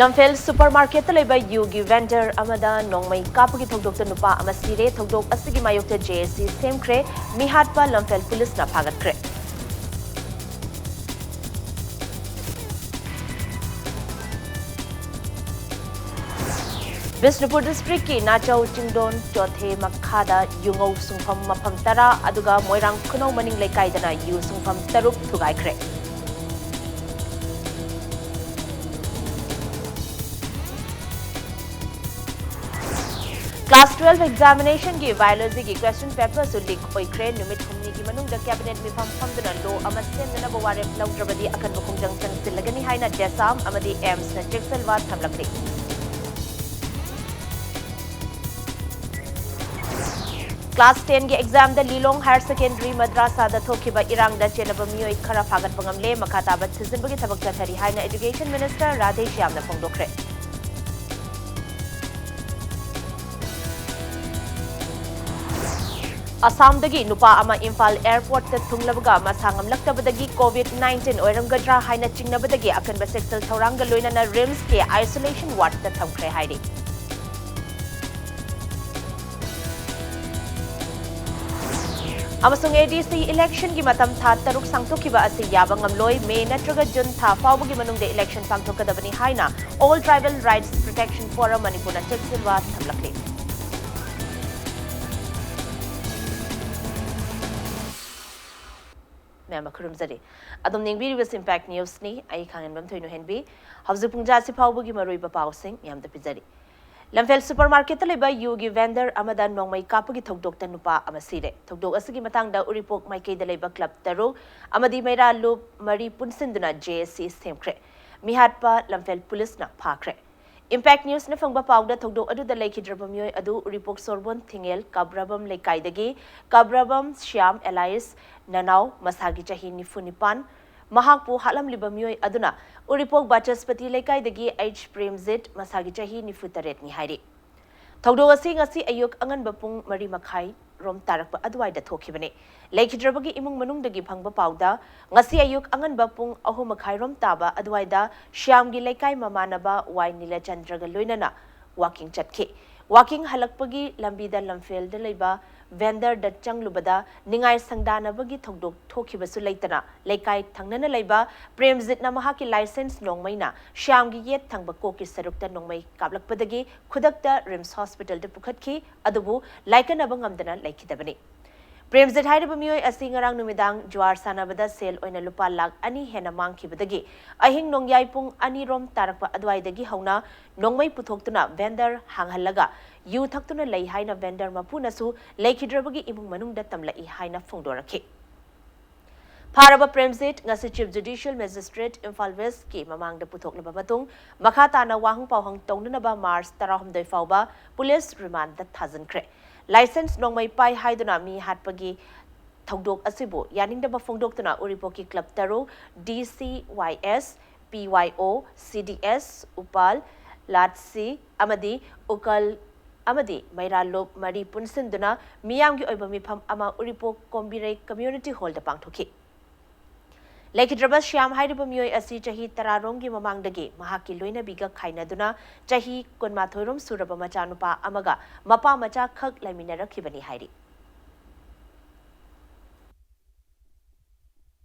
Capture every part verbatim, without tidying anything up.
ꯂꯝꯐꯦꯜ super ꯃꯥꯔꯀꯦꯠꯇ ꯂꯩꯕ ꯌꯨꯒꯤ ꯚꯦꯟꯗꯔ ꯑꯃꯗ ꯅꯣꯡꯃꯩ ꯀꯥꯞꯄꯒꯤ ꯊꯧꯗꯣꯛꯇ ꯅꯨꯄꯥ ꯑꯃ ꯁꯤꯔꯦ꯫ ꯊꯧꯗꯣꯛ ꯑꯁꯤꯒꯤ ꯃꯥꯌꯣꯛꯇ ꯖꯦ ꯑꯦꯁ ꯁꯤ ꯁꯦꯝꯈ꯭ꯔꯦ꯫ ꯃꯤꯍꯥꯠꯄ ꯂꯝꯐꯦꯜ ꯄꯨꯂꯤꯁꯅ ꯐꯥꯒꯠꯈ꯭ꯔꯦ꯫ ꯕꯤꯁꯅꯨꯄꯨꯔ ꯗꯤꯁꯇ꯭ꯔꯤꯛꯀꯤ ꯅꯥꯆꯧ ꯆꯤꯡꯗꯣꯟ ꯆꯣꯊꯦ ꯃꯈꯥꯗ ꯌꯨꯉꯧ ꯁꯨꯡꯐꯝ ꯃꯐꯝ ꯇꯔꯥ ꯑꯗꯨꯒ ꯃꯣꯏꯔꯥꯡ ꯈꯨꯅꯧ ꯃꯅꯤꯡ ꯂꯩꯀꯥꯏꯗꯅ ꯌꯨ ꯁꯨꯡꯐꯝ ꯇꯔꯨꯛ ꯊꯨꯒꯥꯏꯈ꯭ꯔꯦ꯫ Class twelve examinationꯒꯤ biologyꯒꯤ question paperꯁꯨ leak ꯑꯣꯏꯈ꯭ꯔꯦ꯫ ꯅꯨꯃꯤꯠ ꯍꯨꯝꯅꯤꯒꯤ ꯃꯅꯨꯡꯗ cabinet ꯃꯤꯐꯝ ꯐꯝꯗꯨꯅ law ꯑꯃ ꯁꯦꯝꯅꯅꯕ ꯋꯥꯔꯦꯞ ꯂꯧꯗ꯭ꯔꯕꯗꯤ ꯑꯀꯟꯕ ꯈꯣꯡꯖꯪ ꯆꯪꯁꯤꯜꯂꯒꯅꯤ ꯍꯥꯏꯅ ꯗꯦꯁꯥꯝ ꯑꯃꯗꯤ ꯑꯦꯝꯁꯅ ꯆꯦꯛꯁꯤꯟꯋꯥ ꯊꯝꯂꯛꯂꯤ꯫ Class tenꯒꯤ examꯗ ꯂꯤꯂꯣꯡ Higher Secondary ꯃꯗ꯭ꯔꯥꯁꯥꯗ ꯊꯣꯛꯈꯤꯕ ꯏꯔꯥꯡꯗ ꯆꯦꯟꯅꯕ ꯃꯤꯑꯣꯏ ꯈꯔ ꯐꯥꯒꯠꯄ ꯉꯝꯂꯦ꯫ ꯃꯈꯥ ꯇꯥꯕ ꯊꯤꯖꯤꯟꯕꯒꯤ ꯊꯕꯛ ꯆꯠꯊꯔꯤ ꯍꯥꯏꯅ Education Minister ꯔꯥꯙꯦꯁ꯭ꯌꯥꯝꯅ ꯐꯣꯡꯗꯣꯛꯈ꯭ꯔꯦ꯫ ꯑꯁꯥꯝꯗꯒꯤ ꯅꯨꯄꯥ ꯑꯃ ꯏꯝꯐꯥꯜ airportꯇ ꯊꯨꯡꯂꯕꯒ ꯃꯁꯥ ꯉꯝꯂꯛꯇꯕꯗꯒꯤ COVID nineteen ꯑꯣꯏꯔꯝꯒꯗ꯭ꯔꯥ ꯍꯥꯏꯅ ꯆꯤꯡꯅꯕꯗꯒꯤ ꯑꯀꯟꯕ ꯆꯦꯛꯁꯤꯜ ꯊꯧꯔꯥꯡꯒ ꯂꯣꯏꯅꯅ RIMSꯀꯤ isolation wardꯇ ꯊꯝꯈ꯭ꯔꯦ ꯍꯥꯏꯔꯤ꯫ ꯑꯃꯁꯨꯡ ADC electionꯒꯤ ꯃꯇꯝ ꯊꯥ ꯇꯔꯨꯛ ꯁꯥꯡꯗꯣꯛꯈꯤꯕ ꯑꯁꯤ ꯌꯥꯕ ꯉꯝꯂꯣꯏ꯫ ꯃꯦ ꯅꯠꯇ꯭ꯔꯒ ꯖꯨꯟ ꯊꯥ ꯐꯥꯎꯕꯒꯤ ꯃꯅꯨꯡꯗ election ꯄꯥꯡꯊꯣꯛꯀꯗꯕꯅꯤ ꯍꯥꯏꯅ All Tribal Rights Protection Forum ꯃꯅꯤꯄꯨꯔꯅ ꯆꯦꯛꯁꯤꯟꯋꯥ ꯊꯝꯂꯛꯂꯤ꯫ ꯃꯌꯥꯝ ꯈꯨꯔꯨꯝꯖꯔꯤ꯫ ꯑꯗꯨꯝ ꯌꯦꯡꯕꯤꯔꯤꯕꯁꯤ Impact Newsꯅꯤ꯫ ꯑꯩ ꯈꯥꯡꯉꯦꯟꯕꯝ ꯊꯣꯏꯅꯨꯍꯦꯟꯕꯤ꯫ ꯍꯧꯖꯤꯛ ꯄꯨꯡꯖꯥꯁꯤ ꯐꯥꯎꯕꯒꯤ ꯃꯔꯨꯑꯣꯏꯕ ꯄꯥꯎꯁꯤꯡ ꯃꯌꯥꯝꯗ ꯄꯤꯖꯔꯤ꯫ ꯂꯝꯐꯦꯜ ꯁꯨꯄꯔ ꯃꯥꯔꯀꯦꯠꯇ ꯂꯩꯕ ꯌꯨꯒꯤ ꯚꯦꯟꯗꯔ ꯑꯃꯗ ꯅꯣꯡꯃꯩ ꯀꯥꯞꯄꯒꯤ ꯊꯧꯗꯣꯛꯇ ꯅꯨꯄꯥ ꯑꯃ ꯁꯤꯔꯦ꯫ ꯊꯧꯗꯣꯛ ꯑꯁꯤꯒꯤ ꯃꯇꯥꯡꯗ ꯎꯔꯤꯄꯣꯛ ꯃꯥꯏꯀꯩꯗ ꯂꯩꯕ club ꯇꯔꯨꯛ ꯑꯃꯗꯤ ꯃꯩꯔꯥ ꯂꯨꯞ ꯃꯔꯤ ꯄꯨꯟꯁꯤꯟꯗꯨꯅ JAC ꯁꯦꯝꯈ꯭ꯔꯦ꯫ ꯃꯤꯍꯥꯠꯄ ꯂꯝꯐꯦꯜ ꯄꯨꯂꯤꯁꯅ ꯐꯥꯈ꯭ꯔꯦ꯫ Impact Newsꯅ ꯐꯪꯕ ꯄꯥꯎꯗ ꯊꯧꯗꯣꯛ ꯑꯗꯨꯗ ꯂꯩꯈꯤꯗ꯭ꯔꯕ ꯃꯤꯑꯣꯏ ꯑꯗꯨ ꯎꯔꯤꯄꯣꯛ ꯁꯣꯔꯕꯣꯟ ꯊꯤꯡꯉꯦꯜ ꯀꯕ꯭ꯔꯕꯝ ꯂꯩꯀꯥꯏꯗꯒꯤ ꯀꯕ꯭ꯔꯕꯝ ꯁ꯭ꯌꯥꯝ alias ꯅꯅꯥꯎ, ꯃꯁꯥꯒꯤ ꯆꯍꯤ ꯅꯤꯐꯨ ꯅꯤꯄꯥꯟ, ꯃꯍꯥꯛꯄꯨ ꯍꯥꯠꯂꯝꯂꯤꯕ ꯃꯤꯑꯣꯏ ꯑꯗꯨꯅ ꯎꯔꯤꯄꯣꯛ ꯕꯥꯆꯁꯄꯇꯤ ꯂꯩꯀꯥꯏꯗꯒꯤ H ꯄ꯭ꯔꯦꯝꯖꯤꯠ, ꯃꯁꯥꯒꯤ ꯆꯍꯤ ꯅꯤꯐꯨ ꯇꯔꯦꯠꯅꯤ ꯍꯥꯏꯔꯤ꯫ ꯊꯧꯗꯣꯛ ꯑꯁꯤ ꯉꯁꯤ ꯑꯌꯨꯛ ꯑꯉꯟꯕ ꯄꯨꯡ ꯃꯔꯤ ꯃꯈꯥꯏ ꯔꯣꯝ ꯇꯥꯔꯛꯄ ꯑꯗꯨꯋꯥꯏꯗ ꯊꯣꯛꯈꯤꯕꯅꯤ꯫ ꯂꯩꯈꯤꯗ꯭ꯔꯕꯒꯤ ꯏꯃꯨꯡ ꯃꯅꯨꯡꯗꯒꯤ ꯐꯪꯕ ꯄꯥꯎꯗ, ꯉꯁꯤ ꯑꯌꯨꯛ ꯑꯉꯟꯕ ꯄꯨꯡ ꯑꯍꯨꯝ ꯃꯈꯥꯏ ꯔꯣꯝ ꯇꯥꯕ ꯑꯗꯨꯋꯥꯏꯗ ꯁ꯭ꯌꯥꯝꯒꯤ ꯂꯩꯀꯥꯏ ꯃꯃꯥꯟꯅꯕ ꯋꯥꯏ ꯅꯤꯂꯆꯟꯗ꯭ꯔꯒ ꯂꯣꯏꯅꯅ ꯋꯥꯀꯤꯡ ꯆꯠꯈꯤ꯫ ꯋꯥꯀꯤꯡ ꯍꯜꯂꯛꯄꯒꯤ ꯂꯝꯕꯤꯗ ꯂꯝꯐꯦꯜꯗ ꯂꯩꯕ ꯚꯦꯟꯗꯔꯗ ꯆꯪꯂꯨꯕꯗ ꯅꯤꯡꯉꯥꯏ ꯁꯪꯗꯥꯅꯕꯒꯤ ꯊꯧꯗꯣꯛ ꯊꯣꯛꯈꯤꯕꯁꯨ ꯂꯩꯇꯅ, ꯂꯩꯀꯥꯏ ꯊꯪꯅꯅ ꯂꯩꯕ ꯄ꯭ꯔꯦꯝꯖꯤꯠꯅ ꯃꯍꯥꯛꯀꯤ ꯂꯥꯏꯁꯦꯟꯁ ꯅꯣꯡꯃꯩꯅ ꯁ꯭ꯌꯥꯝꯒꯤ ꯌꯦꯠ ꯊꯪꯕ ꯀꯣꯛꯀꯤ ꯁꯔꯨꯛꯇ ꯅꯣꯡꯃꯩ ꯀꯥꯞꯂꯛꯄꯗꯒꯤ ꯈꯨꯗꯛꯇ ꯔꯤꯝꯁ ꯍꯣꯁꯄꯤꯇꯥꯜꯗ ꯄꯨꯈꯠꯈꯤ, ꯑꯗꯨꯕꯨ ꯂꯥꯏꯀꯠꯅꯕ ꯉꯝꯗꯅ ꯂꯩꯈꯤꯗꯕꯅꯤ꯫ ꯄ꯭ꯔꯦꯝꯖꯤꯠ ꯍꯥꯏꯔꯤꯕ ꯃꯤꯑꯣꯏ ꯑꯁꯤ ꯉꯔꯥꯡ ꯅꯨꯃꯤꯗꯥꯡ ꯖꯨꯋꯥꯔ ꯁꯥꯟꯅꯕꯗ ꯁꯦꯜ ꯑꯣꯏꯅ ꯂꯨꯄꯥ ꯂꯥꯈ ꯑꯅꯤ ꯍꯦꯟꯅ ꯃꯥꯡꯈꯤꯕꯗꯒꯤ ꯑꯍꯤꯡ ꯅꯣꯡꯌꯥꯏ ꯄꯨꯡ ꯑꯅꯤ ꯔꯣꯝ ꯇꯥꯔꯛꯄ ꯑꯗꯨꯋꯥꯏꯗꯒꯤ ꯍꯧꯅ ꯅꯣꯡꯃꯩ ꯄꯨꯊꯣꯛꯇꯨꯅ ꯚꯦꯟꯗꯔ ꯍꯥꯡꯍꯜꯂꯒ ꯌꯨ ꯊꯛꯇꯨꯅ ꯂꯩ ꯍꯥꯏꯅ ꯚꯦꯟꯗꯔ ꯃꯄꯨꯅꯁꯨ ꯂꯩꯈꯤꯗ꯭ꯔꯕꯒꯤ ꯏꯃꯨꯡ ꯃꯅꯨꯡꯗ ꯇꯝꯂꯛꯏ ꯍꯥꯏꯅ ꯐꯣꯡꯗꯣꯔꯛꯈꯤ꯫ ꯐꯥꯔꯕ ꯄ꯭ꯔꯦꯝꯖꯤꯠ ꯉꯁꯤ ꯆꯤꯐ ꯖꯨꯗꯤꯁꯤꯌꯦꯜ ꯃꯦꯖꯤꯁꯇ꯭ꯔꯦꯠ ꯏꯝꯐꯥꯜ ꯋꯦꯁꯀꯤ ꯃꯃꯥꯡꯗ ꯄꯨꯊꯣꯛꯂꯕ ꯃꯇꯨꯡ, ꯃꯈꯥ ꯇꯥꯅ ꯋꯥꯍꯪ ꯄꯥꯎꯍꯪ ꯇꯧꯅꯅꯕ ꯃꯥꯔꯆ ꯇꯔꯥꯍꯨꯝꯗꯣꯏ ꯐꯥꯎꯕ ꯄꯨꯂꯤꯁ ꯔꯤꯃꯥꯟꯗ ꯊꯥꯖꯤꯟꯈ꯭ꯔꯦ꯫ ꯂꯥꯏꯁꯦꯟꯁ ꯅꯣꯡꯃꯩ ꯄꯥꯏ ꯍꯥꯏꯗꯨꯅ ꯃꯤ ꯍꯥꯠꯄꯒꯤ ꯊꯧꯗꯣꯛ ꯑꯁꯤꯕꯨ ꯌꯥꯅꯤꯡꯗꯕ ꯐꯣꯡꯗꯣꯛꯇꯨꯅ ꯎꯔꯤꯄꯣꯛꯀꯤ ꯀ꯭ꯂꯕ ꯇꯔꯨꯛ, ꯗꯤ ꯁꯤ ꯋꯥꯏ ꯑꯦꯁ, ꯄꯤ ꯋꯥꯏ ꯑꯣ, ꯁꯤ ꯗꯤ ꯑꯦꯁ, ꯎꯄꯥꯜ, ꯂꯥꯠꯁꯤ ꯑꯃꯗꯤ ꯎꯀꯜ ꯑꯃꯗꯤ ꯃꯩꯔꯥꯂꯨꯞ ꯃꯔꯤ ꯄꯨꯟꯁꯤꯟꯗꯨꯅ ꯃꯤꯌꯥꯝꯒꯤ ꯑꯣꯏꯕ ꯃꯤꯐꯝ ꯑꯃ ꯎꯔꯤꯄꯣꯛ ꯀꯣꯝꯕꯤꯔꯩ ꯀꯝꯃ꯭ꯌꯨꯅꯤꯇꯤ ꯍꯣꯜꯗ ꯄꯥꯡꯊꯣꯛꯈꯤ꯫ ꯂꯩꯈꯤꯗ꯭ꯔꯕ ꯁ꯭ꯌꯥꯝ ꯍꯥꯏꯔꯤꯕ ꯃꯤꯑꯣꯏ ꯑꯁꯤ ꯆꯍꯤ ꯇꯔꯥ ꯔꯣꯝꯒꯤ ꯃꯃꯥꯡꯗꯒꯤ ꯃꯍꯥꯛꯀꯤ ꯂꯣꯏꯅꯕꯤꯒ ꯈꯥꯏꯅꯗꯨꯅ ꯆꯍꯤ ꯀꯨꯟꯃꯥꯊꯣꯏ ꯔꯣꯝ ꯁꯨꯔꯕ ꯃꯆꯥꯅꯨꯄꯥ ꯑꯃꯒ ꯃꯄꯥ ꯃꯆꯥ ꯈꯛ ꯂꯩꯃꯤꯟꯅꯔꯛꯈꯤꯕꯅꯤ ꯍꯥꯏꯔꯤ꯫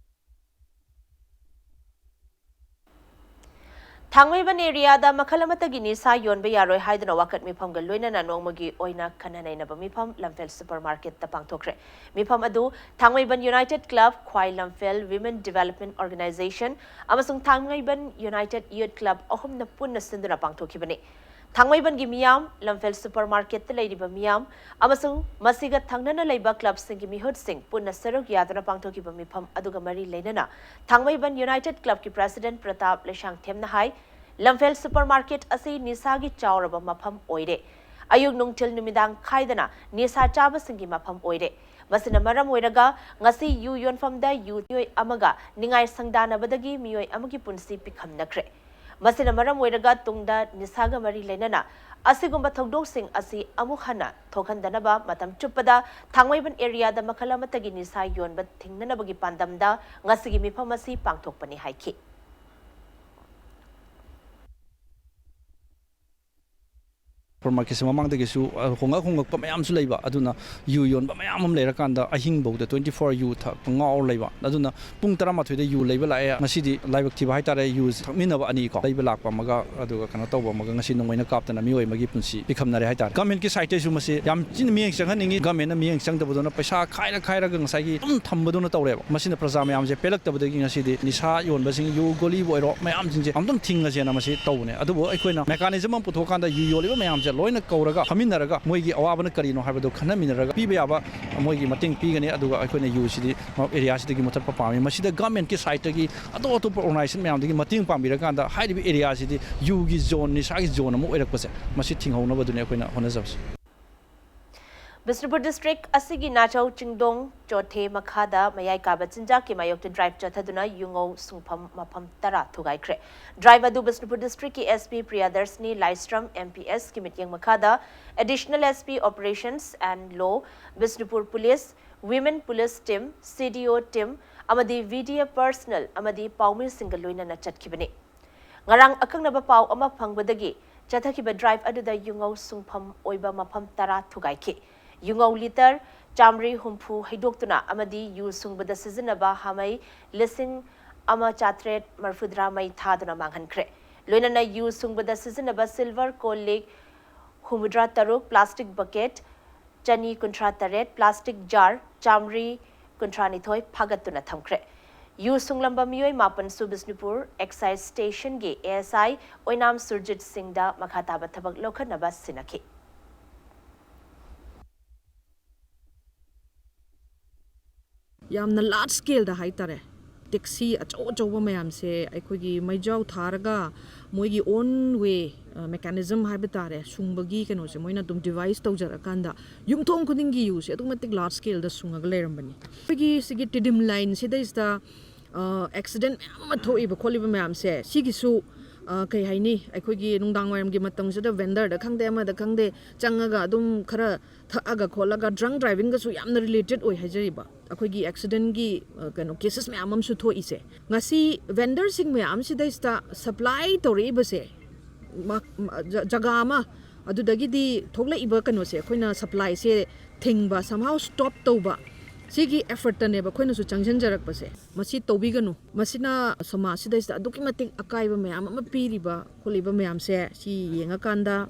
ꯊꯥꯡꯃꯩꯕꯟ ꯑꯦꯔꯤꯌꯥꯗ ꯃꯈꯜ ꯑꯃꯠꯇꯒꯤ ꯅꯤꯁꯥ ꯌꯣꯟꯕ ꯌꯥꯔꯣꯏ ꯍꯥꯏꯗꯨꯅ ꯋꯥꯀꯠ ꯃꯤꯐꯝꯒ ꯂꯣꯏꯅꯅ ꯅꯣꯡꯃꯒꯤ ꯑꯣꯏꯅ ꯈꯟꯅ ꯅꯩꯅꯕ ꯃꯤꯐꯝ ꯂꯝꯐꯦꯜ ꯁꯨꯄꯔ ꯃꯥꯔꯀꯦꯠꯇ ꯄꯥꯡꯊꯣꯛꯈ꯭ꯔꯦ꯫ ꯃꯤꯐꯝ ꯑꯗꯨ ꯊꯥꯡꯃꯩꯕꯟ ꯌꯨꯅꯥꯏꯇꯦꯗ ꯀ꯭ꯂꯕ, ꯈ꯭ꯋꯥꯏ ꯂꯝꯐꯦꯜ ꯋꯤꯃꯦꯟ ꯗꯤꯚꯦꯂꯞꯃꯦꯟ ꯑꯣꯔꯒꯅꯥꯏꯖꯦꯁꯟ ꯑꯃꯁꯨꯡ ꯊꯥꯡꯃꯩꯕꯟ ꯌꯨꯅꯥꯏꯇꯦꯗ ꯌꯨꯊ ꯀ꯭ꯂꯕ ꯑꯍꯨꯝꯅ ꯄꯨꯟꯅ ꯁꯤꯟꯗꯨꯅ ꯄꯥꯡꯊꯣꯛꯈꯤꯕꯅꯤ꯫ ꯊꯥꯡꯃꯩꯕꯟꯒꯤ ꯃꯤꯌꯥꯝ, ꯂꯝꯐꯦꯜ ꯁꯨꯄꯔ ꯃꯥꯔꯀꯦꯠꯇ ꯂꯩꯔꯤꯕ ꯃꯤꯌꯥꯝ ꯑꯃꯁꯨꯡ ꯃꯁꯤꯒ ꯊꯪꯅꯅ ꯂꯩꯕ ꯀ꯭ꯂꯕꯁꯤꯡꯒꯤ ꯃꯤꯍꯨꯠꯁꯤꯡ ꯄꯨꯟꯅ ꯁꯔꯨꯛ ꯌꯥꯗꯨꯅ ꯄꯥꯡꯊꯣꯛꯈꯤꯕ ꯃꯤꯐꯝ ꯑꯗꯨꯒ ꯃꯔꯤ ꯂꯩꯅꯅ ꯊꯥꯡꯃꯩꯕꯟ ꯌꯨꯅꯥꯏꯇꯦꯗ ꯀ꯭ꯂꯕꯀꯤ ꯄ꯭ꯔꯦꯁꯤꯗꯦꯟꯠ ꯄ꯭ꯔꯇꯥꯞ ꯂꯩꯁꯥꯡꯊꯦꯝꯅ ꯍꯥꯏ, ꯂꯝꯐꯦꯜ ꯁꯨꯄꯔ ꯃꯥꯔꯀꯦꯠ ꯑꯁꯤ ꯅꯤꯁꯥꯒꯤ ꯆꯥꯎꯔꯕ ꯃꯐꯝ ꯑꯣꯏꯔꯦ꯫ ꯑꯌꯨꯛ ꯅꯨꯡꯊꯤꯜ ꯅꯨꯃꯤꯗꯥꯡ ꯈꯥꯏꯗꯅ ꯅꯤꯁꯥ ꯆꯥꯕꯁꯤꯡꯒꯤ ꯃꯐꯝ ꯑꯣꯏꯔꯦ꯫ ꯃꯁꯤꯅ ꯃꯔꯝ ꯑꯣꯏꯔꯒ ꯉꯁꯤ ꯌꯨ ꯌꯣꯟꯐꯝꯗ ꯌꯨ ꯃꯤꯑꯣꯏ ꯑꯃꯒ ꯅꯤꯡꯉꯥꯏ ꯁꯪꯗꯥꯅꯕꯗꯒꯤ ꯃꯤꯑꯣꯏ ꯑꯃꯒꯤ ꯄꯨꯟꯁꯤ ꯄꯤꯈꯝꯅꯈ꯭ꯔꯦ꯫ ꯃꯁꯤꯅ ꯃꯔꯝ ꯑꯣꯏꯔꯒ ꯇꯨꯡꯗ ꯅꯤꯁꯥꯒ ꯃꯔꯤ ꯂꯩꯅꯅ ꯑꯁꯤꯒꯨꯝꯕ ꯊꯧꯗꯣꯛꯁꯤꯡ ꯑꯁꯤ ꯑꯃꯨꯛ ꯍꯟꯅ ꯊꯣꯛꯍꯟꯗꯅꯕ ꯃꯇꯝ ꯆꯨꯞꯄꯗ ꯊꯥꯡꯃꯩꯕꯟ ꯑꯦꯔꯤꯌꯥꯗ ꯃꯈꯜ ꯑꯃꯠꯇꯒꯤ ꯅꯤꯁꯥ ꯌꯣꯟꯕ ꯊꯤꯡꯅꯅꯕꯒꯤ ꯄꯥꯟꯗꯝꯗ ꯉꯁꯤꯒꯤ ꯃꯤꯐꯝ ꯑꯁꯤ ꯄꯥꯡꯊꯣꯛꯄꯅꯤ ꯍꯥꯏꯈꯤ꯫ ꯁꯨꯄꯔ ꯃꯥꯔꯀꯦꯠꯁꯦ ꯃꯃꯥꯡꯗꯒꯤꯁꯨ ꯍꯣꯡꯉꯛ ꯍꯣꯡꯉꯛꯄ ꯃꯌꯥꯝꯁꯨ ꯂꯩꯕ, ꯑꯗꯨꯅ ꯌꯨ ꯌꯣꯟꯕ ꯃꯌꯥꯝ ꯑꯃ ꯂꯩꯔꯀꯥꯟꯗ ꯑꯍꯤꯡꯐꯥꯎꯗ twenty four ꯌꯨ ꯊꯛꯄ ꯉꯥꯎꯔ ꯂꯩꯕ꯫ ꯑꯗꯨꯅ ꯄꯨꯡ ꯇꯔꯥꯃꯥꯊꯣꯏꯗ ꯌꯨ ꯂꯩꯕ ꯂꯥꯛꯑꯦ꯫ ꯉꯁꯤꯗꯤ ꯂꯥꯏꯕꯛ ꯊꯤꯕ ꯍꯥꯏꯇꯥꯔꯦ, ꯌꯨ ꯊꯛꯃꯤꯟꯅꯕ ꯑꯅꯤꯀꯣ, ꯂꯩꯕ ꯂꯥꯛꯄ ꯑꯃꯒ ꯑꯗꯨꯒ ꯀꯩꯅꯣ ꯇꯧꯕ ꯑꯃꯒ ꯉꯁꯤ ꯅꯣꯡꯃꯩꯅ ꯀꯥꯞꯇꯅ ꯃꯤꯑꯣꯏ ꯑꯃꯒꯤ ꯄꯨꯟꯁꯤ ꯄꯤꯈꯝꯅꯔꯦ ꯍꯥꯏꯇꯥꯔꯦ꯫ ꯒꯃꯦꯟꯠꯀꯤ ꯁꯥꯏꯠꯇꯩꯁꯨ ꯃꯁꯤ ꯌꯥꯝ ꯊꯤꯅ ꯃꯤꯠꯌꯦꯡ ꯆꯪꯍꯟꯅꯤꯡꯉꯤ꯫ ꯒꯃꯦꯟꯠꯅ ꯃꯤꯠꯌꯦꯡ ꯆꯪꯗꯕꯗꯧꯅ ꯄꯩꯁꯥ ꯈꯥꯏꯔ ꯈꯥꯏꯔꯒ ꯉꯁꯥꯏꯒꯤ ꯑꯗꯨꯝ ꯊꯝꯕꯗꯧꯅ ꯇꯧꯔꯦꯕ꯫ ꯃꯁꯤꯅ ꯄ꯭ꯔꯖꯥ ꯃꯌꯥꯝꯁꯦ ꯄꯦꯜꯂꯛꯇꯕꯗꯒꯤ ꯉꯁꯤꯗꯤ ꯅꯤꯁꯥ ꯌꯣꯟꯕꯁꯤꯡ, ꯌꯨ ꯒꯣꯂꯤꯕꯨ ꯑꯣꯏꯔꯣ, ꯃꯌꯥꯝꯁꯤꯡꯁꯦ ꯑꯝꯇꯪ ꯊꯤꯡꯉꯁꯦꯅ ꯃꯁꯤ ꯇꯧꯕꯅꯦ꯫ ꯑꯗꯨꯕꯨ ꯑꯩꯈꯣꯏꯅ mechanism ꯑꯃ ꯄꯨꯊꯣꯛꯑꯀꯥꯟꯗ ꯌꯨ ꯌꯣꯜꯂꯤꯕ ꯃꯌꯥꯝꯁꯦ ꯂꯣꯏꯅ ꯀꯧꯔꯒ ꯐꯝꯃꯤꯟꯅꯔꯒ ꯃꯣꯏꯒꯤ ꯑꯋꯥꯕꯅ ꯀꯔꯤꯅꯣ ꯍꯥꯏꯕꯗꯨ ꯈꯟꯅꯃꯤꯟꯅꯔꯒ ꯄꯤꯕ ꯌꯥꯕ ꯃꯣꯏꯒꯤ ꯃꯇꯦꯡ ꯄꯤꯒꯅꯤ꯫ ꯑꯗꯨꯒ ꯑꯩꯈꯣꯏꯅ ꯌꯨꯁꯤꯗꯤ ꯑꯦꯔꯤꯌꯥꯁꯤꯗꯒꯤ ꯃꯨꯊꯠꯄ ꯄꯥꯝꯃꯤ꯫ ꯃꯁꯤꯗ ꯒꯃꯦꯟꯠꯀꯤ ꯁꯥꯏꯠꯇꯒꯤ ꯑꯇꯣꯞ ꯑꯇꯣꯞꯄ ꯑꯣꯔꯒꯅꯥꯏꯖꯦꯁꯟ ꯃꯌꯥꯝꯗꯒꯤ ꯃꯇꯦꯡ ꯄꯥꯡꯕꯤꯔꯀꯥꯟꯗ ꯍꯥꯏꯔꯤꯕ ꯑꯦꯔꯤꯌꯥꯁꯤꯗꯤ ꯌꯨꯒꯤ ꯖꯣꯟ, ꯅꯤꯁꯥꯒꯤ ꯖꯣꯟ ꯑꯃ ꯑꯣꯏꯔꯛꯄꯁꯦ ꯃꯁꯤ ꯊꯤꯡꯍꯧꯅꯕꯗꯨꯅꯤ ꯑꯩꯈꯣꯏꯅ ꯍꯣꯠꯅꯖꯕꯁꯦ꯫ ꯕꯤꯁꯅꯨꯄꯨꯔ ꯗꯤꯁꯇ꯭ꯔꯤꯛ ꯑꯁꯤꯒꯤ ꯅꯥꯆꯧ ꯆꯤꯡꯗꯣꯡ ꯆꯣꯊꯦ ꯃꯈꯥꯗ ꯃꯌꯥꯏ ꯀꯥꯕ ꯆꯤꯟꯖꯥꯛꯀꯤ ꯃꯥꯌꯣꯛꯇ ꯗ꯭ꯔꯥꯏꯚ ꯆꯠꯊꯗꯨꯅ ꯌꯨꯉꯧ ꯁꯨꯡꯐꯝ ꯃꯐꯝ ꯇꯔꯥ ꯊꯨꯒꯥꯏꯈ꯭ꯔꯦ꯫ ꯗ꯭ꯔꯥꯏꯚ ꯑꯗꯨ ꯕꯤꯁꯅꯨꯄꯨꯔ ꯗꯤꯁꯇ꯭ꯔꯤꯛꯀꯤ SP ꯄ꯭ꯔꯤꯌꯥꯗꯔꯁꯅꯤ ꯂꯥꯏꯁ꯭ꯔꯝ, MPSꯀꯤ ꯃꯤꯠꯌꯦꯡ ꯃꯈꯥꯗ Additional SP Operations and Law, Bishnupur police, Women Police Team, CDO Team ꯑꯃꯗꯤ VDF personnel ꯑꯃꯗꯤ ꯄꯥꯎꯃꯤꯁꯤꯡꯒ ꯂꯣꯏꯅꯅ ꯆꯠꯈꯤꯕꯅꯤ꯫ ꯉꯔꯥꯡ ꯑꯀꯛꯅꯕ ꯄꯥꯎ ꯑꯃ ꯐꯪꯕꯗꯒꯤ ꯆꯠꯊꯈꯤꯕ ꯗ꯭ꯔꯥꯏꯚ ꯑꯗꯨꯗ ꯌꯨꯉꯧ ꯁꯨꯡꯐꯝ ꯑꯣꯏꯕ ꯃꯐꯝ ꯇꯔꯥ ꯊꯨꯒꯥꯏꯈꯤ꯫ ꯌꯨꯉꯧ ꯂꯤꯇꯔ ꯆꯥꯃꯔꯤ ꯍꯨꯝꯐꯨ ꯍꯩꯗꯣꯛꯇꯨꯅ ꯑꯃꯗꯤ ꯌꯨ ꯁꯨꯡꯕꯗ ꯁꯤꯖꯤꯟꯅꯕ ꯍꯥꯃꯩ ꯂꯤꯁꯤꯡ ꯑꯃ ꯆꯥꯇ꯭ꯔꯦꯠ ꯃꯔꯤꯐꯨꯇꯔꯥ ꯃꯩ ꯊꯥꯗꯨꯅ ꯃꯥꯡꯍꯟꯈ꯭ꯔꯦ꯫ ꯂꯣꯏꯅꯅ ꯌꯨ ꯁꯨꯡꯕꯗ ꯁꯤꯖꯤꯟꯅꯕ ꯁꯤꯜꯚꯔ ꯀꯣꯜ ꯂꯤꯛ ꯍꯨꯝꯐꯨꯇꯔꯥ ꯇꯔꯨꯛ, ꯄ꯭ꯂꯥꯁꯇꯤꯛ ꯕꯀꯦꯠ ꯆꯅꯤ ꯀꯨꯟꯊ꯭ꯔꯥ ꯇꯔꯦꯠ, ꯄ꯭ꯂꯥꯁꯇꯤꯛ ꯖꯥꯔ ꯆꯥꯃꯔꯤ ꯀꯨꯟꯊ꯭ꯔꯥ ꯅꯤꯊꯣꯏ ꯐꯥꯒꯠꯇꯨꯅ ꯊꯝꯈ꯭ꯔꯦ꯫ ꯌꯨ ꯁꯨꯡꯂꯝꯕ ꯃꯤꯑꯣꯏ ꯃꯥꯄꯟꯁꯨ ꯕꯤꯁꯅꯨꯄꯨꯔ ꯑꯦꯛꯁꯥꯏꯖ ꯁ꯭ꯇꯦꯁꯟꯒꯤ ASI ꯑꯣꯏꯅꯥꯝ ꯁꯨꯔꯖꯤꯠ ꯁꯤꯡꯗ ꯃꯈꯥ ꯇꯥꯕ ꯊꯕꯛ ꯂꯧꯈꯠꯅꯕ ꯁꯤꯟꯅꯈꯤ꯫ ꯌꯥꯝꯅ large scaleꯗ ꯍꯥꯏꯇꯥꯔꯦ, ꯇꯦꯛꯁꯤ ꯑꯆꯧ ꯑꯆꯧꯕ ꯃꯌꯥꯝꯁꯦ ꯑꯩꯈꯣꯏꯒꯤ ꯃꯩꯖꯥꯎ ꯊꯥꯔꯒ ꯃꯣꯏꯒꯤ own way mechanism ꯍꯥꯏꯕ ꯇꯥꯔꯦ, ꯁꯨꯡꯕꯒꯤ ꯀꯩꯅꯣꯁꯦ ꯃꯣꯏꯅ ꯑꯗꯨꯝ ꯗꯤꯚꯥꯏꯁ ꯇꯧꯖꯔꯀꯥꯟꯗ ꯌꯨꯝꯊꯣꯡ ꯈꯨꯗꯤꯡꯒꯤ ꯌꯨꯁꯦ ꯑꯗꯨꯛꯀꯤ ꯃꯇꯤꯛ large scaleꯗ ꯁꯨꯡꯉꯒ ꯂꯩꯔꯝꯕꯅꯤ꯫ ꯑꯩꯈꯣꯏꯒꯤ ꯁꯤꯒꯤ ꯇꯤꯗꯤꯝ ꯂꯥꯏꯟꯁꯤꯗꯩꯁꯤꯗ ꯑꯦꯛꯁꯤꯗꯦꯟ ꯃꯌꯥꯝ ꯑꯃ ꯊꯣꯛꯏꯕ ꯈꯣꯠꯂꯤꯕ ꯃꯌꯥꯝꯁꯦ, ꯁꯤꯒꯤꯁꯨ ꯑ, ꯀꯩ ꯍꯥꯏꯅꯤ, ꯑꯩꯈꯣꯏꯒꯤ ꯅꯨꯡꯗꯥꯡ ꯋꯥꯏꯔꯝꯒꯤ ꯃꯇꯝꯁꯤꯗ vendorꯗ ꯈꯪꯗꯦ, ꯑꯃꯗ ꯈꯪꯗꯦ, ꯆꯪꯉꯒ ꯑꯗꯨꯝ ꯈꯔ ꯊꯛꯑꯒ ꯈꯣꯠꯂꯒ drunk drivingꯒꯁꯨ ꯌꯥꯝꯅ related ꯑꯣꯏ ꯍꯥꯏꯖꯔꯤꯕ꯫ ꯑꯩꯈꯣꯏꯒꯤ accidentꯒꯤ, ꯑ, ꯀꯩꯅꯣ, cases ꯃꯌꯥꯝ ꯑꯃꯁꯨ ꯊꯣꯛꯏꯁꯦ꯫ ꯉꯁꯤ vendorꯁꯤꯡ ꯃꯌꯥꯝꯁꯤꯗꯩꯁꯤꯗ supply ꯇꯧꯔꯛꯏꯕꯁꯦ, ꯃ-, ꯃ-, ꯖ-, ꯖꯒꯥ ꯑꯃ, ꯑꯗꯨꯗꯒꯤꯗꯤ ꯊꯣꯛꯂꯛꯏꯕ ꯀꯩꯅꯣꯁꯦ, ꯑꯩꯈꯣꯏꯅ supplyꯁꯦ ꯊꯤꯡꯕ, somehow stop ꯇꯧꯕ, ꯁꯤꯒꯤ effortꯇꯅꯦꯕ ꯑꯩꯈꯣꯏꯅꯁꯨ ꯆꯪꯁꯤꯟꯖꯔꯛꯄꯁꯦ꯫ ꯃꯁꯤ ꯇꯧꯕꯤꯒꯅꯨ꯫ ꯃꯁꯤꯅ ꯁꯃꯥꯖꯁꯤꯗꯩꯁꯤꯗ ꯑꯗꯨꯛꯀꯤ ꯃꯇꯤꯛ ꯑꯀꯥꯏꯕ ꯃꯌꯥꯝ ꯑꯃ ꯄꯤꯔꯤꯕ ꯈꯣꯠꯂꯤꯕ ꯃꯌꯥꯝꯁꯦ, ꯁꯤ ꯌꯦꯡꯉꯀꯥꯟꯗ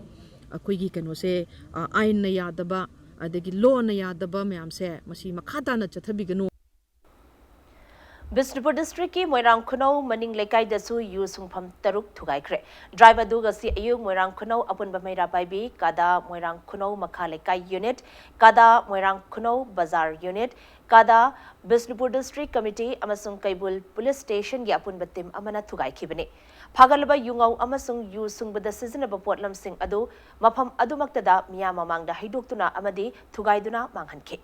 ꯑꯩꯈꯣꯏꯒꯤ ꯀꯩꯅꯣꯁꯦ, ꯑ, ꯑꯥꯏꯟꯅ ꯌꯥꯗꯕ, ꯑꯗꯒꯤ lawꯅ ꯌꯥꯗꯕ ꯃꯌꯥꯝꯁꯦ, ꯃꯁꯤ ꯃꯈꯥ ꯇꯥꯅ ꯆꯠꯊꯕꯤꯒꯅꯨ꯫ ꯕꯤꯁꯅꯨꯄꯨꯔ districtꯀꯤ ꯃꯣꯏꯔꯥꯡ ꯈꯨꯅꯧ ꯃꯅꯤꯡ ꯂꯩꯀꯥꯏꯗꯁꯨ ꯌꯨ ꯁꯨꯡꯐꯝ ꯇꯔꯨꯛ ꯊꯨꯒꯥꯏꯈ꯭ꯔꯦ꯫ Drive ꯑꯗꯨ ꯉꯁꯤ ꯑꯌꯨꯛ ꯃꯣꯏꯔꯥꯡ ꯈꯨꯅꯧ ꯑꯄꯨꯟꯕ ꯃꯩꯔꯥ ꯄꯥꯏꯕꯤ, ꯀꯥꯗꯥ ꯃꯣꯏꯔꯥꯡ ꯈꯨꯅꯧ ꯃꯈꯥ ꯂꯩꯀꯥꯏ unit, ꯀꯥꯗꯥ ꯃꯣꯏꯔꯥꯡ ꯈꯨꯅꯧ ꯕꯖꯥꯔ unit, ꯀꯥꯗꯥ ꯕꯤꯁꯅꯨꯄꯨꯔ district committee ꯑꯃꯁꯨꯡ ꯀꯩꯕꯨꯜ police stationꯒꯤ ꯑꯄꯨꯟꯕ team ꯑꯃꯅ ꯊꯨꯒꯥꯏꯈꯤꯕꯅꯤ꯫ ꯐꯥꯒꯠꯂꯕ ꯌꯨꯉꯧ ꯑꯃꯁꯨꯡ ꯌꯨ ꯁꯨꯡꯕꯗ ꯁꯤꯖꯤꯟꯅꯕ ꯄꯣꯠꯂꯝꯁꯤꯡ ꯑꯗꯨ ꯃꯐꯝ ꯑꯗꯨꯃꯛꯇꯗ ꯃꯤꯌꯥꯝ ꯃꯃꯥꯡꯗ ꯍꯩꯗꯣꯛꯇꯨꯅ ꯑꯃꯗꯤ ꯊꯨꯒꯥꯏꯗꯨꯅ ꯃꯥꯡꯍꯟꯈꯤ꯫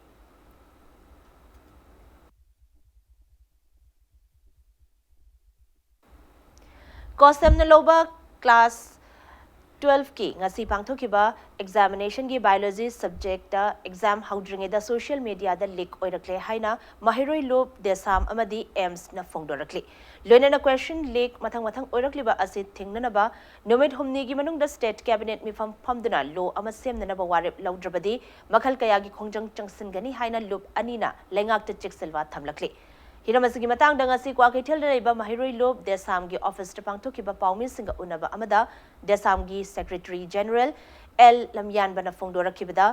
COHSEMꯅ ꯂꯧꯕ class twelveꯀꯤ ꯉꯁꯤ ꯄꯥꯡꯊꯣꯛꯈꯤꯕ examinationꯒꯤ biology subjectꯇ exam ꯍꯧꯗ꯭ꯔꯤꯉꯩꯗ social mediaꯗ leak ꯑꯣꯏꯔꯛꯂꯦ ꯍꯥꯏꯅ ꯃꯍꯩꯔꯣꯏ ꯂꯨꯞ, ꯗꯦꯁꯥꯝ ꯑꯃꯗꯤ AIIMSꯅ ꯐꯣꯡꯗꯣꯔꯛꯂꯤ꯫ ꯂꯣꯏꯅꯅ question leak ꯃꯊꯪ ꯃꯊꯪ ꯑꯣꯏꯔꯛꯂꯤꯕ ꯑꯁꯤ ꯊꯤꯡꯅꯅꯕ ꯅꯨꯃꯤꯠ ꯍꯨꯝꯅꯤꯒꯤ ꯃꯅꯨꯡꯗ state cabinet ꯃꯤꯐꯝ ꯐꯝꯗꯨꯅ law ꯑꯃ ꯁꯦꯝꯅꯅꯕ ꯋꯥꯔꯦꯞ ꯂꯧꯗ꯭ꯔꯕꯗꯤ ꯃꯈꯜ ꯀꯌꯥꯒꯤ ꯈꯣꯡꯖꯪ ꯆꯪꯁꯤꯟꯒꯅꯤ ꯍꯥꯏꯅ ꯂꯨꯞ ꯑꯅꯤꯅ ꯂꯩꯉꯥꯛꯇ ꯆꯦꯛꯁꯤꯜꯋꯥ ꯊꯝꯂꯛꯂꯤ꯫ ꯍꯤꯔꯝ ꯑꯁꯤꯒꯤ ꯃꯇꯥꯡꯗ ꯉꯁꯤ ꯀ꯭ꯋꯥꯀꯩꯊꯦꯜꯗ ꯂꯩꯕ ꯃꯍꯩꯔꯣꯏ ꯂꯨꯞ ꯗꯦꯁꯥꯝꯒꯤ officeꯇ ꯄꯥꯡꯊꯣꯛꯈꯤꯕ ꯄꯥꯎꯃꯤꯁꯤꯡꯒ ꯎꯅꯕ ꯑꯃꯗ ꯗꯦꯁꯥꯝꯒꯤ Secretary General ꯑꯦꯜ ꯂꯝꯌꯥꯟꯕꯅ ꯐꯣꯡꯗꯣꯔꯛꯈꯤꯕꯗ,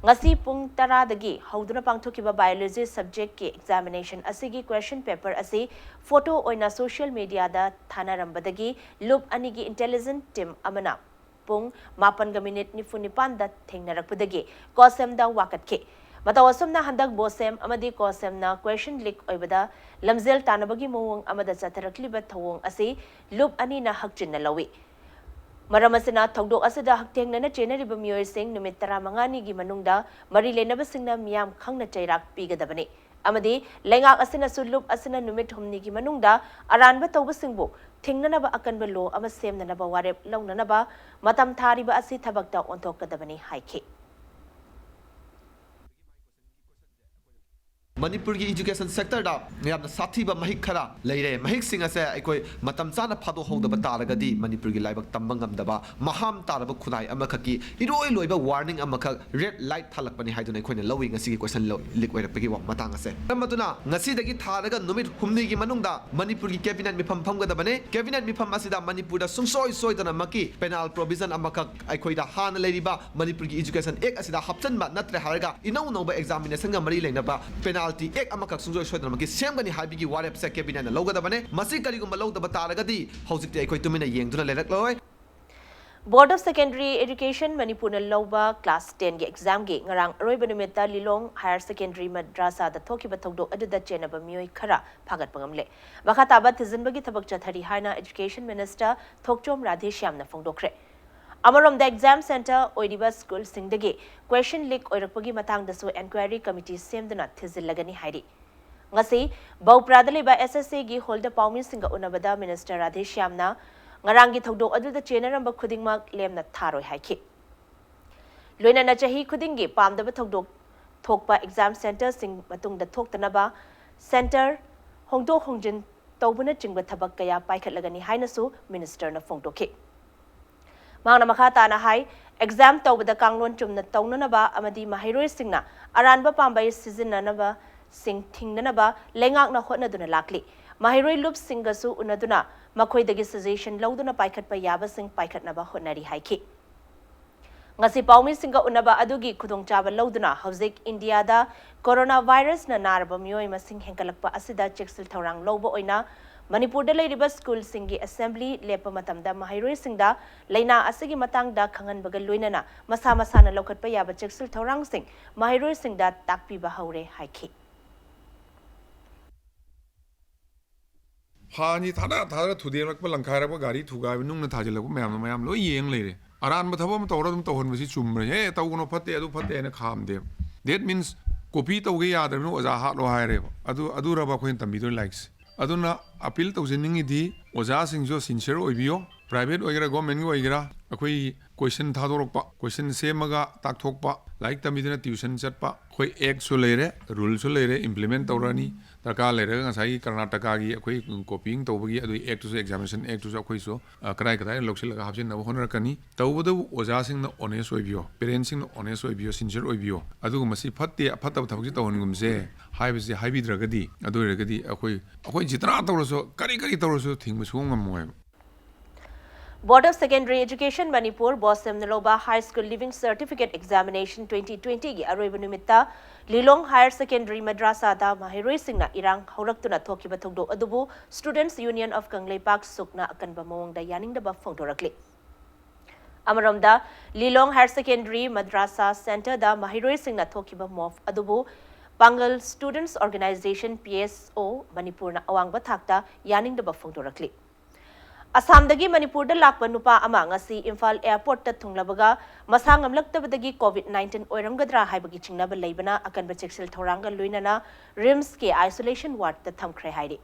ꯉꯁꯤ ꯄꯨꯡ ꯇꯔꯥꯗꯒꯤ ꯍꯧꯗꯨꯅ ꯄꯥꯡꯊꯣꯛꯈꯤꯕ biology subjectꯀꯤ examination ꯑꯁꯤꯒꯤ question paper ꯑꯁꯤ photo ꯑꯣꯏꯅ social mediaꯗ ꯊꯥꯅꯔꯝꯕꯗꯒꯤ ꯂꯨꯞ ꯑꯅꯤꯒꯤ intelligence team ꯑꯃꯅ ꯄꯨꯡ ꯃꯥꯄꯟꯒ minute ꯅꯤꯐꯨ ꯅꯤꯄꯥꯟꯗ ꯊꯦꯡꯅꯔꯛꯄꯗꯒꯤ COHSEMꯗ ꯋꯥꯀꯠꯈꯤ꯫ ꯃꯇꯧ ꯑꯁꯨꯝꯅ ꯍꯟꯗꯛ BOSEM ꯑꯃꯗꯤ COHSEMꯅ question leak ꯑꯣꯏꯕꯗ ꯂꯝꯖꯦꯜ ꯇꯥꯟꯅꯕꯒꯤ ꯃꯑꯣꯡ ꯑꯃꯗ ꯆꯠꯊꯔꯛꯂꯤꯕ ꯊꯧꯑꯣꯡ ꯑꯁꯤ ꯂꯨꯞ ꯑꯅꯤꯅ ꯍꯛꯆꯤꯟꯅ ꯂꯧꯏ꯫ ꯃꯔꯝ ꯑꯁꯤꯅ ꯊꯧꯗꯣꯛ ꯑꯁꯤꯗ ꯍꯛꯊꯦꯡꯅꯅ ꯆꯦꯟꯅꯔꯤꯕ ꯃꯤꯑꯣꯏꯁꯤꯡ ꯅꯨꯃꯤꯠ ꯇꯔꯥꯃꯉꯥꯅꯤꯒꯤ ꯃꯅꯨꯡꯗ ꯃꯔꯤ ꯂꯩꯅꯕꯁꯤꯡꯅ ꯃꯤꯌꯥꯝ ꯈꯪꯅ ꯆꯩꯔꯥꯛ ꯄꯤꯒꯗꯕꯅꯤ꯫ ꯑꯃꯗꯤ ꯂꯩꯉꯥꯛ ꯑꯁꯤꯅꯁꯨ ꯂꯨꯞ ꯑꯁꯤꯅ ꯅꯨꯃꯤꯠ ꯍꯨꯝꯅꯤꯒꯤ ꯃꯅꯨꯡꯗ ꯑꯔꯥꯟꯕ ꯇꯧꯕꯁꯤꯡꯕꯨ ꯊꯤꯡꯅꯅꯕ ꯑꯀꯟꯕ ꯂꯣ ꯑꯃ ꯁꯦꯝꯅꯅꯕ ꯋꯥꯔꯦꯞ ꯂꯧꯅꯅꯕ ꯃꯇꯝ ꯊꯥꯔꯤꯕ ꯑꯁꯤ ꯊꯕꯛꯇ ꯑꯣꯟꯊꯣꯛꯀꯗꯕꯅꯤ ꯍꯥꯏꯈꯤ꯫ ꯃꯅꯤꯄꯨꯔꯒꯤ ꯏꯖꯨꯀꯦꯁꯟ ꯁꯦꯛꯇꯔꯗ ꯌꯥꯝꯅ ꯁꯥꯊꯤꯕ ꯃꯍꯤꯛ ꯈꯔ ꯂꯩꯔꯦ꯫ ꯃꯍꯤꯛꯁꯤꯡ ꯑꯁꯦ ꯑꯩꯈꯣꯏ ꯃꯇꯝ ꯆꯥꯅ ꯐꯥꯗꯣꯛꯍꯧꯗꯕ ꯇꯥꯔꯒꯗꯤ ꯃꯅꯤꯄꯨꯔꯒꯤ ꯂꯥꯏꯕꯛ ꯇꯝꯕ ꯉꯝꯗꯕ ꯃꯍꯥꯝ ꯇꯥꯔꯕ ꯈꯨꯟꯅꯥꯏ ꯑꯃꯈꯛꯀꯤ ꯏꯔꯣꯏ ꯂꯣꯏꯕ ꯋꯥꯔꯅꯤꯡ ꯑꯃꯈꯛ, ꯔꯦꯗ ꯂꯥꯏꯠ ꯊꯥꯜꯂꯛꯄꯅꯤ ꯍꯥꯏꯗꯨꯅ ꯑꯩꯈꯣꯏꯅ ꯂꯧꯏ ꯉꯁꯤꯒꯤ ꯀꯣꯏꯁꯟ ꯂꯤꯛ ꯑꯣꯏꯔꯛꯄꯒꯤ ꯋꯥ- ꯃꯇꯥꯡ ꯑꯁꯦ꯫ ꯃꯔꯝ ꯑꯗꯨꯅ ꯉꯁꯤꯗꯒꯤ ꯊꯥꯔꯒ ꯅꯨꯃꯤꯠ ꯍꯨꯝꯅꯤꯒꯤ ꯃꯅꯨꯡꯗ ꯃꯅꯤꯄꯨꯔꯒꯤ ꯀꯦꯕꯤꯅꯦꯠ ꯃꯤꯐꯝ ꯐꯝꯒꯗꯕꯅꯤ꯫ ꯀꯦꯕꯤꯅꯦꯠ ꯃꯤꯐꯝ ꯑꯁꯤꯗ ꯃꯅꯤꯄꯨꯔꯗ ꯁꯨꯡꯁꯣꯏ ꯁꯣꯏꯗꯅꯃꯛꯀꯤ ꯄꯦꯅꯥꯜ ꯄ꯭ꯔꯣꯚꯤꯖꯟ ꯑꯃꯈꯛ ꯑꯩꯈꯣꯏꯗ ꯍꯥꯟꯅ ꯂꯩꯔꯤꯕ ꯃꯅꯤꯄꯨꯔꯒꯤ ꯏꯖꯨꯀꯦꯁꯟ ꯑꯦꯛ ꯑꯁꯤꯗ ꯍꯥꯞꯆꯤꯟꯕ, ꯅꯠꯇ꯭ꯔꯦ ꯍꯥꯏꯔꯒ ꯏꯅꯧ ꯅꯧꯕ ꯑꯦꯛꯖꯥꯃꯤꯅꯦꯁꯟꯒ ꯃꯔꯤ ꯂꯩꯅꯕ ꯄꯦꯅꯥꯜꯇꯤ ꯑꯦꯛ ꯑꯃꯈꯛ ꯁꯨꯡꯁꯣꯏ ꯁꯣꯏꯗꯅꯃꯛꯀꯤ ꯁꯦꯝꯒꯅꯤ ꯍꯥꯏꯕꯒꯤ ꯋꯥꯔꯦꯞꯁꯦ ꯀꯦꯕꯤꯅꯦꯠꯅ ꯂꯧꯒꯗꯕꯅꯦ꯫ ꯃꯁꯤ ꯀꯔꯤꯒꯨꯝꯕ ꯂꯧꯗꯕ ꯇꯥꯔꯒꯗꯤ ꯍꯧꯖꯤꯛꯇꯤ ꯑꯩꯈꯣꯏ ꯇꯨꯃꯤꯟꯅ ꯌꯦꯡꯗꯨꯅ ꯂꯩꯔꯛꯂꯣꯏ꯫ Board of Secondary Education ꯃꯅꯤꯄꯨꯔꯅ ꯂꯧꯕ class ten ꯒꯤ exam ꯒꯤ ꯉꯔꯥꯡ ꯑꯔꯣꯏꯕ ꯅꯨꯃꯤꯠꯇ ꯂꯤꯂꯣꯡ Higher Secondary ꯃꯗ꯭ꯔꯥꯁꯥꯗ ꯊꯣꯛꯈꯤꯕ ꯊꯧꯗꯣꯛ ꯑꯗꯨꯗ ꯆꯦꯟꯅꯕ ꯃꯤꯑꯣꯏ ꯈꯔ ꯐꯥꯒꯠꯄ ꯉꯝꯂꯦ꯫ ꯃꯈꯥ ꯇꯥꯕ ꯊꯤꯖꯤꯟꯕꯒꯤ ꯊꯕꯛ ꯆꯠꯊꯔꯤ ꯍꯥꯏꯅ Education Minister ꯊꯣꯛꯆꯣꯝ ꯔꯥꯙꯦꯁ꯭ꯌꯥꯝꯅ ꯐꯣꯡꯗꯣꯛꯈ꯭ꯔꯦ꯫ ꯑꯃꯔꯣꯝꯗ exam centre ꯑꯣꯏꯔꯤꯕ ꯁ꯭ꯀꯨꯜꯁꯤꯡꯗꯒꯤ question leak ꯑꯣꯏꯔꯛꯄꯒꯤ ꯃꯇꯥꯡꯗꯁꯨ enquiry committee ꯁꯦꯝꯗꯨꯅ ꯊꯤꯖꯤꯜꯂꯒꯅꯤ ꯍꯥꯏꯔꯤ꯫ ꯉꯁꯤ ꯕꯧꯄ꯭ꯔꯥꯗ ꯂꯩꯕ S S A ꯒꯤ ꯍꯣꯜꯗ ꯄꯥꯎꯃꯤꯁꯤꯡꯒ ꯎꯅꯕꯗ Minister ꯔꯥꯙꯦꯁ꯭ꯌꯥꯝꯅ ꯉꯔꯥꯡꯒꯤ ꯊꯧꯗꯣꯛ ꯑꯗꯨꯗ ꯆꯦꯟꯅꯔꯝꯕ ꯈꯨꯗꯤꯡꯃꯛ ꯂꯦꯝꯅ ꯊꯥꯔꯣꯏ ꯍꯥꯏꯈꯤ꯫ ꯂꯣꯏꯅꯅ ꯆꯍꯤ ꯈꯨꯗꯤꯡꯒꯤ ꯄꯥꯝꯗꯕ ꯊꯧꯗꯣꯛ ꯊꯣꯛꯄ exam centreꯁꯤꯡ ꯃꯇꯨꯡꯗ ꯊꯣꯛꯇꯅꯕ centre ꯍꯣꯡꯗꯣꯛ ꯍꯣꯡꯖꯤꯟ ꯇꯧꯕꯅꯆꯤꯡꯕ ꯊꯕꯛ ꯀꯌꯥ ꯄꯥꯏꯈꯠꯂꯒꯅꯤ ꯍꯥꯏꯅꯁꯨ Ministerꯅ ꯐꯣꯡꯗꯣꯛꯈꯤ꯫ ꯃꯍꯥꯛꯅ ꯃꯈꯥ ꯇꯥꯅ ꯍꯥꯏ, exam ꯇꯧꯕꯗ ꯀꯥꯡꯂꯣꯟ ꯆꯨꯝꯅ ꯇꯧꯅꯅꯕ ꯑꯃꯗꯤ ꯃꯍꯩꯔꯣꯏꯁꯤꯡꯅ ꯑꯔꯥꯟꯕ ꯄꯥꯝꯕꯩ ꯁꯤꯖꯤꯟꯅꯅꯕꯁꯤꯡ ꯊꯤꯡꯅꯅꯕ ꯂꯩꯉꯥꯛꯅ ꯍꯣꯠꯅꯗꯨꯅ ꯂꯥꯛꯂꯤ꯫ ꯃꯍꯩꯔꯣꯏ ꯂꯨꯞꯁꯤꯡꯒꯁꯨ ꯎꯅꯗꯨꯅ ꯃꯈꯣꯏꯗꯒꯤ suggestion ꯂꯧꯗꯨꯅ ꯄꯥꯏꯈꯠꯄ ꯌꯥꯕꯁꯤꯡ ꯄꯥꯏꯈꯠꯅꯕ ꯍꯣꯠꯅꯔꯤ ꯍꯥꯏꯈꯤ꯫ ꯉꯁꯤ ꯄꯥꯎꯃꯤꯁꯤꯡꯒ ꯎꯅꯕ ꯑꯗꯨꯒꯤ ꯈꯨꯗꯣꯡꯆꯥꯕ ꯂꯧꯗꯨꯅ ꯍꯧꯖꯤꯛ ꯏꯟꯗꯤꯌꯥꯗ ꯀꯣꯔꯣꯅꯥ ꯚꯥꯏꯔꯁꯅ ꯅꯥꯔꯕ ꯃꯤꯑꯣꯏ ꯃꯁꯤꯡ ꯍꯦꯟꯒꯠꯂꯛꯄ ꯑꯁꯤꯗ ꯆꯦꯛꯁꯤꯜ ꯊꯧꯔꯥꯡ ꯂꯧꯕ ꯑꯣꯏꯅ ꯃꯅꯤꯄꯨꯔꯗ ꯂꯩꯔꯤꯕ ꯁ꯭ꯀꯨꯜꯁꯤꯡꯒꯤ assembly ꯂꯦꯞꯄ ꯃꯇꯝꯗ ꯃꯍꯩꯔꯣꯏꯁꯤꯡꯗ ꯂꯥꯏꯅꯥ ꯑꯁꯤꯒꯤ ꯃꯇꯥꯡꯗ ꯈꯪꯍꯟꯕꯒ ꯂꯣꯏꯅꯅ ꯃꯁꯥ ꯃꯁꯥꯅ ꯂꯧꯈꯠꯄ ꯌꯥꯕ ꯆꯦꯛꯁꯤꯜ ꯊꯧꯔꯥꯡꯁꯤꯡ ꯃꯍꯩꯔꯣꯏꯁꯤꯡꯗ ꯇꯥꯛꯄꯤꯕ ꯍꯧꯔꯦ ꯍꯥꯏꯈꯤ꯫ ꯐꯥꯟꯁꯤ ꯊꯥꯗ ꯊꯥꯗꯔ ꯊꯨꯗꯦꯛꯂꯛꯄ, ꯂꯪꯈꯥꯏꯔꯛꯄ, ꯒꯥꯔꯤ ꯊꯨꯒꯥꯏꯕ, ꯅꯨꯡꯅ ꯊꯥꯖꯤꯜꯂꯛꯄ ꯃꯌꯥꯝꯗꯣ ꯃꯌꯥꯝ ꯂꯣꯏ ꯌꯦꯡ ꯂꯩꯔꯦ꯫ ꯑꯔꯥꯟꯕ ꯊꯕꯛ ꯑꯃ ꯇꯧꯔ ꯑꯗꯨꯝ ꯇꯧꯍꯟꯕꯁꯤ ꯆꯨꯝꯕ꯭ꯔꯥ? "ꯑꯦ, ꯇꯧꯒꯅꯣ, ꯐꯠꯇꯦ, ꯑꯗꯨ ꯐꯠꯇꯦ" ꯍꯥꯏꯅ ꯈꯥꯝꯗꯦꯕ꯫ That means ꯀꯣꯄꯤ ꯇꯧꯒꯦ ꯌꯥꯗ꯭ꯔꯕꯅꯤꯅ ꯑꯣꯖꯥ ꯍꯥꯠꯂꯣ ꯍꯥꯏꯔꯦꯕ꯫ ꯑꯗꯨ ꯑꯗꯨꯔꯕ ꯑꯩꯈꯣꯏꯅ ꯇꯝꯕꯤꯗꯣꯏ ꯂꯥꯏꯔꯤꯛꯁꯦ? ꯑꯗꯨꯅ ꯑꯄꯤꯜ ꯇꯧꯖꯅꯤꯡꯉꯤꯗꯤ, ꯑꯣꯖꯥꯁꯤꯡꯁꯨ ꯁꯤꯟꯁꯤꯌꯔ ꯑꯣꯏꯕꯤꯌꯣ꯫ ꯄ꯭ꯔꯥꯏꯚꯦꯠ ꯑꯣꯏꯒꯦꯔꯥ, ꯒꯣꯔꯃꯦꯟꯒꯤ ꯑꯣꯏꯒꯦꯔꯥ, ꯑꯩꯈꯣꯏ ꯀꯣꯏꯁꯟ ꯊꯥꯗꯣꯔꯛꯄ, ꯀꯣꯏꯁꯟ ꯁꯦꯝꯃꯒ ꯇꯥꯛꯊꯣꯛꯄ, ꯂꯥꯏꯔꯤꯛ ꯇꯝꯕꯤꯗꯨꯅ ꯇ꯭ꯌꯨꯁꯟ ꯆꯠꯄ, ꯑꯩꯈꯣꯏ ꯑꯦꯛꯁꯨ ꯂꯩꯔꯦ, ꯔꯨꯜꯁꯨ ꯂꯩꯔꯦ, ꯏꯝꯄ꯭ꯂꯤꯃꯦꯟ ꯇꯧꯔꯅꯤ꯫ ꯗꯔꯀꯥꯔ ꯂꯩꯔꯒ ꯉꯁꯥꯏꯒꯤ ꯀꯔꯅꯥꯇꯀꯥꯒꯤ ꯑꯩꯈꯣꯏ ꯀꯣꯄꯤꯡ ꯇꯧꯕꯒꯤ ꯑꯗꯨꯒꯤ ꯑꯦꯛꯇꯨꯁꯨ, ꯑꯦꯛꯖꯥꯃꯤꯅꯦꯁꯟ ꯑꯦꯛꯇꯨꯁꯨ ꯑꯩꯈꯣꯏꯁꯨ, ꯑ, ꯀꯗꯥꯏ ꯀꯗꯥꯏꯗ ꯂꯧꯁꯤꯜꯂꯒ ꯍꯥꯞꯆꯤꯟꯅꯕ ꯍꯣꯠꯅꯔꯛꯀꯅꯤ꯫ ꯇꯧꯕꯇꯕꯨ ꯑꯣꯖꯥꯁꯤꯡꯅ ꯑꯣꯅꯦꯁ ꯑꯣꯏꯕꯤꯌꯣ, ꯄꯦꯔꯦꯟꯁꯁꯤꯡꯅ ꯑꯣꯅꯦꯁ ꯑꯣꯏꯕꯤꯌꯣ, ꯁꯤꯟꯁꯤꯌꯔ ꯑꯣꯏꯕꯤꯌꯣ꯫ ꯑꯗꯨꯒ ꯃꯁꯤ ꯐꯠꯇꯦ, ꯐꯠꯇꯕ ꯊꯕꯛꯁꯤ ꯇꯧꯍꯟꯒꯨꯝꯁꯦ ꯍꯥꯏꯕꯁꯤ ꯍꯥꯏꯕꯤꯗ꯭ꯔꯒꯗꯤ, ꯑꯗꯨ ꯑꯣꯏꯔꯒꯗꯤ ꯑꯩꯈꯣꯏ, ꯑꯩꯈꯣꯏ ꯖꯤꯇ꯭ꯔꯥ ꯇꯧꯔꯁꯨ, ꯀꯔꯤ ꯀꯔꯤ ꯇꯧꯔꯁꯨ ꯊꯤꯡꯕ ꯁꯨꯡꯉꯝ ꯉꯝꯃꯣꯏꯕ꯫ Board of Secondary Education Manipur, ꯕꯣꯁꯦꯝꯅ ꯂꯧꯕ High School Leaving Certificate Examination twenty twenty ꯒꯤ ꯑꯔꯣꯏꯕ ꯅꯨꯃꯤꯠꯇ ꯂꯤꯂꯣꯡ Higher Secondary ꯃꯗ꯭ꯔꯥꯁꯥꯗ ꯃꯍꯩꯔꯣꯏꯁꯤꯡꯅ ꯏꯔꯥꯡ ꯍꯧꯔꯛꯇꯨꯅ ꯊꯣꯛꯈꯤꯕ ꯊꯧꯗꯣꯛ ꯑꯗꯨꯕꯨ Students Union of ꯀꯪꯂꯩꯄꯥꯛ, ꯁꯨꯛꯅ ꯑꯀꯟꯕ ꯃꯑꯣꯡꯗ ꯌꯥꯅꯤꯡꯗꯕ ꯐꯣꯡꯗꯣꯔꯛꯂꯤ꯫ ꯑꯃꯔꯣꯝꯗ, ꯂꯤꯂꯣꯡ Higher Secondary ꯃꯗ꯭ꯔꯥꯁꯥ Centre ꯗ ꯃꯍꯩꯔꯣꯏꯁꯤꯡꯅ ꯊꯣꯛꯈꯤꯕ ꯃꯣꯞ ꯑꯗꯨꯕꯨ ꯄꯥꯡꯒꯜ Students Organisation, ꯄꯤ ꯑꯦꯁ ꯑꯣ, ꯃꯅꯤꯄꯨꯔꯅ ꯑꯋꯥꯡꯕ ꯊꯥꯛꯇ ꯌꯥꯅꯤꯡꯗꯕ ꯐꯣꯡꯗꯣꯔꯛꯂꯤ꯫ ꯑꯁꯥꯝꯗꯒꯤ ꯃꯅꯤꯄꯨꯔꯗ ꯂꯥꯛꯄ ꯅꯨꯄꯥ ꯑꯃ ꯉꯁꯤ ꯏꯝꯐꯥꯜ ꯑꯦꯌꯔꯄꯣꯔꯠꯇ ꯊꯨꯡꯂꯕꯒ ꯃꯁꯥ ꯉꯝꯂꯛꯇꯕꯗꯒꯤ COVID nineteen ꯑꯣꯏꯔꯝꯒꯗ꯭ꯔꯥ ꯍꯥꯏꯕꯒꯤ ꯆꯤꯡꯅꯕ ꯂꯩꯕꯅ ꯑꯀꯟꯕ ꯆꯦꯛꯁꯤꯜ ꯊꯧꯔꯥꯡꯒ ꯂꯣꯏꯅꯅ ꯔꯤꯝꯁꯀꯤ isolation ward ꯇ ꯊꯝꯈ꯭ꯔꯦ ꯍꯥꯏꯔꯤ꯫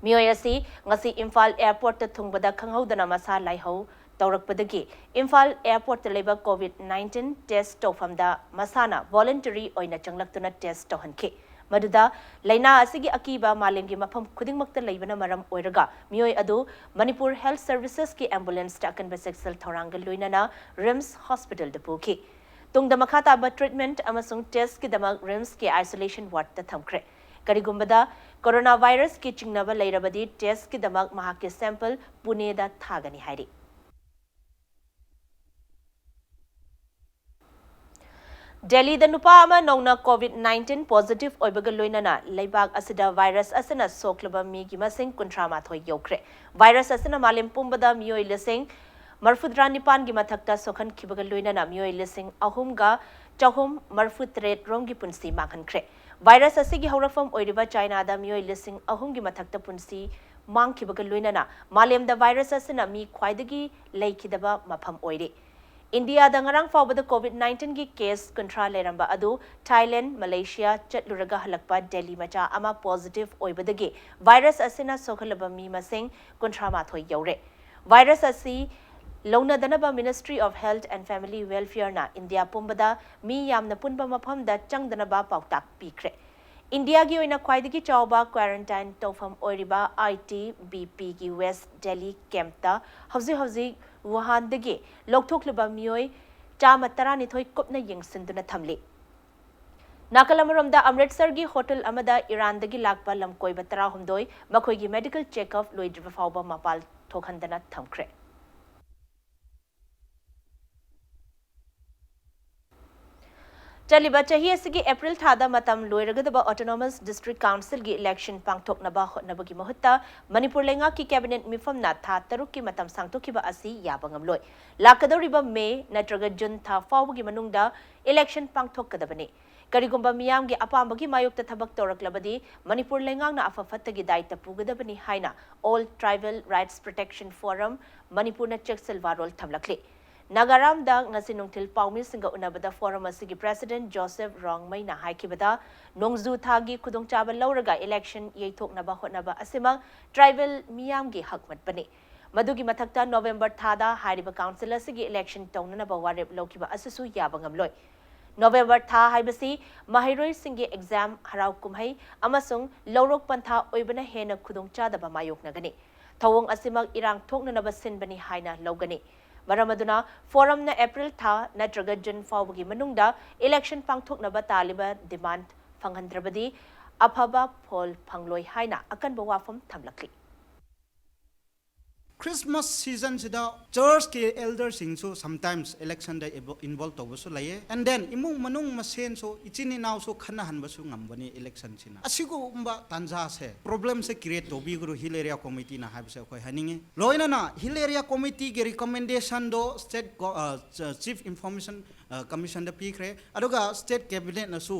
ꯃꯤꯑꯣꯏ ꯑꯁꯤ ꯉꯁꯤ ꯏꯝꯐꯥꯜ ꯑꯦꯌꯔꯄꯣꯔꯠꯇ ꯊꯨꯡꯕꯗ ꯈꯪꯍꯧꯗꯅ ꯃꯁꯥ ꯂꯥꯏꯍꯧ ꯇꯧꯔꯛꯄꯗꯒꯤ ꯏꯝꯐꯥꯜ ꯑꯦꯌꯔꯄꯣꯔꯠꯇ ꯂꯩꯕ COVID nineteen test ꯇꯧꯐꯝꯗ ꯃꯁꯥꯅ voluntary ꯑꯣꯏꯅ ꯆꯪꯂꯛꯇꯨꯅ test ꯇꯧꯍꯟꯈꯤ꯫ ꯃꯗꯨꯗ ꯂꯩꯅꯥ ꯑꯁꯤꯒꯤ ꯑꯀꯤꯕ ꯃꯥꯂꯦꯝꯒꯤ ꯃꯐꯝ ꯈꯨꯗꯤꯡꯃꯛꯇ ꯂꯩꯕꯅ ꯃꯔꯝ ꯑꯣꯏꯔꯒ ꯃꯤꯑꯣꯏ ꯑꯗꯨ ꯃꯅꯤꯄꯨꯔ Health Services ꯀꯤ ambulance ꯇ ꯑꯀꯟꯕ ꯆꯦꯛꯁꯤꯜ ꯊꯧꯔꯥꯡꯒ ꯂꯣꯏꯅꯅ ꯔꯤꯝꯁ ꯍꯣꯁꯄꯤꯇꯥꯜꯗ ꯄꯨꯈꯤ꯫ ꯇꯨꯡꯗ ꯃꯈꯥ ꯇꯥꯕ treatment ꯑꯃꯁꯨꯡ test ꯀꯤꯗꯃꯛ ꯔꯤꯝꯁꯀꯤ isolation ward ꯇ ꯊꯝꯈ꯭ꯔꯦ꯫ ꯀꯔꯤꯒꯨꯝꯕꯗ ꯀꯣꯔꯣꯅꯥ ꯚꯥꯏꯔꯁꯀꯤ ꯆꯤꯡꯅꯕ ꯂꯩꯔꯕꯗꯤ test ꯀꯤꯗꯃꯛ ꯃꯍꯥꯛꯀꯤ sample ꯄꯨꯅꯦꯗ ꯊꯥꯒꯅꯤ ꯍꯥꯏꯔꯤ꯫ ꯗꯦꯜꯂꯤꯗ ꯅꯨꯄꯥ ꯑꯃ ꯅꯧꯅ COVID nineteen positive ꯑꯣꯏꯕꯒ ꯂꯣꯏꯅꯅ ꯂꯩꯕꯥꯛ ꯑꯁꯤꯗ ꯚꯥꯏꯔꯁ ꯑꯁꯤꯅ ꯁꯣꯛꯂꯕ ꯃꯤꯒꯤ ꯃꯁꯤꯡ ꯀꯨꯟꯊ꯭ꯔꯥ ꯃꯥꯊꯣꯏ ꯌꯧꯈ꯭ꯔꯦ꯫ ꯚꯥꯏꯔꯁ ꯑꯁꯤꯅ ꯃꯥꯂꯦꯝ ꯄꯨꯝꯕꯗ ꯃꯤꯑꯣꯏ ꯂꯤꯁꯤꯡ ꯃꯔꯐꯨꯇꯔꯥ ꯅꯤꯄꯥꯟꯒꯤ ꯃꯊꯛꯇ ꯁꯣꯛꯍꯟꯈꯤꯕꯒ ꯂꯣꯏꯅꯅ ꯃꯤꯑꯣꯏ ꯂꯤꯁꯤꯡ ꯑꯍꯨꯝꯒ ꯆꯍꯨꯝ ꯃꯔꯐꯨ ꯇꯔꯦꯠ ꯔꯣꯝꯒꯤ ꯄꯨꯟꯁꯤ ꯃꯥꯡꯍꯟꯈ꯭ꯔꯦ꯫ ꯚꯥꯏꯔꯁ ꯑꯁꯤꯒꯤ ꯍꯧꯔꯛꯐꯝ ꯑꯣꯏꯔꯤꯕ ꯆꯥꯏꯅꯥꯗ ꯃꯤꯑꯣꯏ ꯂꯤꯁꯤꯡ ꯑꯍꯨꯝꯒꯤ ꯃꯊꯛꯇ ꯄꯨꯟꯁꯤ ꯃꯥꯡꯈꯤꯕꯒ ꯂꯣꯏꯅꯅ ꯃꯥꯂꯦꯝꯗ ꯚꯥꯏꯔꯁ ꯑꯁꯤꯅ ꯃꯤ ꯈ꯭ꯋꯥꯏꯗꯒꯤ ꯂꯩꯈꯤꯗꯕ ꯃꯐꯝ ꯑꯣꯏꯔꯤ꯫ ꯏꯟꯗꯤꯌꯥꯗ ꯉꯔꯥꯡ ꯐꯥꯎꯕꯗ COVID nineteen ꯒꯤ case ꯀꯨꯟꯊ꯭ꯔꯥ ꯂꯩꯔꯝꯕ ꯑꯗꯨ ꯊꯥꯏꯂꯦꯟ, ꯃꯂꯦꯁꯤꯌꯥ ꯆꯠꯂꯨꯔꯒ ꯍꯜꯂꯛꯄ ꯗꯦꯜꯂꯤ ꯃꯆꯥ ꯑꯃ positive ꯑꯣꯏꯕꯗꯒꯤ virus ꯑꯁꯤꯅ ꯁꯣꯛꯍꯜꯂꯕ ꯃꯤ ꯃꯁꯤꯡ ꯀꯨꯟꯊ꯭ꯔꯥ ꯃꯥꯊꯣꯏ ꯌꯧꯔꯦ꯫ Virus ꯑꯁꯤ ꯂꯧꯅꯗꯅꯕ Ministry of Health and Family Welfare ꯅ ꯏꯟꯗꯤꯌꯥ ꯄꯨꯝꯕꯗ ꯃꯤ ꯌꯥꯝꯅ ꯄꯨꯟꯕ ꯃꯐꯝꯗ ꯆꯪꯗꯅꯕ ꯄꯥꯎꯇꯥꯛ ꯄꯤꯈ꯭ꯔꯦ꯫ ꯏꯟꯗꯤꯌꯥꯒꯤ ꯑꯣꯏꯅ ꯈ꯭ꯋꯥꯏꯗꯒꯤ ꯆꯥꯎꯕ quarantine ꯇꯧꯐꯝ ꯑꯣꯏꯔꯤꯕ ITBP ꯒꯤ West Delhi camp ꯇ ꯍꯧꯖꯤꯛ ꯍꯧꯖꯤꯛ ꯋꯨꯍꯥꯟꯗꯒꯤ ꯂꯧꯊꯣꯛꯂꯤꯕ ꯃꯤꯑꯣꯏ ꯆꯥꯝꯃ ꯇꯔꯥꯅꯤꯊꯣꯏ ꯀꯨꯞꯅ ꯌꯦꯡꯁꯤꯟꯗꯨꯅ ꯊꯝꯂꯤ꯫ ꯅꯥꯀꯜ ꯑꯃꯔꯣꯝꯗ, ꯑꯃ꯭ꯔꯤꯠꯁꯔꯒꯤ ꯍꯣꯇꯦꯜ ꯑꯃꯗ ꯏꯔꯥꯟꯗꯒꯤ ꯂꯥꯛꯄ ꯂꯝꯀꯣꯏꯕ ꯇꯔꯥꯍꯨꯝꯗꯣꯏ ꯃꯈꯣꯏꯒꯤ medical checkup ꯂꯣꯏꯗ꯭ꯔꯤꯕ ꯐꯥꯎꯕ ꯃꯄꯥꯜ ꯊꯣꯛꯍꯟꯗꯅ ꯊꯝꯈ꯭ꯔꯦ꯫ ꯆꯠꯂꯤꯕ ꯆꯍꯤ ꯑꯁꯤꯒꯤ April ꯊꯥꯗ ꯃꯇꯝ ꯂꯣꯏꯔꯒꯗꯕ Autonomous District Council ꯒꯤ election ꯄꯥꯡꯊꯣꯛꯅꯕ ꯍꯣꯠꯅꯕꯒꯤ ꯃꯍꯨꯠꯇ, ꯃꯅꯤꯄꯨꯔ ꯂꯩꯉꯥꯛꯀꯤ cabinet ꯃꯤꯐꯝꯅ ꯊꯥ ꯇꯔꯨꯛꯀꯤ ꯃꯇꯝ ꯁꯥꯡꯗꯣꯛꯈꯤꯕ ꯑꯁꯤ ꯌꯥꯕ ꯉꯝꯂꯣꯏ꯫ ꯂꯥꯛꯀꯗꯧꯔꯤꯕ May ꯅꯠꯇ꯭ꯔꯒ June ꯊꯥ ꯐꯥꯎꯕꯒꯤ ꯃꯅꯨꯡꯗ election ꯄꯥꯡꯊꯣꯛꯀꯗꯕꯅꯤ꯫ ꯀꯔꯤꯒꯨꯝꯕ ꯃꯤꯌꯥꯝꯒꯤ ꯑꯄꯥꯝꯕꯒꯤ ꯃꯥꯌꯣꯛꯇ ꯊꯕꯛ ꯇꯧꯔꯛꯂꯕꯗꯤ, ꯃꯅꯤꯄꯨꯔ ꯂꯩꯉꯥꯛꯅ ꯑꯐ ꯐꯠꯇꯒꯤ ꯗꯥꯏꯇ ꯄꯨꯒꯗꯕꯅꯤ ꯍꯥꯏꯅ All Tribal Rights Protection Forum ꯃꯅꯤꯄꯨꯔꯅ ꯆꯦꯛꯁꯤꯜ ꯋꯥꯔꯣꯜ ꯊꯝꯂꯛꯂꯤ꯫ ꯅꯥꯒꯥꯔꯥꯝꯗ ꯉꯁꯤ ꯅꯨꯡꯊꯤꯜ ꯄꯥꯎꯃꯤꯁꯤꯡꯒ ꯎꯅꯕꯗ forum ꯑꯁꯤꯒꯤ president ꯖꯣꯁꯦꯐ ꯔꯣꯡꯃꯩꯅ ꯍꯥꯏꯈꯤꯕꯗ, ꯅꯣꯡꯖꯨ ꯊꯥꯒꯤ ꯈꯨꯗꯣꯡꯆꯥꯕ ꯂꯧꯔꯒ election ꯌꯩꯊꯣꯛꯅꯕ ꯍꯣꯠꯅꯕ ꯑꯁꯤꯃꯛ tribal ꯃꯤꯌꯥꯝꯒꯤ ꯍꯛꯃꯠꯄꯅꯤ꯫ ꯃꯗꯨꯒꯤ ꯃꯊꯛꯇ, November ꯊꯥꯗ ꯍꯥꯏꯔꯤꯕ council ꯑꯁꯤꯒꯤ election ꯇꯧꯅꯅꯕ ꯋꯥꯔꯦꯞ ꯂꯧꯈꯤꯕ ꯑꯁꯤꯁꯨ ꯌꯥꯕ ꯉꯝꯂꯣꯏ꯫ November ꯊꯥ ꯍꯥꯏꯕꯁꯤ ꯃꯍꯩꯔꯣꯏꯁꯤꯡꯒꯤ exam, ꯍꯔꯥꯎ ꯀꯨꯝꯍꯩ ꯑꯃꯁꯨꯡ ꯂꯧꯔꯣꯛ ꯄꯟꯊꯥ ꯑꯣꯏꯕꯅ ꯍꯦꯟꯅ ꯈꯨꯗꯣꯡꯆꯥꯗꯕ ꯃꯥꯌꯣꯛꯅꯒꯅꯤ꯫ ꯊꯧꯑꯣꯡ ꯑꯁꯤꯃꯛ ꯏꯔꯥꯡ ꯊꯣꯛꯅꯅꯕ ꯁꯤꯟꯕꯅꯤ ꯍꯥꯏꯅ ꯂꯧꯒꯅꯤ꯫ ꯃꯔꯝ ꯑꯗꯨꯅ, forumꯅ April ꯊꯥ ꯅꯠꯇ꯭ꯔꯒ June ꯐꯥꯎꯕꯒꯤ ꯃꯅꯨꯡꯗ election ꯄꯥꯡꯊꯣꯛꯅꯕ ꯇꯥꯜꯂꯤꯕ demand ꯐꯪꯍꯟꯗ꯭ꯔꯕꯗꯤ, ꯑꯐꯕ ꯐꯣꯜ ꯐꯪꯂꯣꯏ ꯍꯥꯏꯅ ꯑꯀꯟꯕ ꯋꯥꯐꯝ ꯊꯝꯂꯛꯂꯤ꯫ Christmas seasonꯁꯤꯗ churchꯀꯤ elderꯁꯤꯡꯁꯨ sometimes electionꯗ involve ꯇꯧꯕꯁꯨ ꯂꯩꯌꯦ꯫ And then ꯏꯃꯨꯡ ꯃꯅꯨꯡ ꯃꯁꯦꯟꯁꯨ, ꯏꯆꯤꯟ ꯏꯅꯥꯎꯁꯨ ꯈꯠꯅꯍꯟꯕꯁꯨ ꯉꯝꯕꯅꯤ electionꯁꯤꯅ꯫ ꯑꯁꯤꯒꯨꯝꯕ ꯇꯥꯟꯖꯥꯁꯦ problemꯁꯦ create ꯇꯧꯕꯤꯒꯅꯨ Hill Area Committeeꯅ ꯍꯥꯏꯕꯁꯦ ꯑꯩꯈꯣꯏ ꯍꯥꯏꯅꯤꯡꯉꯤ꯫ ꯂꯣꯏꯅꯅ Hill Area Committeeꯒꯤ recommendationꯗꯣ state chief information commissionꯗ ꯄꯤꯈ꯭ꯔꯦ꯫ ꯑꯗꯨꯒ state cabinetꯅꯁꯨ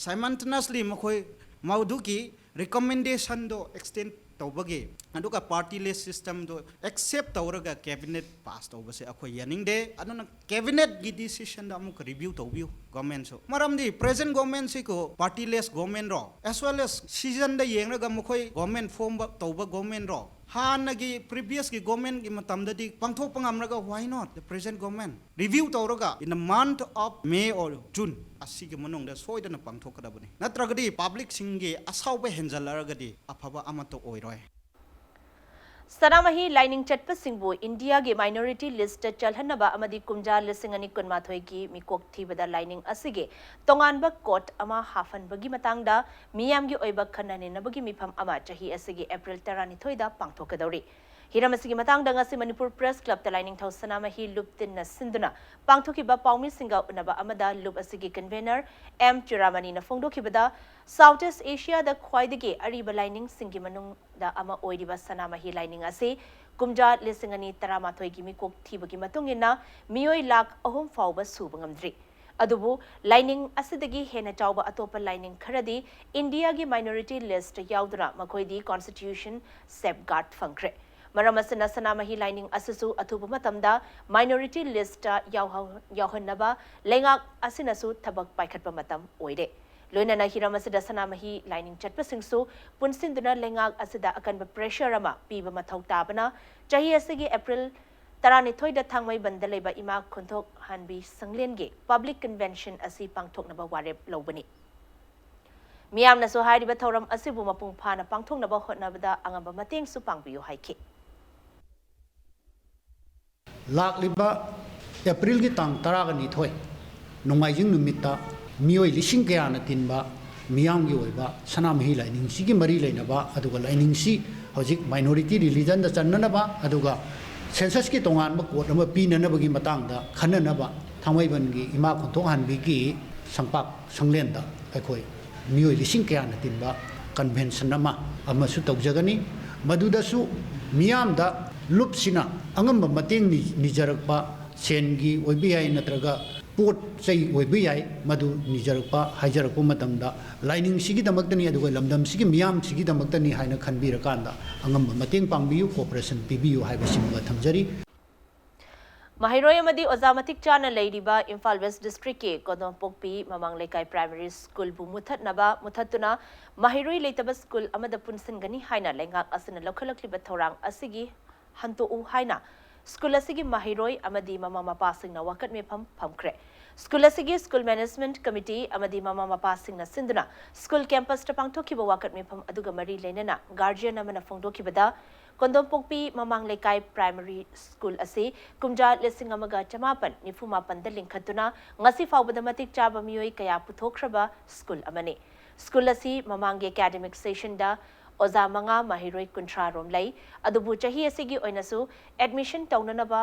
simultaneously ꯃꯈꯣꯏ ꯃꯗꯨꯒꯤ recommendationꯗꯣ extend ꯇꯧꯕꯒꯤ, ꯑꯗꯨꯒ party list systemꯗꯣ accept ꯇꯧꯔꯒ cabinet pass ꯇꯧꯕꯁꯦ ꯑꯩꯈꯣꯏ ꯌꯥꯅꯤꯡꯗꯦ꯫ ꯑꯗꯨꯅ cabinetꯀꯤ decisionꯗ ꯑꯃꯨꯛꯀ review ꯇꯧꯕꯤꯌꯨ governmentꯁꯨ꯫ ꯃꯔꯝꯗꯤ present governmentꯁꯤꯀꯣ party list governmentꯔꯣ, as well as seasonꯗ ꯌꯦꯡꯂꯒ ꯃꯈꯣꯏ government form ꯇꯧꯕ governmentꯔꯣ, ꯍꯥꯟꯅꯒꯤ previousꯀꯤ governmentꯀꯤ ꯃꯇꯝꯗꯗꯤ ꯄꯥꯡꯊꯣꯛꯄ ꯉꯝꯂꯒ why not the present government review ꯇꯧꯔꯒ in the month of May or June ꯑꯁꯤꯒꯤ ꯃꯅꯨꯡꯗ ꯁꯣꯏꯗꯅ ꯄꯥꯡꯊꯣꯛꯀꯗꯕꯅꯤ꯫ ꯅꯠꯇ꯭ꯔꯒꯗꯤ publicꯁꯤꯡꯒꯤ ꯑꯁꯥꯎꯕ ꯍꯦꯟꯖꯜꯂꯛꯑꯒꯗꯤ ꯑꯐꯕ ꯑꯃꯠꯇ ꯑꯣꯏꯔꯣꯏ꯫ ꯁꯅꯥꯃꯍꯤ ꯂꯥꯏꯅꯤꯡ ꯆꯠꯄꯁꯤꯡꯕꯨ ꯏꯟꯗꯤꯌꯥꯒꯤ minority listꯇ ꯆꯜꯍꯟꯅꯕ ꯑꯃꯗꯤ ꯀꯨꯝꯖꯥ ꯂꯤꯁꯤꯡ ꯑꯅꯤ ꯀꯨꯟꯃꯥꯊꯣꯏꯒꯤ ꯃꯤꯀꯣꯛ ꯊꯤꯕꯗ ꯂꯥꯏꯅꯤꯡ ꯑꯁꯤꯒꯤ ꯇꯣꯉꯥꯟꯕ code ꯑꯃ ꯍꯥꯞꯍꯟꯕꯒꯤ ꯃꯇꯥꯡꯗ ꯃꯤꯌꯥꯝꯒꯤ ꯑꯣꯏꯕ ꯈꯟꯅ ꯅꯩꯅꯕꯒꯤ ꯃꯤꯐꯝ ꯑꯃ ꯆꯍꯤ ꯑꯁꯤꯒꯤ April ꯇꯔꯥꯅꯤꯊꯣꯏꯗ ꯄꯥꯡꯊꯣꯛꯀꯗꯧꯔꯤ꯫ ꯍꯤꯔꯝ ꯑꯁꯤꯒꯤ ꯃꯇꯥꯡꯗ ꯉꯁꯤ ꯃꯅꯤꯄꯨꯔ Press Clubꯇ ꯂꯥꯏꯅꯤꯡꯊꯧ ꯁꯅꯥꯃꯍꯤ ꯂꯨꯞ ꯇꯤꯟꯅ ꯁꯤꯟꯗꯨꯅ ꯄꯥꯡꯊꯣꯛꯈꯤꯕ ꯄꯥꯎꯃꯤꯁꯤꯡꯒ ꯎꯅꯕ ꯑꯃꯗ ꯂꯨꯞ ꯑꯁꯤꯒꯤ convener ꯑꯦꯝ ꯆꯨꯔꯥꯃꯅꯤꯅ ꯐꯣꯡꯗꯣꯛꯈꯤꯕꯗ, South East Asiaꯗ ꯈ꯭ꯋꯥꯏꯗꯒꯤ ꯑꯔꯤꯕ ꯂꯥꯏꯅꯤꯡꯁꯤꯡꯒꯤ ꯃꯅꯨꯡꯗ ꯑꯃ ꯑꯣꯏꯔꯤꯕ ꯁꯅꯥꯃꯍꯤ ꯂꯥꯏꯅꯤꯡ ꯑꯁꯤ ꯀꯨꯝꯖꯥ ꯂꯤꯁꯤꯡ ꯑꯅꯤ ꯇꯔꯥꯃꯥꯊꯣꯏꯒꯤ ꯃꯤꯀꯣꯛ ꯊꯤꯕꯒꯤ ꯃꯇꯨꯡ ꯏꯟꯅ ꯃꯤꯑꯣꯏ ꯂꯥꯈ ꯑꯍꯨꯝ ꯐꯥꯎꯕ ꯁꯨꯕ ꯉꯝꯗ꯭ꯔꯤ꯫ ꯑꯗꯨꯕꯨ ꯂꯥꯏꯅꯤꯡ ꯑꯁꯤꯗꯒꯤ ꯍꯦꯟꯅ ꯆꯥꯎꯕ ꯑꯇꯣꯞꯄ ꯂꯥꯏꯅꯤꯡ ꯈꯔꯗꯤ ꯏꯟꯗꯤꯌꯥꯒꯤ minority list ꯌꯥꯎꯗꯨꯅ ꯃꯈꯣꯏꯗꯤ constitution safeguard ꯐꯪꯈ꯭ꯔꯦ꯫ ꯃꯔꯝ ꯑꯁꯤꯅ ꯁꯅꯥꯃꯍꯤ ꯂꯥꯏꯅꯤꯡ ꯑꯁꯤꯁꯨ ꯑꯊꯨꯕ ꯃꯇꯝꯗ minority list ꯌꯥꯎꯍꯧ-, ꯌꯥꯎꯍꯟꯅꯕ ꯂꯩꯉꯥꯛ ꯑꯁꯤꯅꯁꯨ ꯊꯕꯛ ꯄꯥꯏꯈꯠꯄ ꯃꯇꯝ ꯑꯣꯏꯔꯦ꯫ ꯂꯣꯏꯅꯅ ꯍꯤꯔꯝ ꯑꯁꯤꯗ ꯁꯅꯥꯃꯍꯤ ꯂꯥꯏꯅꯤꯡ ꯆꯠꯄꯁꯤꯡꯁꯨ ꯄꯨꯟꯁꯤꯟꯗꯨꯅ ꯂꯩꯉꯥꯛ ꯑꯁꯤꯗ ꯑꯀꯟꯕ pressure ꯑꯃ ꯄꯤꯕ ꯃꯊꯧ ꯇꯥꯕꯅ ꯆꯍꯤ ꯑꯁꯤꯒꯤ April ꯇꯔꯥꯅꯤꯊꯣꯏꯗ ꯊꯥꯡꯃꯩꯕꯟꯗ ꯂꯩꯕ ꯏꯃꯥ ꯈꯣꯟꯊꯣꯛ ꯍꯥꯟꯕꯤ ꯁꯪꯂꯦꯟꯒꯤ public convention ꯑꯁꯤ ꯄꯥꯡꯊꯣꯛꯅꯕ ꯋꯥꯔꯦꯞ ꯂꯧꯕꯅꯤ꯫ ꯃꯤꯌꯥꯝꯅꯁꯨ ꯍꯥꯏꯔꯤꯕ ꯊꯧꯔꯝ ꯑꯁꯤꯕꯨ ꯃꯄꯨꯡ ꯐꯥꯅ ꯄꯥꯡꯊꯣꯛꯅꯕ ꯍꯣꯠꯅꯕꯗ ꯑꯉꯝꯕ ꯃꯇꯦꯡꯁꯨ ꯄꯥꯡꯕꯤꯌꯨ ꯍꯥꯏꯈꯤ꯫ ꯂꯥꯛꯂꯤꯕ Aprilꯒꯤ ꯇꯥꯡ ꯇꯔꯥꯒ ꯅꯤꯊꯣꯏ ꯅꯣꯡꯃꯥꯏꯖꯤꯡ ꯅꯨꯃꯤꯠꯇ ꯃꯤꯑꯣꯏ ꯂꯤꯁꯤꯡ ꯀꯌꯥꯅ ꯇꯤꯟꯕ ꯃꯤꯌꯥꯝꯒꯤ ꯑꯣꯏꯕ ꯁꯅꯥꯃꯍꯤ ꯂꯥꯏꯅꯤꯡꯁꯤꯒꯤ ꯃꯔꯤ ꯂꯩꯅꯕ, ꯑꯗꯨꯒ ꯂꯥꯏꯅꯤꯡꯁꯤ ꯍꯧꯖꯤꯛ minority religionꯗ ꯆꯟꯅꯅꯕ, ꯑꯗꯨꯒ censusꯀꯤ ꯇꯣꯉꯥꯟꯕ code ꯑꯃ ꯄꯤꯅꯅꯕꯒꯤ ꯃꯇꯥꯡꯗ ꯈꯟꯅꯅꯕ ꯊꯥꯡꯃꯩꯕꯟꯒꯤ ꯏꯃꯥ ꯈꯣꯟꯊꯣꯛ ꯍꯥꯟꯕꯤꯒꯤ ꯁꯪꯄꯥꯛ ꯁꯪꯂꯦꯟꯗ ꯑꯩꯈꯣꯏ ꯃꯤꯑꯣꯏ ꯂꯤꯁꯤꯡ ꯀꯌꯥꯅ ꯇꯤꯟꯕ convention ꯑꯃ ꯑꯃꯁꯨ ꯇꯧꯖꯒꯅꯤ꯫ ꯃꯗꯨꯗꯁꯨ ꯃꯤꯌꯥꯝꯗ ꯂꯨꯞꯁꯤꯅ ꯑꯉꯝꯕ ꯃꯇꯦꯡ ꯅꯤ-, ꯅꯤꯖꯔꯛꯄ, ꯁꯦꯟꯒꯤ ꯑꯣꯏꯕ ꯌꯥꯏ, ꯅꯠꯇ꯭ꯔꯒ ꯄꯣꯠ ꯆꯩ ꯑꯣꯏꯕ ꯌꯥꯏ, ꯃꯗꯨ ꯅꯤꯖꯔꯛꯄ, ꯍꯥꯏꯖꯔꯛꯄ ꯃꯇꯝꯗ ꯂꯥꯏꯅꯤꯡꯁꯤꯒꯤꯗꯃꯛꯇꯅꯤ, ꯑꯗꯨꯒ ꯂꯝꯗꯝꯁꯤꯒꯤ ꯃꯤꯌꯥꯝꯁꯤꯒꯤꯗꯃꯛꯇꯅꯤ ꯍꯥꯏꯅ ꯈꯟꯕꯤꯔꯀꯥꯟꯗ ꯑꯉꯝꯕ ꯃꯇꯦꯡ ꯄꯥꯡꯕꯤꯌꯨ, cooperation ꯄꯤꯕꯤꯌꯨ ꯍꯥꯏꯕꯁꯤꯃꯒ ꯊꯝꯖꯔꯤ꯫ ꯃꯍꯩꯔꯣꯏ ꯑꯃꯗꯤ ꯑꯣꯖꯥ ꯃꯇꯤꯛ ꯆꯥꯅ ꯂꯩꯔꯤꯕ ꯏꯝꯐꯥꯜ ꯋꯦꯁ ꯗꯤꯁꯇ꯭ꯔꯤꯛꯀꯤ ꯀꯣꯟꯗꯣꯝꯄꯣꯛꯄꯤ ꯃꯃꯥꯡ ꯂꯩꯀꯥꯏ ꯄ꯭ꯔꯥꯏꯃꯥꯔꯤ ꯁ꯭ꯀꯨꯜꯕꯨ ꯃꯨꯊꯠꯅꯕ, ꯃꯨꯊꯠꯇꯨꯅ ꯃꯍꯩꯔꯣꯏ ꯂꯩꯇꯕ ꯁ꯭ꯀꯨꯜ ꯑꯃꯗ ꯄꯨꯟꯁꯤꯟꯒꯅꯤ ꯍꯥꯏꯅ ꯂꯩꯉꯥꯛ ꯑꯁꯤꯅ ꯂꯧꯈꯠꯂꯛꯂꯤꯕ ꯊꯧꯔꯥꯡ ꯑꯁꯤꯒꯤ ꯍꯟꯇꯣꯛꯎ ꯍꯥꯏꯅ ꯁ꯭ꯀꯨꯜ ꯑꯁꯤꯒꯤ ꯃꯍꯩꯔꯣꯏ ꯑꯃꯗꯤ ꯃꯃꯥ ꯃꯄꯥꯁꯤꯡꯅ ꯋꯥꯀꯠ ꯃꯤꯐꯝ ꯐꯝꯈ꯭ꯔꯦ꯫ ꯁ꯭ꯀꯨꯜ ꯑꯁꯤꯒꯤ ꯁ꯭ꯀꯨꯜ ꯃꯦꯅꯦꯖꯃꯦꯟꯠ ꯀꯃꯤꯇꯤ ꯑꯃꯗꯤ ꯃꯃꯥ ꯃꯄꯥꯁꯤꯡꯅ ꯁꯤꯟꯗꯨꯅ ꯁ꯭ꯀꯨꯜ ꯀꯦꯝꯄꯁꯇ ꯄꯥꯡꯊꯣꯛꯈꯤꯕ ꯋꯥꯀꯠ ꯃꯤꯐꯝ ꯑꯗꯨꯒ ꯃꯔꯤ ꯂꯩꯅꯅ ꯒꯥꯔꯖꯤꯌꯟ ꯑꯃꯅ ꯐꯣꯡꯗꯣꯛꯈꯤꯕꯗ, ꯀꯣꯟꯗꯣꯝꯄꯣꯛꯄꯤ ꯃꯃꯥꯡ ꯂꯩꯀꯥꯏ ꯄ꯭ꯔꯥꯏꯃꯥꯔꯤ ꯁ꯭ꯀꯨꯜ ꯑꯁꯤ ꯀꯨꯝꯖꯥ ꯂꯤꯁꯤꯡ ꯑꯃꯒ ꯆꯃꯥꯄꯟ ꯅꯤꯐꯨ ꯃꯥꯄꯟꯗ ꯂꯤꯡꯈꯠꯇꯨꯅ ꯉꯁꯤ ꯐꯥꯎꯕꯗ ꯃꯇꯤꯛ ꯆꯥꯕ ꯃꯤꯑꯣꯏ ꯀꯌꯥ ꯄꯨꯊꯣꯛꯈ꯭ꯔꯕ ꯁ꯭ꯀꯨꯜ ꯑꯃꯅꯤ꯫ ꯁ꯭ꯀꯨꯜ ꯑꯁꯤ ꯃꯃꯥꯡꯒꯤ ꯑꯦꯀꯥꯗꯃꯤꯛ ꯁꯦꯁꯟꯗ ꯑꯣꯖꯥ ꯃꯉꯥ, ꯃꯍꯩꯔꯣꯏ ꯀꯨꯟꯊ꯭ꯔꯥ ꯔꯣꯝ ꯂꯩ꯫ ꯑꯗꯨꯕꯨ ꯆꯍꯤ ꯑꯁꯤꯒꯤ ꯑꯣꯏꯅꯁꯨ ꯑꯦꯗꯃꯤꯁꯟ ꯇꯧꯅꯅꯕ,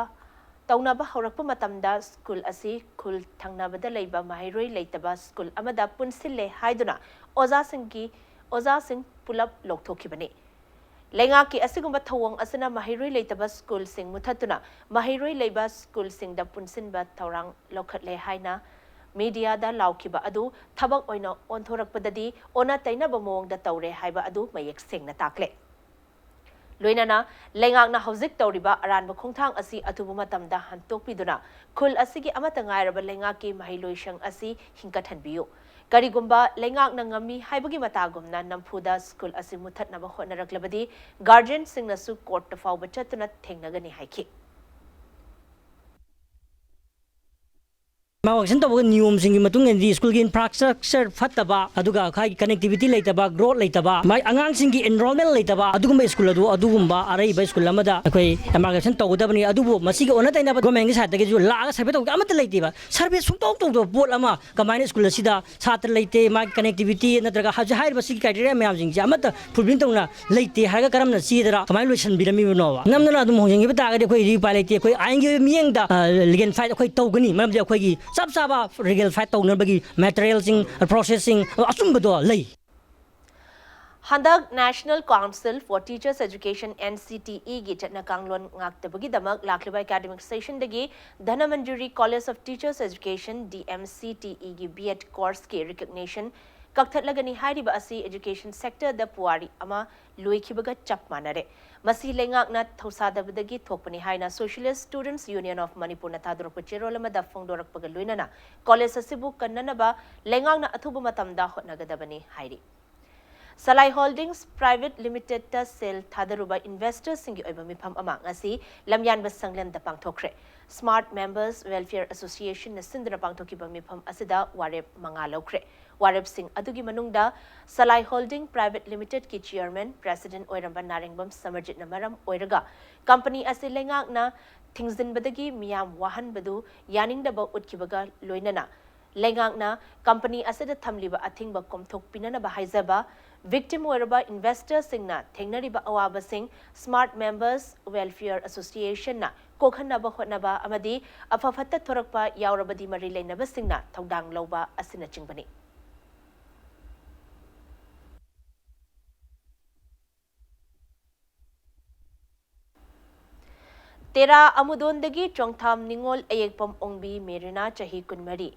ꯇꯧꯅꯕ ꯍꯧꯔꯛꯄ ꯃꯇꯝꯗ ꯁ꯭ꯀꯨꯜ ꯑꯁꯤ ꯈꯨꯜ ꯊꯪꯅꯕꯗ ꯂꯩꯕ ꯃꯍꯩꯔꯣꯏ ꯂꯩꯇꯕ ꯁ꯭ꯀꯨꯜ ꯑꯃꯗ ꯄꯨꯟꯁꯤꯜꯂꯦ ꯍꯥꯏꯗꯨꯅ ꯑꯣꯖꯥꯁꯤꯡꯒꯤ, ꯑꯣꯖꯥꯁꯤꯡ ꯄꯨꯂꯞ ꯂꯧꯊꯣꯛꯈꯤꯕꯅꯤ꯫ ꯂꯩꯉꯥꯛꯀꯤ ꯑꯁꯤꯒꯨꯝꯕ ꯊꯧꯑꯣꯡ ꯑꯁꯤꯅ ꯃꯍꯩꯔꯣꯏ ꯂꯩꯇꯕ ꯁ꯭ꯀꯨꯜꯁꯤꯡ ꯃꯨꯊꯠꯇꯨꯅ ꯃꯍꯩꯔꯣꯏ ꯂꯩꯕ ꯁ꯭ꯀꯨꯜꯁꯤꯡꯗ ꯄꯨꯟꯁꯤꯟꯕ ꯊꯧꯔꯥꯡ ꯂꯧꯈꯠꯂꯦ ꯍꯥꯏꯅ ꯃꯤꯗꯤꯌꯥꯗ ꯂꯥꯎꯈꯤꯕ ꯑꯗꯨ ꯊꯕꯛ ꯑꯣꯏꯅ ꯑꯣꯟꯊꯣꯔꯛꯄꯗꯗꯤ ꯑꯣꯟꯅ ꯇꯩꯅꯕ ꯃꯑꯣꯡꯗ ꯇꯧꯔꯦ ꯍꯥꯏꯕ ꯑꯗꯨ ꯃꯌꯦꯛ ꯁꯦꯡꯅ ꯇꯥꯛꯂꯦ꯫ ꯂꯣꯏꯅꯅ ꯂꯩꯉꯥꯛꯅ ꯍꯧꯖꯤꯛ ꯇꯧꯔꯤꯕ ꯑꯔꯥꯟꯕ ꯈꯣꯡꯊꯥꯡ ꯑꯁꯤ ꯑꯊꯨꯕ ꯃꯇꯝꯗ ꯍꯟꯇꯣꯛꯄꯤꯗꯨꯅ ꯈꯨꯜ ꯑꯁꯤꯒꯤ ꯑꯃꯠꯇ ꯉꯥꯏꯔꯕ ꯂꯩꯉꯥꯛꯀꯤ ꯃꯍꯩꯂꯣꯏꯁꯪ ꯑꯁꯤ ꯍꯤꯡꯒꯠꯍꯟꯕꯤꯌꯨ꯫ ꯀꯔꯤꯒꯨꯝꯕ ꯂꯩꯉꯥꯛꯅ ꯉꯝꯃꯤ ꯍꯥꯏꯕꯒꯤ ꯃꯇꯥꯒꯨꯝꯅ ꯅꯝꯐꯨꯗ ꯁ꯭ꯀꯨꯜ ꯑꯁꯤ ꯃꯨꯊꯠꯅꯕ ꯍꯣꯠꯅꯔꯛꯂꯕꯗꯤ ꯒꯥꯔꯖꯤꯌꯟꯁꯤꯡꯅꯁꯨ ꯀꯣꯔꯠꯇ ꯐꯥꯎꯕ ꯆꯠꯇꯨꯅ ꯊꯦꯡꯅꯒꯅꯤ ꯍꯥꯏꯈꯤ꯫ ꯃꯥ ꯋꯥꯛꯁꯟ ꯇꯧꯕꯒꯤ ꯅꯤꯌꯣꯝꯁꯤꯡꯒꯤ ꯃꯇꯨꯡ ꯏꯟꯅꯗꯤ ꯁ꯭ꯀꯨꯜꯒꯤ ꯏꯟꯐ꯭ꯔꯥꯁ꯭ꯇ꯭ꯔꯛꯆꯔ ꯐꯠꯇꯕ, ꯑꯗꯨꯒ ꯑꯩꯈꯣꯏꯒꯤ ꯀꯅꯦꯛꯇꯤꯕꯤꯇꯤ ꯂꯩꯇꯕ, ꯒ꯭ꯔꯣꯠ ꯂꯩꯇꯕ, ꯃꯥꯏ ꯑꯉꯥꯡꯁꯤꯡꯒꯤ ꯑꯦꯟꯔꯣꯜꯃꯦꯟ ꯂꯩꯇꯕ, ꯑꯗꯨꯒꯨꯝꯕ ꯁ꯭ꯀꯨꯜ ꯑꯗꯨ ꯑꯗꯨꯒꯨꯝꯕ ꯑꯔꯩꯕ ꯁ꯭ꯀꯨꯜ ꯑꯃꯗ ꯑꯩꯈꯣꯏ ꯑꯦꯃꯥꯜꯒꯃꯦꯁꯟ ꯇꯧꯒꯗꯕꯅꯤ꯫ ꯑꯗꯨꯕꯨ ꯃꯁꯤꯒꯤ ꯑꯣꯟꯅ ꯇꯩꯅꯕ ꯒꯣꯔꯃꯦꯟꯒꯤ ꯁꯥꯏꯠꯇꯒꯤꯁꯨ ꯂꯥꯛꯑꯒ ꯁꯔꯚꯦ ꯇꯧꯕ ꯑꯃꯠꯇ ꯂꯩꯇꯦꯕ꯫ ꯁꯔꯚꯦ ꯁꯨꯡꯇꯧ ꯇꯧꯗꯕ ꯄꯣꯠ ꯑꯃ ꯀꯃꯥꯏꯅ ꯁ꯭ꯀꯨꯜ ꯑꯁꯤꯗ ꯁꯥꯇ꯭ꯔ ꯂꯩꯇꯦ, ꯃꯥꯒꯤ ꯀꯅꯦꯛꯇꯤꯕꯤꯇꯤ ꯅꯠꯇ꯭ꯔꯒ ꯍꯧꯖꯤꯛ ꯍꯥꯏꯔꯤꯕ ꯁꯤꯒꯤ ꯀ꯭ꯔꯥꯏꯇꯦꯔꯤꯌꯥ ꯃꯌꯥꯝꯁꯤꯡꯁꯦ ꯑꯃꯠꯇ ꯐꯨꯜꯐꯤꯜ ꯇꯧꯅ ꯂꯩꯇꯦ ꯍꯥꯏꯔꯒ ꯀꯔꯝꯅ ꯆꯦꯗꯔ ꯀꯃꯥꯏꯅ ꯂꯣꯏꯁꯤꯟꯕꯤꯔꯝꯃꯤꯕꯅꯣꯕ? ꯅꯝꯗꯅ ꯑꯗꯨꯝ ꯍꯣꯡꯖꯤꯟꯈꯤꯕ ꯇꯥꯔꯒꯗꯤ ꯑꯩꯈꯣꯏꯗꯤ ꯎꯄꯥꯏ ꯂꯩꯇꯦ꯫ ꯑꯩꯈꯣꯏ ꯑꯥꯏꯟꯒꯤ ꯑꯣꯏꯕ ꯃꯤꯠꯌꯦꯡꯗ, ꯑ, ꯂꯤꯒꯦꯜ ꯐꯥꯏꯠ ꯑꯩꯈꯣꯏ ꯇꯧꯒꯅꯤ, ꯃꯔꯝꯗꯤ ꯑꯩꯈꯣꯏꯒꯤ ꯆꯞ ꯆꯥꯕ ꯂꯤꯒꯦꯜ ꯐꯥꯏꯠ ꯇꯧꯅꯕꯒꯤ ꯃꯦꯇꯔꯤꯌꯦꯜꯁꯤꯡ, ꯄ꯭ꯔꯣꯁꯦꯁꯁꯤꯡ, ꯑꯆꯨꯝꯕꯗꯣ ꯂꯩ꯫ ꯍꯟꯗꯛ National Council for Teachers Education, NCTE ꯒꯤ ꯆꯠꯅ ꯀꯥꯡꯂꯣꯟ ꯉꯥꯛꯇꯕꯒꯤꯗꯃꯛ ꯂꯥꯛꯂꯤꯕ academic session ꯗꯒꯤ Dhanamanjuri College of Teachers Education, DMCTE ꯒꯤ B.Ed course ꯀꯤ recognition ꯀꯛꯊꯠꯂꯒꯅꯤ ꯍꯥꯏꯔꯤꯕ ꯑꯁꯤ education sector ꯗ ꯄꯨꯋꯥꯔꯤ ꯑꯃ ꯂꯣꯏꯈꯤꯕꯒ ꯆꯞ ꯃꯥꯟꯅꯔꯦ꯫ ꯃꯁꯤ ꯂꯩꯉꯥꯛꯅ ꯊꯧꯁꯥꯗꯕꯗꯒꯤ ꯊꯣꯛꯄꯅꯤ ꯍꯥꯏꯅ Socialist Students Union of Manipur ꯅ ꯊꯥꯗꯣꯔꯛꯄ ꯆꯦꯔꯣꯜ ꯑꯃꯗ ꯐꯣꯡꯗꯣꯔꯛꯄꯒ ꯂꯣꯏꯅꯅ college ꯑꯁꯤꯕꯨ ꯀꯟꯅꯅꯕ ꯂꯩꯉꯥꯛꯅ ꯑꯊꯨꯕ ꯃꯇꯝꯗ ꯍꯣꯠꯅꯒꯗꯕꯅꯤ ꯍꯥꯏꯔꯤ꯫ Salai Holdings Private Limited ꯇ ꯁꯦꯜ ꯊꯥꯗꯔꯨꯕ investors ꯁꯤꯡꯒꯤ ꯑꯣꯏꯕ ꯃꯤꯐꯝ ꯑꯃ ꯉꯁꯤ ꯂꯝꯌꯥꯟꯕ ꯁꯪꯂꯦꯟꯗ ꯄꯥꯡꯊꯣꯛꯈ꯭ꯔꯦ꯫ Smart Members Welfare Association ꯅ ꯁꯤꯟꯗꯨꯅ ꯄꯥꯡꯊꯣꯛꯈꯤꯕ ꯃꯤꯐꯝ ꯑꯁꯤꯗ ꯋꯥꯔꯦꯞ ꯃꯉꯥ ꯂꯧꯈ꯭ꯔꯦ꯫ ꯋꯥꯔꯦꯞꯁꯤꯡ ꯑꯗꯨꯒꯤ ꯃꯅꯨꯡꯗ Salai Holding Private Limited ꯀꯤ chairman, president ꯑꯣꯏꯔꯝꯕ ꯅꯥꯔꯦꯡꯕꯝ ꯁꯃꯔꯖꯤꯠꯅ ꯃꯔꯝ ꯑꯣꯏꯔꯒ company ꯑꯁꯤ ꯂꯩꯉꯥꯛꯅ ꯊꯤꯡꯖꯤꯟꯕꯗꯒꯤ ꯃꯤꯌꯥꯝ ꯋꯥꯍꯟꯕꯗꯨ ꯌꯥꯅꯤꯡꯗꯕ ꯎꯠꯈꯤꯕꯒ ꯂꯣꯏꯅꯅ ꯂꯩꯉꯥꯛꯅ company ꯑꯁꯤꯗ ꯊꯝꯂꯤꯕ ꯑꯊꯤꯡꯕ ꯀꯣꯝꯊꯣꯛꯄꯤꯅꯅꯕ ꯍꯥꯏꯖꯕ, victim ꯑꯣꯏꯔꯕ investors ꯁꯤꯡꯅ ꯊꯦꯡꯅꯔꯤꯕ ꯑꯋꯥꯕꯁꯤꯡ Smart Members Welfare Association ꯅ ꯀꯣꯛꯍꯟꯅꯕ ꯍꯣꯠꯅꯕ ꯑꯃꯗꯤ ꯑꯐ ꯐꯠꯇ ꯊꯣꯔꯛꯄ ꯌꯥꯎꯔꯕꯗꯤ ꯃꯔꯤ ꯂꯩꯅꯕꯁꯤꯡꯅ ꯊꯧꯗꯥꯡ ꯂꯧꯕ ꯑꯁꯤꯅꯆꯤꯡꯕꯅꯤ꯫ ꯇꯦꯔꯥ ꯑꯃꯨꯗꯣꯟꯗꯒꯤ ꯆꯣꯡꯊꯥꯝ ꯅꯤꯉꯣꯜ ꯑꯌꯦꯛꯄꯝ ꯑꯣꯡꯕꯤ ꯃꯦꯔꯤꯅꯥ, ꯆꯍꯤ ꯀꯨꯟꯃꯔꯤ,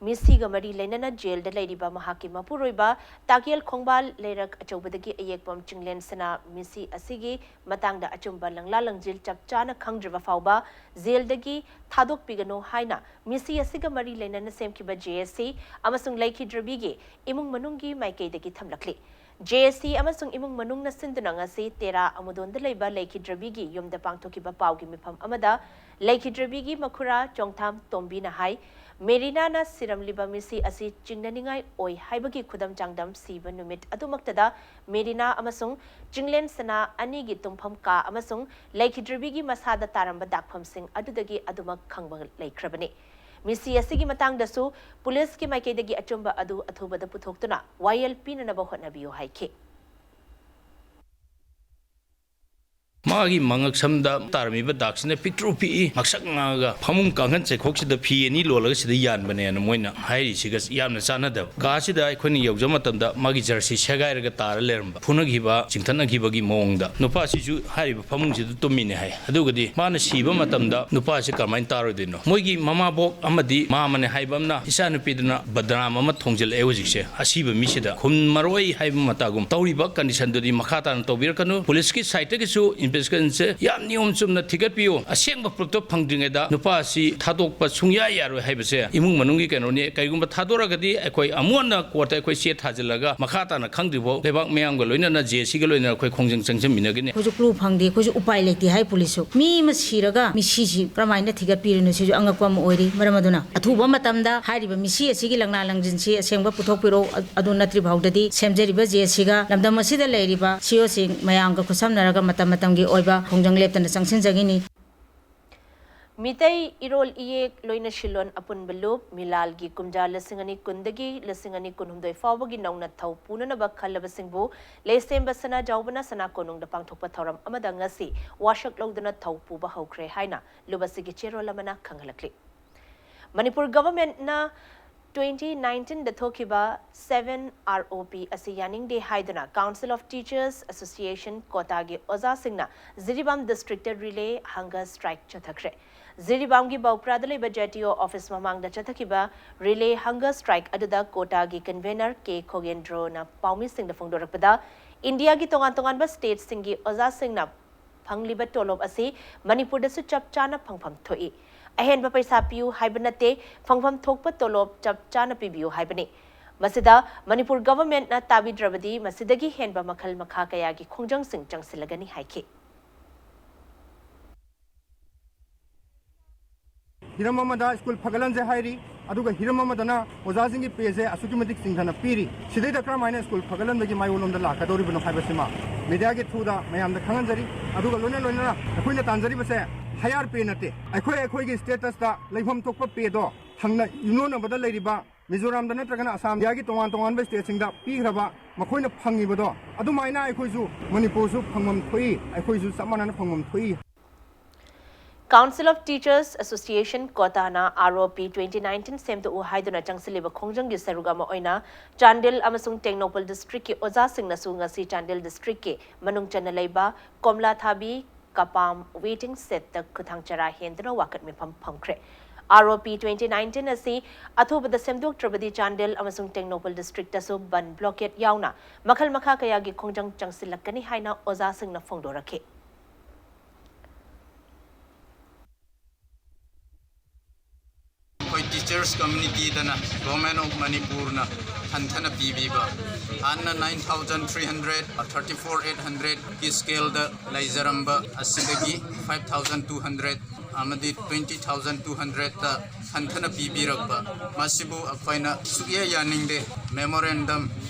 ꯃꯤꯁꯤꯒ ꯃꯔꯤ ꯂꯩꯅꯅ ꯖꯦꯜꯗ ꯂꯩꯔꯤꯕ ꯃꯍꯥꯛꯀꯤ ꯃꯄꯨꯔꯣꯏꯕ ꯇꯥꯀꯦꯜ ꯈꯣꯡꯕꯥꯜ ꯂꯩꯔꯛ ꯑꯆꯧꯕꯗꯒꯤ ꯑꯌꯦꯛꯄꯝ ꯆꯤꯡꯂꯦꯟ ꯁꯅꯥ ꯃꯤꯁꯤ ꯑꯁꯤꯒꯤ ꯃꯇꯥꯡꯗ ꯑꯆꯨꯝꯕ ꯂꯪꯂꯥ ꯂꯪꯖꯤꯜ ꯆꯞ ꯆꯥꯅ ꯈꯪꯗ꯭ꯔꯤꯕ ꯐꯥꯎꯕ ꯖꯦꯜꯗꯒꯤ ꯊꯥꯗꯣꯛꯄꯤꯒꯅꯨ ꯍꯥꯏꯅ ꯃꯤꯁꯤ ꯑꯁꯤꯒ ꯃꯔꯤ ꯂꯩꯅꯅ ꯁꯦꯝꯈꯤꯕ JAC ꯑꯃꯁꯨꯡ ꯂꯩꯈꯤꯗ꯭ꯔꯕꯤꯒꯤ ꯏꯃꯨꯡ ꯃꯅꯨꯡꯒꯤ ꯃꯥꯏꯀꯩꯗꯒꯤ ꯊꯝꯂꯛꯂꯤ꯫ JAC ꯑꯃꯁꯨꯡ ꯏꯃꯨꯡ ꯃꯅꯨꯡꯅ ꯁꯤꯟꯗꯨꯅ ꯉꯁꯤ ꯇꯦꯔꯥ ꯑꯃꯨꯗꯣꯟꯗ ꯂꯩꯕ ꯂꯩꯈꯤꯗ꯭ꯔꯕꯤꯒꯤ ꯌꯨꯝꯗ ꯄꯥꯡꯊꯣꯛꯈꯤꯕ ꯄꯥꯎꯒꯤ ꯃꯤꯐꯝ ꯑꯃꯗ ꯂꯩꯈꯤꯗ꯭ꯔꯕꯤꯒꯤ ꯃꯈꯨꯔꯥ ꯆꯣꯡꯊꯥꯝ ꯇꯣꯝꯕꯤꯅ ꯍꯥꯏ, ꯃꯦꯔꯤꯅꯥꯅ ꯁꯤꯔꯝꯂꯤꯕ ꯃꯤꯁꯤ ꯑꯁꯤ ꯆꯤꯡꯅꯅꯤꯡꯉꯥꯏ ꯑꯣꯏ ꯍꯥꯏꯕꯒꯤ ꯈꯨꯗꯝ ꯆꯥꯡꯗꯝ ꯁꯤꯕ ꯅꯨꯃꯤꯠ ꯑꯗꯨꯃꯛꯇꯗ ꯃꯦꯔꯤꯅꯥ ꯑꯃꯁꯨꯡ ꯆꯤꯡꯂꯦꯟ ꯁꯅꯥ ꯑꯅꯤꯒꯤ ꯇꯨꯝꯐꯝ ꯀꯥ ꯑꯃꯁꯨꯡ ꯂꯩꯈꯤꯗ꯭ꯔꯕꯤꯒꯤ ꯃꯁꯥꯗ ꯇꯥꯔꯝꯕ ꯗꯥꯛꯐꯝꯁꯤꯡ ꯑꯗꯨꯗꯒꯤ ꯑꯗꯨꯃꯛ ꯈꯪꯕ ꯂꯩꯈ꯭ꯔꯕꯅꯤ꯫ ꯃꯤꯁꯤ ꯑꯁꯤꯒꯤ ꯃꯇꯥꯡꯗꯁꯨ ꯄꯨꯂꯤꯁꯀꯤ ꯃꯥꯏꯀꯩꯗꯒꯤ ꯑꯆꯨꯝꯕ ꯑꯗꯨ ꯑꯊꯨꯕꯗ ꯄꯨꯊꯣꯛꯇꯨꯅ ꯋꯥꯌꯦꯜ ꯄꯤꯅꯅꯕ ꯍꯣꯠꯅꯕꯤꯌꯨ ꯍꯥꯏꯈꯤ꯫ ꯃꯥꯒꯤ ꯃꯉꯛꯁꯝꯗ ꯇꯥꯔꯝꯃꯤꯕ ꯗꯥꯛꯁꯤꯅ ꯄꯤꯛꯇ꯭ꯔꯨ ꯄꯤꯛꯏ, ꯉꯛꯁꯛ ꯉꯥꯡꯉꯒ ꯐꯃꯨꯡ ꯀꯥꯡꯈꯟ ꯆꯩꯈꯣꯛꯁꯤꯗ ꯐꯤ ꯑꯅꯤ ꯂꯣꯜꯂꯒ ꯁꯤꯗ ꯌꯥꯟꯕꯅꯦꯅ ꯃꯣꯏꯅ ꯍꯥꯏꯔꯤꯁꯤꯒ ꯌꯥꯝꯅ ꯆꯥꯟꯅꯗꯕ꯫ ꯀꯥꯁꯤꯗ ꯑꯩꯈꯣꯏꯅ ꯌꯧꯖꯕ ꯃꯇꯝꯗ ꯃꯥꯒꯤ ꯖꯔꯁꯤ ꯁꯦꯒꯥꯏꯔꯒ ꯇꯥꯔ ꯂꯩꯔꯝꯕ, ꯐꯨꯅꯈꯤꯕ, ꯆꯤꯡꯊꯠꯅꯈꯤꯕꯒꯤ ꯃꯑꯣꯡꯗ꯫ ꯅꯨꯄꯥꯁꯤꯁꯨ ꯍꯥꯏꯔꯤꯕ ꯐꯃꯨꯡꯁꯤꯗ ꯇꯨꯝꯃꯤꯅꯦ ꯍꯥꯏ꯫ ꯑꯗꯨꯒꯗꯤ ꯃꯥꯅ ꯁꯤꯕ ꯃꯇꯝꯗ ꯅꯨꯄꯥꯁꯤ ꯀꯔꯝꯍꯥꯏꯅ ꯇꯥꯔꯣꯏꯗꯣꯏꯅꯣ? ꯃꯣꯏꯒꯤ ꯃꯃꯥꯕꯣꯛ ꯑꯃꯗꯤ ꯃꯥꯃꯅꯦ ꯍꯥꯏꯕ ꯑꯃꯅ ꯏꯆꯥꯅꯨꯄꯤꯗꯨꯅ ꯕꯗꯅꯥꯝ ꯑꯃ ꯊꯣꯡꯖꯤꯜꯂꯛꯑꯦ ꯍꯧꯖꯤꯛꯁꯦ꯫ ꯑꯁꯤꯕ ꯃꯤꯁꯤꯗ ꯈꯨꯝꯃꯔꯣꯏ ꯍꯥꯏꯕ ꯃꯇꯥꯒꯨꯝ ꯇꯧꯔꯤꯕ ꯀꯟꯗꯤꯁꯟꯗꯨꯗꯤ ꯃꯈꯥ ꯇꯥꯅ ꯇꯧꯕꯤꯔꯛꯀꯅꯨ꯫ ꯄꯨꯂꯤꯁꯀꯤ ꯁꯥꯏꯠꯇꯒꯤꯁꯨ ꯏꯟꯚꯦꯁꯇꯤꯒꯦꯁꯟꯁꯦ ꯌꯥꯝ ꯅꯤꯌꯣꯝ ꯆꯨꯝꯅ ꯊꯤꯒꯠꯄꯤꯌꯨ꯫ ꯑꯁꯦꯡꯕ ꯄ꯭ꯔꯨꯐꯇꯣ ꯐꯪꯗ꯭ꯔꯤꯉꯩꯗ ꯅꯨꯄꯥ ꯑꯁꯤ ꯊꯥꯗꯣꯛꯄ ꯁꯨꯡꯌꯥ ꯌꯥꯔꯣꯏ ꯍꯥꯏꯕꯁꯦ ꯏꯃꯨꯡ ꯃꯅꯨꯡꯒꯤ ꯀꯩꯅꯣꯅꯤ꯫ ꯀꯔꯤꯒꯨꯝꯕ ꯊꯥꯗꯣꯔꯛꯑꯒꯗꯤ ꯑꯩꯈꯣꯏ ꯑꯃꯨꯛ ꯍꯟꯅ ꯀꯣꯔꯠꯇ ꯑꯩꯈꯣꯏ ꯆꯦ ꯊꯥꯖꯤꯜꯂꯒ ꯃꯈꯥ ꯇꯥꯅ ꯈꯪꯗ꯭ꯔꯤꯐꯥꯎ ꯂꯩꯕꯥꯛ ꯃꯤꯌꯥꯝꯒ ꯂꯣꯏꯅꯅ ꯖꯦ ꯁꯤꯒ ꯂꯣꯏꯅꯅ ꯑꯩꯈꯣꯏ ꯈꯣꯡꯖꯪ ꯆꯪꯁꯤꯟꯃꯤꯟꯅꯒꯅꯤ꯫ ꯑꯩꯈꯣꯏꯁꯨ ꯀ꯭ꯂꯨ ꯐꯪꯗꯦ, ꯑꯩꯈꯣꯏꯁꯨ ꯎꯄꯥꯏ ꯂꯩꯇꯦ ꯍꯥꯏ ꯄꯨꯂꯤꯁꯁꯨ꯫ ꯃꯤ ꯑꯃ ꯁꯤꯔꯒ ꯃꯤꯁꯤꯁꯤ ꯀꯔꯝꯍꯥꯏꯅ ꯊꯤꯒꯠꯄꯤꯔꯤꯅꯣ? ꯁꯤꯁꯨ ꯑꯉꯛꯄ ꯑꯃ ꯑꯣꯏꯔꯤ꯫ ꯃꯔꯝ ꯑꯗꯨꯅ ꯑꯊꯨꯕ ꯃꯇꯝꯗ ꯍꯥꯏꯔꯤꯕ ꯃꯤꯁꯤ ꯑꯁꯤꯒꯤ ꯂꯪꯂꯥ ꯂꯪꯖꯤꯟꯁꯤ ꯑꯁꯦꯡꯕ ꯄꯨꯊꯣꯛꯄꯤꯔꯛꯎ꯫ ꯑ-, ꯑꯗꯨ ꯅꯠꯇ꯭ꯔꯤ ꯐꯥꯎꯗꯗꯤ ꯁꯦꯝꯖꯔꯤꯕ ꯖꯦ ꯁꯤꯒ ꯂꯝꯗꯝ ꯑꯁꯤꯗ ꯂꯩꯔꯤꯕ ꯁꯤ ꯑꯣꯁꯤꯡ ꯃꯌꯥꯝꯒ ꯈꯨꯠꯁꯝꯅꯔꯒ ꯃꯇꯝ ꯃꯇꯝꯒꯤ ꯑꯣꯏꯕ ꯈꯣꯡꯖꯪ ꯂꯦꯞꯇꯅ ꯆꯪꯁꯤꯟꯖꯒꯅꯤ꯫ ꯃꯤꯇꯩ ꯏꯔꯣꯜ ꯏꯌꯦꯛ ꯂꯣꯏꯅ ꯁꯤꯜꯂꯣꯟ ꯑꯄꯨꯟꯕ ꯂꯨꯞ ꯃꯤꯂꯥꯜꯒꯤ ꯀꯨꯝꯖꯥ ꯂꯤꯁꯤꯡ ꯑꯅꯤ ꯀꯨꯟꯗꯒꯤ ꯂꯤꯁꯤꯡ ꯑꯅꯤ ꯀꯨꯟꯍꯨꯝꯗꯣꯏ ꯐꯥꯎꯕꯒꯤ ꯅꯧꯅ ꯊꯧ ꯄꯨꯅꯅꯕ ꯈꯜꯂꯕꯁꯤꯡꯕꯨ ꯂꯩꯁꯦꯝꯕ ꯁꯅꯥꯖꯥꯎꯕꯅ ꯁꯅꯥ ꯀꯣꯅꯨꯡꯗ ꯄꯥꯡꯊꯣꯛꯄ ꯊꯧꯔꯝ ꯑꯃꯗ ꯉꯁꯤ ꯋꯥꯁꯛ ꯂꯧꯗꯨꯅ ꯊꯧ ꯄꯨꯕ ꯍꯧꯈ꯭ꯔꯦ ꯍꯥꯏꯅ ꯂꯨꯞ ꯑꯁꯤꯒꯤ ꯆꯦꯔꯣꯜ ꯑꯃꯅ ꯈꯪꯍꯜꯂꯛꯂꯤ꯫ ꯃꯅꯤꯄꯨꯔ ꯒꯚꯔꯟꯃꯦꯟꯠꯅ ꯇ꯭ꯋꯦꯟꯇꯤ ꯅꯥꯏꯟꯇꯤꯟꯗ ꯊꯣꯛꯈꯤꯕ ꯁꯚꯦꯟ ꯑꯥꯔ ꯑꯣ ꯄꯤ ꯑꯁꯤ ꯌꯥꯅꯤꯡꯗꯦ ꯍꯥꯏꯗꯨꯅ Council of Teachers Association ꯀꯣꯇꯥꯒꯤ ꯑꯣꯖꯥꯁꯤꯡꯅ ꯖꯤꯔꯤꯕꯥꯝ ꯗꯤꯁꯇ꯭ꯔꯤꯛꯇ ꯔꯤꯂꯦ ꯍꯪꯒꯔ ꯁ꯭ꯇ꯭ꯔꯥꯏꯛ ꯆꯠꯊꯈ꯭ꯔꯦ꯫ ꯖꯤꯔꯤꯕꯥꯝꯒꯤ ꯕꯧꯄ꯭ꯔꯥꯗ ꯂꯩꯕ ꯖꯦ ꯇꯤ ꯑꯣ ꯑꯣꯐꯤꯁ ꯃꯃꯥꯡꯗ ꯆꯠꯊꯈꯤꯕ ꯔꯤꯂꯦ ꯍꯪꯒꯔ ꯁ꯭ꯇ꯭ꯔꯥꯏꯛ ꯑꯗꯨꯗ ꯀꯣꯇꯥꯒꯤ ꯀꯟꯚꯦꯅꯔ ꯀꯦ ꯈꯣꯒꯦꯟꯗ꯭ꯔꯣꯅ ꯄꯥꯎꯃꯤꯁꯤꯡꯗ ꯐꯣꯡꯗꯣꯔꯛꯄꯗ, ꯏꯟꯗꯤꯌꯥꯒꯤ ꯇꯣꯉꯥꯟ ꯇꯣꯉꯥꯟꯕ ꯁ꯭ꯇꯦꯠꯁꯤꯡꯒꯤ ꯑꯣꯖꯥꯁꯤꯡꯅ ꯐꯪꯂꯤꯕ ꯇꯣꯂꯣꯞ ꯑꯁꯤ ꯃꯅꯤꯄꯨꯔꯗꯁꯨ ꯆꯞ ꯆꯥꯅ ꯐꯪꯐꯝ ꯊꯣꯛꯏ꯫ ꯑꯍꯦꯟꯕ ꯄꯩꯁꯥ ꯄꯤꯌꯨ ꯍꯥꯏꯕ ꯅꯠꯇꯦ, ꯐꯪꯐꯝ ꯊꯣꯛꯄ ꯇꯣꯂꯣꯞ ꯆꯞ ꯆꯥꯅ ꯄꯤꯕꯤꯌꯨ ꯍꯥꯏꯕꯅꯤ꯫ ꯃꯁꯤꯗ ꯃꯅꯤꯄꯨꯔ ꯒꯚꯔꯟꯃꯦꯟꯠꯅ ꯇꯥꯕꯤꯗ꯭ꯔꯕꯗꯤ ꯃꯁꯤꯗꯒꯤ ꯍꯦꯟꯕ ꯃꯈꯜ ꯃꯈꯥ ꯀꯌꯥꯒꯤ ꯈꯣꯡꯖꯪꯁꯤꯡ ꯆꯪꯁꯤꯜꯂꯒꯅꯤ ꯍꯥꯏꯈꯤ꯫ ꯍꯤꯔꯝ ꯑꯃꯗ ꯁ꯭ꯀꯨꯜ ꯐꯒꯠꯍꯟꯁꯦ ꯍꯥꯏꯔꯤ, ꯑꯗꯨꯒ ꯍꯤꯔꯝ ꯑꯃꯗꯅ ꯑꯣꯖꯥꯁꯤꯡꯒꯤ ꯄꯦꯁꯦ ꯑꯁꯨꯛꯀꯤ ꯃꯇꯤꯛ ꯆꯤꯡꯊꯅ ꯄꯤꯔꯤ꯫ ꯁꯤꯗꯩꯗ ꯀꯔꯝꯍꯥꯏꯅ ꯁ꯭ꯀꯨꯜ ꯐꯒꯠꯍꯟꯕꯒꯤ ꯃꯥꯏꯑꯣꯟꯂꯣꯝꯗ ꯂꯥꯛꯀꯗꯧꯔꯤꯕꯅꯣ ꯍꯥꯏꯕꯁꯤꯃ ꯃꯦꯗꯤꯌꯥꯒꯤ ꯊ꯭ꯔꯨꯗ ꯃꯌꯥꯝꯗ ꯈꯪꯍꯟꯖꯔꯤ꯫ ꯑꯗꯨꯒ ꯂꯣꯏꯅ ꯂꯣꯏꯅꯅ ꯑꯩꯈꯣꯏꯅ ꯇꯥꯟꯖꯔꯤꯕꯁꯦ ꯍꯥꯌꯔ ꯄꯦ ꯅꯠꯇꯦ꯫ ꯑꯩꯈꯣꯏ ꯑꯩꯈꯣꯏꯒꯤ ꯁ꯭ꯇꯦꯇꯁꯇ ꯂꯩꯐꯝ ꯊꯣꯛꯄ ꯄꯦꯗꯣ ꯊꯪꯅ ꯌꯨꯝꯂꯣꯟꯅꯕꯗ ꯂꯩꯔꯤꯕ ꯃꯤꯖꯣꯔꯥꯝꯗ ꯅꯠꯇ꯭ꯔꯒꯅ ꯑꯁꯥꯝ, ꯏꯟꯗꯤꯌꯥꯒꯤ ꯇꯣꯉꯥꯟ ꯇꯣꯉꯥꯟꯕ ꯁ꯭ꯇꯦꯠꯁꯤꯡꯗ ꯄꯤꯈ꯭ꯔꯕ ꯃꯈꯣꯏꯅ ꯐꯪꯉꯤꯕꯗꯣ, ꯑꯗꯨꯃꯥꯏꯅ ꯑꯩꯈꯣꯏꯁꯨ ꯃꯅꯤꯄꯨꯔꯁꯨ ꯐꯪꯐꯝ ꯊꯣꯛꯏ, ꯑꯩꯈꯣꯏꯁꯨ ꯆꯞ ꯃꯥꯟꯅꯅ ꯐꯪꯐꯝ ꯊꯣꯛꯏ꯫ Council of Teachers Association, ꯀꯣꯇꯥꯅ R O P twenty nineteen ꯁꯦꯝꯗꯣꯛꯎ ꯍꯥꯏꯗꯨꯅ ꯆꯪꯁꯤꯜꯂꯤꯕ ꯈꯣꯡꯖꯪꯒꯤ ꯁꯔꯨꯛ ꯑꯃ ꯑꯣꯏꯅ ꯆꯥꯟꯗꯦꯜ ꯑꯃꯁꯨꯡ ꯇꯦꯡꯅꯧꯄꯜ ꯗꯤꯁꯇ꯭ꯔꯤꯛꯀꯤ ꯑꯣꯖꯥꯁꯤꯡꯅꯁꯨ ꯉꯁꯤ ꯆꯥꯟꯗꯦꯜ ꯗꯤꯁꯇ꯭ꯔꯤꯛꯀꯤ ꯃꯅꯨꯡ ꯆꯟꯅ ꯂꯩꯕ ꯀꯣꯝꯂꯥꯊꯥꯕꯤ ꯀꯄꯥꯝ ꯋꯦꯇꯤꯡ ꯁꯦꯗꯇ ꯈꯨꯊꯥꯡ ꯆꯔꯥ ꯍꯦꯟꯗꯨꯅ ꯋꯥꯀꯠ ꯃꯤꯐꯝ ꯐꯝꯈ꯭ꯔꯦ꯫ R O P twenty nineteen ꯑꯁꯤ ꯑꯊꯨꯕꯗ ꯁꯦꯝꯗꯣꯛꯇ꯭ꯔꯕꯗꯤ ꯆꯥꯟꯗꯦꯜ ꯑꯃꯁꯨꯡ ꯇꯦꯡꯅꯧꯄꯜ ꯗꯤꯁꯇ꯭ꯔꯤꯛꯇꯁꯨ ꯕꯟ ꯕ꯭ꯂꯣꯀꯦꯗ ꯌꯥꯎꯅ ꯃꯈꯜ ꯃꯈꯥ ꯀꯌꯥꯒꯤ ꯈꯣꯡꯖꯪ ꯆꯪꯁꯤꯜꯂꯛꯀꯅꯤ ꯍꯥꯏꯅ ꯑꯣꯖꯥꯁꯤꯡꯅ ꯐꯣꯡꯗꯣꯔꯛꯈꯤ꯫ ꯑꯩꯈꯣꯏ teachers communityꯗꯅ Government of Manipurꯅ ꯍꯟꯊꯅ ꯄꯤꯕꯤꯕ, ꯍꯥꯟꯅ nine thousand three hundred, thirty four eight hundredꯀꯤ scaleꯗ ꯂꯩꯖꯔꯝꯕ ꯑꯁꯤꯗꯒꯤ five thousand two hundred ꯑꯃꯗꯤ twenty thousand two hundredꯇ ꯍꯟꯊꯅ ꯄꯤꯕꯤꯔꯛꯄ, ꯃꯁꯤꯕꯨ ꯑꯩꯈꯣꯏꯅ ꯁꯨꯛꯌꯥ ꯌꯥꯅꯤꯡꯗꯦ꯫ Memorandum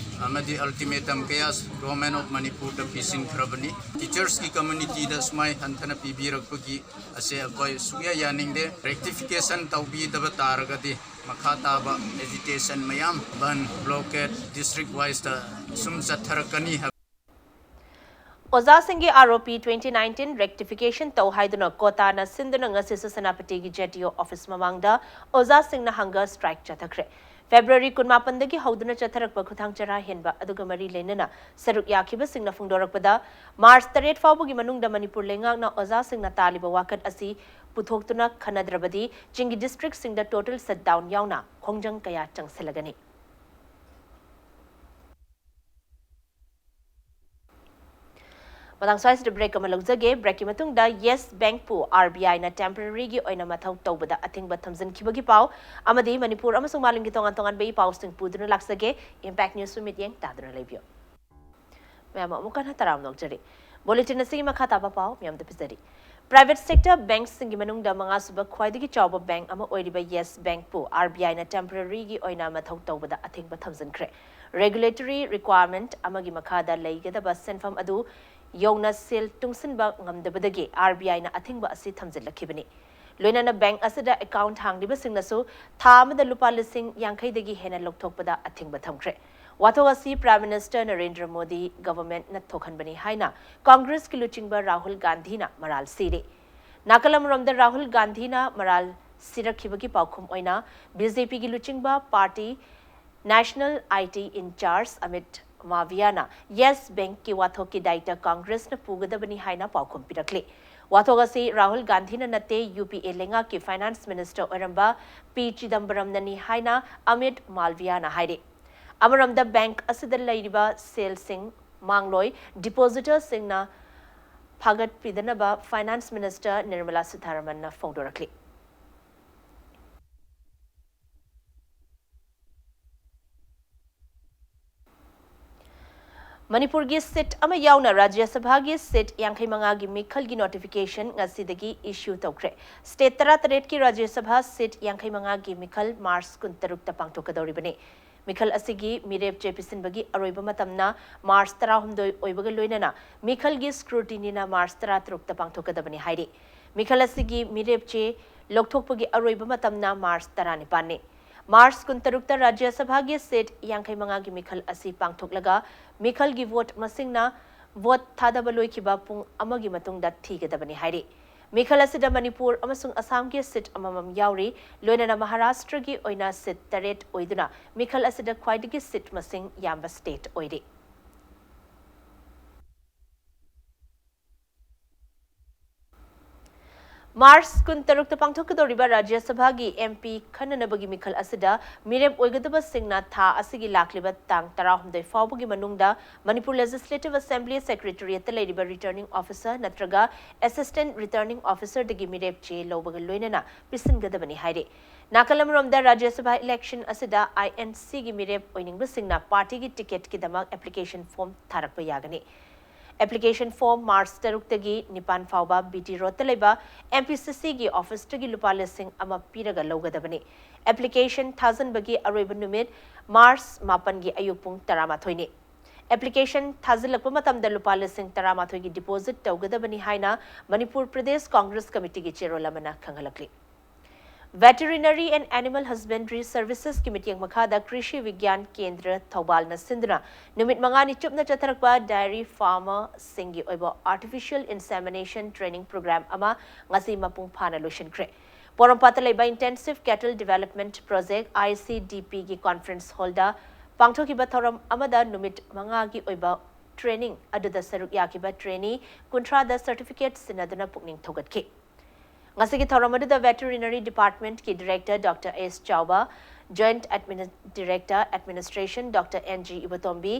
ꯑꯃꯗꯤ ultimatum ꯀꯌꯥ Government of Manipurꯗ ꯄꯤꯁꯤꯟꯈ꯭ꯔꯕꯅꯤ꯫ Teachersꯀꯤ communityꯗ ꯁꯨꯃꯥꯏ ꯍꯟꯊꯅ ꯄꯤꯕꯤꯔꯛꯄꯒꯤ ꯑꯁꯦ ꯑꯩꯈꯣꯏ ꯁꯨꯛꯌꯥ ꯌꯥꯅꯤꯡꯗꯦ꯫ Rectification ꯇꯧꯕꯤꯗꯕ ꯇꯥꯔꯒꯗꯤ ꯃꯈꯥ ꯇꯥꯕ agitation ꯃꯌꯥꯝ, ꯕꯟ, blockade, district wiseꯇ ꯁꯨꯝ ꯆꯠꯊꯔꯛꯀꯅꯤ ꯍꯥꯏꯕ꯫ ꯑꯣꯖꯥꯁꯤꯡꯒꯤ R O P twenty nineteen rectification ꯇꯧ ꯍꯥꯏꯗꯨꯅ ꯀꯣꯇꯥꯅ ꯁꯤꯟꯗꯨꯅ ꯉꯁꯤꯁꯨ ꯁꯦꯅꯥꯄꯇꯤꯒꯤ J T O office ꯃꯃꯥꯡꯗ ꯑꯣꯖꯥꯁꯤꯡꯅ hunger strike ꯆꯠꯊꯈ꯭ꯔꯦ꯫ February ꯀꯨꯟꯃꯥꯄꯟꯗꯒꯤ ꯍꯧꯗꯨꯅ ꯆꯠꯊꯔꯛꯄ ꯈꯨꯊꯥꯡ ꯆꯔꯥ ꯍꯦꯟꯕ ꯑꯗꯨꯒ ꯃꯔꯤ ꯂꯩꯅꯅ ꯁꯔꯨꯛ ꯌꯥꯈꯤꯕꯁꯤꯡꯅ ꯐꯣꯡꯗꯣꯔꯛꯄꯗ, March ꯇꯔꯦꯠ ꯐꯥꯎꯕꯒꯤ ꯃꯅꯨꯡꯗ ꯃꯅꯤꯄꯨꯔ ꯂꯩꯉꯥꯛꯅ ꯑꯣꯖꯥꯁꯤꯡꯅ ꯇꯥꯜꯂꯤꯕ ꯋꯥꯀꯠ ꯑꯁꯤ ꯄꯨꯊꯣꯛꯇꯨꯅ ꯈꯟꯅꯗ꯭ꯔꯕꯗꯤ ꯆꯤꯡꯒꯤ districtꯁꯤꯡꯗ total shutdown ꯌꯥꯎꯅ ꯈꯣꯡꯖꯪ ꯀꯌꯥ ꯆꯪꯁꯤꯜꯂꯒꯅꯤ꯫ ꯃꯇꯥꯡ ꯁ꯭ꯋꯥꯏꯁꯤꯗ break ꯑꯃ ꯂꯧꯖꯒꯦ꯫ Breakꯀꯤ ꯃꯇꯨꯡꯗ Yes Bankꯄꯨ R B Iꯅ temporaryꯒꯤ ꯑꯣꯏꯅ ꯃꯊꯧ ꯇꯧꯕꯗ ꯑꯊꯤꯡꯕ ꯊꯝꯖꯤꯟꯈꯤꯕꯒꯤ ꯄꯥꯎ ꯑꯃꯗꯤ ꯃꯅꯤꯄꯨꯔ ꯑꯃꯁꯨꯡ ꯃꯥꯂꯦꯝꯒꯤ ꯇꯣꯉꯥꯟ ꯇꯣꯉꯥꯟꯕ ꯏ ꯄꯥꯎꯁꯤꯡ ꯄꯨꯗꯨꯅ ꯂꯥꯛꯆꯒꯦ꯫ Impact Newsꯄꯨ ꯃꯤꯠꯌꯦꯡ ꯇꯥꯗꯨꯅ ꯂꯩꯕꯤꯌꯨ꯫ ꯃꯌꯥꯝ ꯑꯃꯨꯛ ꯍꯟꯅ ꯇꯔꯥꯝꯅ ꯑꯣꯛꯆꯔꯤ꯫ Bulletin ꯑꯁꯤꯒꯤ ꯃꯈꯥ ꯇꯥꯕ ꯄꯥꯎ ꯃꯌꯥꯝꯗ ꯄꯤꯖꯔꯤ꯫ Private sector bankꯁꯤꯡꯒꯤ ꯃꯅꯨꯡꯗ ꯃꯉꯥꯁꯨꯕ ꯈ꯭ꯋꯥꯏꯗꯒꯤ ꯆꯥꯎꯕ bank ꯑꯃ ꯑꯣꯏꯔꯤꯕ Yes Bankꯄꯨ R B Iꯅ temporaryꯒꯤ ꯑꯣꯏꯅ ꯃꯊꯧ ꯇꯧꯕꯗ ꯑꯊꯤꯡꯕ ꯊꯝꯖꯤꯟꯈ꯭ꯔꯦ꯫ Regulatory requirement ꯑꯃꯒꯤ ꯃꯈꯥꯗ ꯂꯩꯒꯗꯕ ꯁꯦꯟꯐꯝ ꯑꯗꯨ ꯌꯧꯅ ꯁꯦꯜ ꯇꯨꯡꯁꯤꯟꯕ ꯉꯝꯗꯕꯗꯒꯤ R B Iꯅ ꯑꯊꯤꯡꯕ ꯑꯁꯤ ꯊꯝꯖꯤꯜꯂꯛꯈꯤꯕꯅꯤ꯫ ꯂꯣꯏꯅꯅ ꯕꯦꯡꯛ ꯑꯁꯤꯗ ꯑꯦꯀꯥꯎꯟꯠ ꯍꯥꯡꯂꯤꯕꯁꯤꯡꯅꯁꯨ ꯊꯥ ꯑꯃꯗ ꯂꯨꯄꯥ ꯂꯤꯁꯤꯡ ꯌꯥꯡꯈꯩꯗꯒꯤ ꯍꯦꯟꯅ ꯂꯧꯊꯣꯛꯄꯗ ꯑꯊꯤꯡꯕ ꯊꯝꯈ꯭ꯔꯦ꯫ ꯋꯥꯊꯣꯛ ꯑꯁꯤ Prime Minister ꯅꯔꯦꯟꯗ꯭ꯔ ꯃꯣꯗꯤ ꯒꯚꯔꯟꯃꯦꯟꯠꯅ ꯊꯣꯛꯍꯟꯕꯅꯤ ꯍꯥꯏꯅ ꯀꯪꯒ꯭ꯔꯦꯁꯀꯤ ꯂꯨꯆꯤꯡꯕ ꯔꯥꯍꯨꯜ ꯒꯥꯟꯙꯤꯅ ꯃꯔꯥꯜ ꯁꯤꯔꯦ꯫ ꯅꯥꯀꯜ ꯑꯃꯔꯣꯝꯗ ꯔꯥꯍꯨꯜ ꯒꯥꯟꯙꯤꯅ ꯃꯔꯥꯜ ꯁꯤꯔꯛꯈꯤꯕꯒꯤ ꯄꯥꯎꯈꯨꯝ ꯑꯣꯏꯅ BJPꯒꯤ ꯂꯨꯆꯤꯡꯕ party National IT in charge Amit ꯃꯥꯜꯚꯤꯌꯥꯅ ꯌꯦꯁ ꯕꯦꯡꯛꯀꯤ ꯋꯥꯊꯣꯛꯀꯤ ꯗꯥꯏꯇ ꯀꯪꯒ꯭ꯔꯦꯁꯅ ꯄꯨꯒꯗꯕꯅꯤ ꯍꯥꯏꯅ ꯄꯥꯎꯈꯨꯝ ꯄꯤꯔꯛꯂꯤ꯫ ꯋꯥꯊꯣꯛ ꯑꯁꯤ ꯔꯥꯍꯨꯜ ꯒꯥꯟꯙꯤꯅ ꯅꯠꯇꯦ, UPA ꯂꯩꯉꯥꯛꯀꯤ Finance Minister ꯑꯣꯏꯔꯝꯕ ꯄꯤ ꯆꯤꯗꯝꯕꯔꯝꯅꯅꯤ ꯍꯥꯏꯅ ꯑꯃꯤꯠ ꯃꯥꯜꯚꯤꯌꯥꯅ ꯍꯥꯏꯔꯤ꯫ ꯑꯃꯔꯣꯝꯗ ꯕꯦꯡꯛ ꯑꯁꯤꯗ ꯂꯩꯔꯤꯕ ꯁꯦꯜꯁꯤꯡ ꯃꯥꯡꯂꯣꯏ, depositorꯁꯤꯡꯅ ꯐꯥꯒꯠꯄꯤꯗꯅꯕ Finance Minister ꯅꯤꯔꯃꯂꯥ ꯁꯤꯊꯥꯔꯥꯃꯟꯅ ꯐꯣꯡꯗꯣꯔꯛꯂꯤ꯫ ꯃꯅꯤꯄꯨꯔꯒꯤ ꯁꯤꯠ ꯑꯃ ꯌꯥꯎꯅ ꯔꯥꯖ꯭ꯌ ꯁꯚꯥꯒꯤ ꯁꯤꯠ ꯌꯥꯡꯈꯩ ꯃꯉꯥꯒꯤ ꯃꯤꯈꯜꯒꯤ ꯅꯣꯇꯤꯐꯤꯀꯦꯁꯟ ꯉꯁꯤꯗꯒꯤ ꯏꯁꯨ ꯇꯧꯈ꯭ꯔꯦ꯫ ꯁ꯭ꯇꯦꯠ ꯇꯔꯥꯇꯔꯦꯠꯀꯤ ꯔꯥꯖ꯭ꯌ ꯁꯚꯥ ꯁꯤꯠ ꯌꯥꯡꯈꯩ ꯃꯉꯥꯒꯤ ꯃꯤꯈꯜ ꯃꯥꯔꯆ ꯀꯨꯟꯇꯔꯨꯛꯇ ꯄꯥꯡꯊꯣꯛꯀꯗꯧꯔꯤꯕꯅꯤ꯫ ꯃꯤꯈꯜ ꯑꯁꯤꯒꯤ ꯃꯤꯔꯦꯞ ꯆꯦ ꯄꯤꯁꯤꯟꯕꯒꯤ ꯑꯔꯣꯏꯕ ꯃꯇꯝꯅ ꯃꯥꯔꯆ ꯇꯔꯥꯍꯨꯝꯗꯣꯏ ꯑꯣꯏꯕꯒ ꯂꯣꯏꯅꯅ ꯃꯤꯈꯜꯒꯤ ꯁ꯭ꯀ꯭ꯔꯨꯇꯤꯅꯤꯅ ꯃꯥꯔꯆ ꯇꯔꯥꯇꯔꯨꯛꯇ ꯄꯥꯡꯊꯣꯛꯀꯗꯕꯅꯤ ꯍꯥꯏꯔꯤ꯫ ꯃꯤꯈꯜ ꯑꯁꯤꯒꯤ ꯃꯤꯔꯦꯞ ꯆꯦ ꯂꯧꯊꯣꯛꯄꯒꯤ ꯑꯔꯣꯏꯕ ꯃꯇꯝꯅ ꯃꯥꯔꯆ ꯇꯔꯥꯅꯤꯄꯥꯟꯅꯤ꯫ ꯃꯥꯔꯆ ꯀꯨꯟꯇꯔꯨꯛꯇ ꯔꯥꯖ꯭ꯌ ꯁꯚꯥꯒꯤ ꯁꯤꯠ ꯌꯥꯡꯈꯩ ꯃꯉꯥꯒꯤ ꯃꯤꯈꯜ ꯑꯁꯤ ꯄꯥꯡꯊꯣꯛꯂꯒ ꯃꯤꯈꯜꯒꯤ ꯚꯣꯠ ꯃꯁꯤꯡꯅ ꯚꯣꯠ ꯊꯥꯗꯕ ꯂꯣꯏꯈꯤꯕ ꯄꯨꯡ ꯑꯃꯒꯤ ꯃꯇꯨꯡꯗ ꯊꯤꯒꯗꯕꯅꯤ ꯍꯥꯏꯔꯤ꯫ ꯃꯤꯈꯜ ꯑꯁꯤꯗ ꯃꯅꯤꯄꯨꯔ ꯑꯃꯁꯨꯡ ꯑꯁꯥꯝꯒꯤ ꯁꯤꯠ ꯑꯃꯃꯝ ꯌꯥꯎꯔꯤ꯫ ꯂꯣꯏꯅꯅ ꯃꯍꯥꯔꯥꯁꯇ꯭ꯔꯒꯤ ꯑꯣꯏꯅ ꯁꯤꯠ ꯇꯔꯦꯠ ꯑꯣꯏꯗꯨꯅ ꯃꯤꯈꯜ ꯑꯁꯤꯗ ꯈ꯭ꯋꯥꯏꯗꯒꯤ ꯁꯤꯠ ꯃꯁꯤꯡ ꯌꯥꯝꯕ ꯁ꯭ꯇꯦꯠ ꯑꯣꯏꯔꯤ꯫ ꯃꯥꯔꯆ ꯀꯨꯟꯇꯔꯨꯛꯇ ꯄꯥꯡꯊꯣꯛꯀꯗꯧꯔꯤꯕ ꯔꯥꯖ꯭ꯌ ꯁꯚꯥꯒꯤ MP ꯈꯟꯅꯅꯕꯒꯤ ꯃꯤꯈꯜ ꯑꯁꯤꯗ ꯃꯤꯔꯦꯞ ꯑꯣꯏꯒꯗꯕꯁꯤꯡꯅ ꯊꯥ ꯑꯁꯤꯒꯤ ꯂꯥꯛꯂꯤꯕ ꯇꯥꯡ ꯇꯔꯥꯍꯨꯝꯗꯣꯏ ꯐꯥꯎꯕꯒꯤ ꯃꯅꯨꯡꯗ ꯃꯅꯤꯄꯨꯔ Legislative Assembly Secretariatꯇ ꯂꯩꯔꯤꯕ Returning Officer ꯅꯠꯇ꯭ꯔꯒ Assistant Returning Officerꯗꯒꯤ ꯃꯤꯔꯦꯞ ꯆꯦ ꯂꯧꯕꯒ ꯂꯣꯏꯅꯅ ꯄꯤꯁꯤꯟꯒꯗꯕꯅꯤ ꯍꯥꯏꯔꯤ꯫ ꯅꯥꯀꯜ ꯑꯃꯔꯣꯝꯗ ꯔꯥꯖ꯭ꯌ ꯁꯚꯥ election ꯑꯁꯤꯗ INCꯒꯤ ꯃꯤꯔꯦꯞ ꯑꯣꯏꯅꯤꯡꯕꯁꯤꯡꯅ partyꯒꯤ ticketꯀꯤꯗꯃꯛ application form ꯊꯥꯔꯛꯄ ꯌꯥꯒꯅꯤ꯫ Application form ꯃꯥꯔꯆ ꯇꯔꯨꯛꯇꯒꯤ ꯅꯤꯄꯥꯟ ꯐꯥꯎꯕ BT Roadꯇ ꯂꯩꯕ MPCCꯒꯤ officeꯇꯒꯤ ꯂꯨꯄꯥ ꯂꯤꯁꯤꯡ ꯑꯃ ꯄꯤꯔꯒ ꯂꯧꯒꯗꯕꯅꯤ꯫ Application ꯊꯥꯖꯤꯟꯕꯒꯤ ꯑꯔꯣꯏꯕ ꯅꯨꯃꯤꯠ ꯃꯥꯔꯆ ꯃꯥꯄꯟꯒꯤ ꯑꯌꯨꯛ ꯄꯨꯡ ꯇꯔꯥꯃꯥꯊꯣꯏꯅꯤ꯫ ꯑꯦꯄ꯭ꯂꯤꯀꯦꯁꯟ ꯊꯥꯖꯤꯜꯂꯛꯄ ꯃꯇꯝꯗ ꯂꯨꯄꯥ ꯂꯤꯁꯤꯡ ꯇꯔꯥꯃꯥꯊꯣꯏꯒꯤ ꯗꯤꯄꯣꯖꯤꯠ ꯇꯧꯒꯗꯕꯅꯤ ꯍꯥꯏꯅ ꯃꯅꯤꯄꯨꯔ ꯄ꯭ꯔꯗꯦꯁ ꯀꯣꯡꯒ꯭ꯔꯦꯁ ꯀꯃꯤꯇꯤꯒꯤ ꯆꯦꯔꯣꯜ ꯑꯃꯅ ꯈꯪꯍꯜꯂꯛꯂꯤ꯫ Veterinary and Animal Husbandry Servicesꯀꯤ ꯃꯤꯠꯌꯦꯡ ꯃꯈꯥꯗ ꯀ꯭ꯔꯤꯁꯤ ꯕꯤꯒ꯭ꯌꯥꯟ ꯀꯦꯟꯗ꯭ꯔ ꯊꯧꯕꯥꯜꯅ ꯁꯤꯟꯗꯨꯅ ꯅꯨꯃꯤꯠ ꯃꯉꯥꯅꯤ ꯆꯨꯞꯅ ꯆꯠꯊꯔꯛꯄ dairy farmerꯁꯤꯡꯒꯤ ꯑꯣꯏꯕ artificial insemination training program ꯑꯃ ꯉꯁꯤ ꯃꯄꯨꯡ ꯐꯥꯅ ꯂꯣꯏꯁꯤꯟꯈ꯭ꯔꯦ꯫ ꯄꯣꯔꯣꯝꯄꯥꯠꯇ ꯂꯩꯕ Intensive Cattle Development Project, ICDPꯒꯤ conference hallꯗ ꯄꯥꯡꯊꯣꯛꯈꯤꯕ ꯊꯧꯔꯝ ꯑꯃꯗ ꯅꯨꯃꯤꯠ ꯃꯉꯥꯒꯤ ꯑꯣꯏꯕ training ꯑꯗꯨꯗ ꯁꯔꯨꯛ ꯌꯥꯈꯤꯕ trainee ꯀꯨꯟꯊ꯭ꯔꯥꯗ certificate ꯁꯤꯟꯅꯗꯨꯅ ꯄꯨꯛꯅꯤꯡ ꯊꯧꯒꯠꯈꯤ꯫ ꯉꯁꯤꯒꯤ ꯊꯧꯔꯝ ꯑꯗꯨꯗ Veterinary Departmentꯀꯤ Director Doctor S ꯆꯥꯎꯕ, Joint Admini-, Director Administration Doctor N G ꯏꯕꯣꯇꯣꯝꯕꯤ,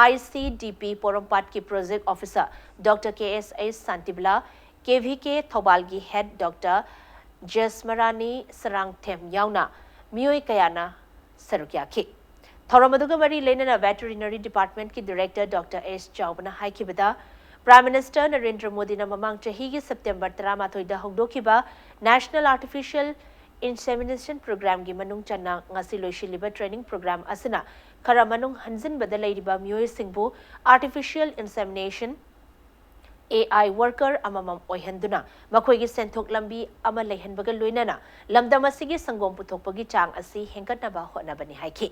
ICDP ꯄꯣꯔꯣꯝꯄꯥꯠꯀꯤ Project Officer Doctor K S H Shantibala, KVK ꯊꯧꯕꯥꯜꯒꯤ Head Doctor ꯖꯦꯁꯃꯔꯥꯅꯤ Sarangthem ꯌꯥꯎꯅ ꯃꯤꯑꯣꯏ ꯀꯌꯥꯅ ꯁꯔꯨꯛ ꯌꯥꯈꯤ꯫ ꯊꯧꯔꯝ ꯑꯗꯨꯒ ꯃꯔꯤ ꯂꯩꯅꯅ Veterinary Departmentꯀꯤ Director Doctor S ꯆꯥꯎꯕꯅ ꯍꯥꯏꯈꯤꯕꯗ, Prime Minister Narendra ꯃꯣꯗꯤꯅ ꯃꯃꯥꯡ ꯆꯍꯤꯒꯤ September ꯇꯔꯥꯃꯥꯊꯣꯏꯗ ꯍꯧꯗꯣꯛꯈꯤꯕ National Artificial Insemination Programmeꯒꯤ ꯃꯅꯨꯡ ꯆꯟꯅ ꯉꯁꯤ ꯂꯣꯏꯁꯤꯜꯂꯤꯕ training program ꯑꯁꯤꯅ ꯈꯔ ꯃꯅꯨꯡ ꯍꯟꯖꯤꯟꯕꯗ ꯂꯩꯔꯤꯕ ꯃꯤꯑꯣꯏꯁꯤꯡꯕꯨ artificial insemination, AI worker ꯑꯃꯃꯝ ꯑꯣꯏꯍꯟꯗꯨꯅ ꯃꯈꯣꯏꯒꯤ ꯁꯦꯟꯊꯣꯛ ꯂꯝꯕꯤ ꯑꯃ ꯂꯩꯍꯟꯕꯒ ꯂꯣꯏꯅꯅ ꯂꯝꯗꯝ ꯑꯁꯤꯒꯤ ꯁꯪꯒꯣꯝ ꯄꯨꯊꯣꯛꯄꯒꯤ ꯆꯥꯡ ꯑꯁꯤ ꯍꯦꯟꯒꯠꯅꯕ ꯍꯣꯠꯅꯕꯅꯤ ꯍꯥꯏꯈꯤ꯫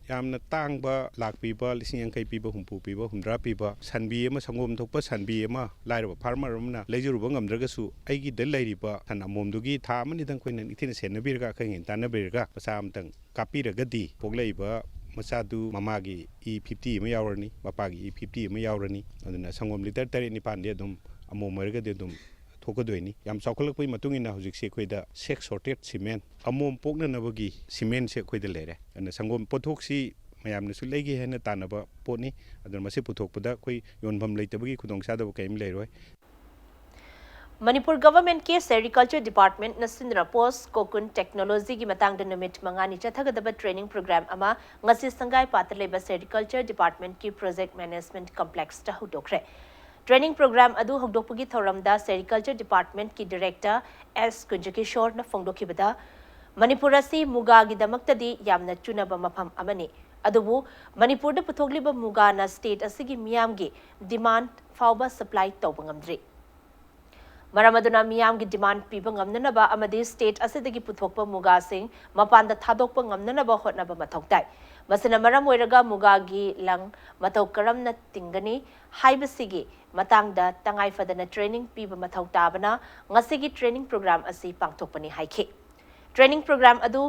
ꯌꯥꯝꯅ ꯇꯥꯡꯕ, ꯂꯥꯛ ꯄꯤꯕ, ꯂꯤꯁꯤꯡ ꯌꯥꯡꯈꯩ ꯄꯤꯕ, ꯍꯨꯝꯐꯨ ꯄꯤꯕ, ꯍꯨꯝꯗ꯭ꯔꯥ ꯄꯤꯕ ꯁꯟꯕꯤ ꯑꯃ, ꯁꯪꯒꯣꯝ ꯊꯣꯛꯄ ꯁꯟꯕꯤ ꯑꯃ ꯂꯥꯏꯔꯕ farmer ꯑꯃꯅ ꯂꯩꯖꯔꯨꯕ ꯉꯝꯗ꯭ꯔꯒꯁꯨ, ꯑꯩꯒꯤꯗ ꯂꯩꯔꯤꯕ ꯁꯟ ꯑꯃꯣꯝꯗꯨꯒꯤ ꯊꯥ ꯑꯃꯅꯤꯗꯪ ꯑꯩꯈꯣꯏꯅ ꯅꯤꯡꯊꯤꯅ ꯁꯦꯟꯅꯕꯤꯔꯒ, ꯑꯈꯪ ꯑꯍꯩ ꯇꯥꯟꯅꯕꯤꯔꯒ ꯃꯆꯥ ꯑꯃꯇꯪ ꯀꯥꯞꯄꯤꯔꯒꯗꯤ, ꯄꯣꯛꯂꯛꯏꯕ ꯃꯆꯥꯗꯨ ꯃꯃꯥꯒꯤ E fifty ꯑꯃ ꯌꯥꯎꯔꯅꯤ, ꯃꯄꯥꯒꯤ E fifty ꯑꯃ ꯌꯥꯎꯔꯅꯤ꯫ ꯑꯗꯨꯅ ꯁꯪꯒꯣꯝ litre ꯇꯔꯦꯠ ꯅꯤꯄꯥꯟꯗꯤ ꯑꯗꯨꯝ ꯑꯃꯣꯝ ꯑꯣꯏꯔꯒꯗꯤ ꯑꯗꯨꯝ ꯊꯣꯛꯀꯗꯣꯏꯅꯤ꯫ ꯌꯥꯝ ꯆꯥꯎꯈꯠꯂꯛꯄꯒꯤ ꯃꯇꯨꯡ ꯏꯟꯅ ꯍꯧꯖꯤꯛꯁꯦ ꯑꯩꯈꯣꯏꯗ sex sorted semen, ꯑꯃꯣꯝ ꯄꯣꯛꯅꯅꯕꯒꯤ semenꯁꯦ ꯑꯩꯈꯣꯏꯗ ꯂꯩꯔꯦ꯫ ꯑꯗꯨꯅ ꯁꯪꯒꯣꯝ ꯄꯣꯠꯊꯣꯛꯁꯤ ꯃꯌꯥꯝꯅꯁꯨ ꯂꯩꯒꯦ ꯍꯥꯏꯅ ꯇꯥꯟꯅꯕ ꯄꯣꯠꯅꯤ꯫ ꯑꯗꯨꯅ ꯃꯁꯤ ꯄꯨꯊꯣꯛꯄꯗ ꯑꯩꯈꯣꯏ ꯌꯣꯟꯐꯝ ꯂꯩꯇꯕꯒꯤ ꯈꯨꯗꯣꯡꯆꯥꯗꯕ ꯀꯔꯤꯝ ꯂꯩꯔꯣꯏ꯫ ꯃꯅꯤꯄꯨꯔ Governmentꯀꯤ Sericulture Departmentꯅ ꯁꯤꯟꯗꯨꯅ Post Cocoon Technologyꯒꯤ ꯃꯇꯥꯡꯗ ꯅꯨꯃꯤꯠ ꯃꯉꯥꯅꯤ ꯆꯠꯊꯒꯗꯕ training program ꯑꯃ ꯉꯁꯤ ꯁꯪꯒꯥꯏꯄꯥꯠꯇ ꯂꯩꯕ Sericulture Departmentꯀꯤ Project Management Complexꯇ ꯍꯧꯗꯣꯛꯈ꯭ꯔꯦ꯫ Training program ꯑꯗꯨ ꯍꯧꯗꯣꯛꯄꯒꯤ ꯊꯧꯔꯝꯗ Sericulture Departmentꯀꯤ Director S ꯀꯨꯟꯖꯀꯤꯁꯣꯔꯅ ꯐꯣꯡꯗꯣꯛꯈꯤꯕꯗ, ꯃꯅꯤꯄꯨꯔ ꯑꯁꯤ ꯃꯨꯒꯥꯒꯤꯗꯃꯛꯇꯗꯤ ꯌꯥꯝꯅ ꯆꯨꯅꯕ ꯃꯐꯝ ꯑꯃꯅꯤ꯫ ꯑꯗꯨꯕꯨ ꯃꯅꯤꯄꯨꯔꯗ ꯄꯨꯊꯣꯛꯂꯤꯕ ꯃꯨꯒꯥꯅ state ꯑꯁꯤꯒꯤ ꯃꯤꯌꯥꯝꯒꯤ demand ꯐꯥꯎꯕ supply ꯇꯧꯕ ꯉꯝꯗ꯭ꯔꯤ꯫ ꯃꯔꯝ ꯑꯗꯨꯅ ꯃꯤꯌꯥꯝꯒꯤ demand ꯄꯤꯕ ꯉꯝꯅꯅꯕ ꯑꯃꯗꯤ state ꯑꯁꯤꯗꯒꯤ ꯄꯨꯊꯣꯛꯄ ꯃꯨꯒꯥꯁꯤꯡ ꯃꯄꯥꯟꯗ ꯊꯥꯗꯣꯛꯄ ꯉꯝꯅꯅꯕ ꯍꯣꯠꯅꯕ ꯃꯊꯧ ꯇꯥꯏ꯫ ꯃꯁꯤꯅ ꯃꯔꯝ ꯑꯣꯏꯔꯒ ꯃꯨꯒꯥꯒꯤ ꯂꯪ ꯃꯇꯧ ꯀꯔꯝꯅ ꯇꯤꯡꯒꯅꯤ ꯍꯥꯏꯕꯁꯤꯒꯤ ꯃꯇꯥꯡꯗ ꯇꯉꯥꯏ ꯐꯗꯅ training ꯄꯤꯕ ꯃꯊꯧ ꯇꯥꯕꯅ ꯉꯁꯤꯒꯤ training program ꯑꯁꯤ ꯄꯥꯡꯊꯣꯛꯄꯅꯤ ꯍꯥꯏꯈꯤ꯫ Training program ꯑꯗꯨ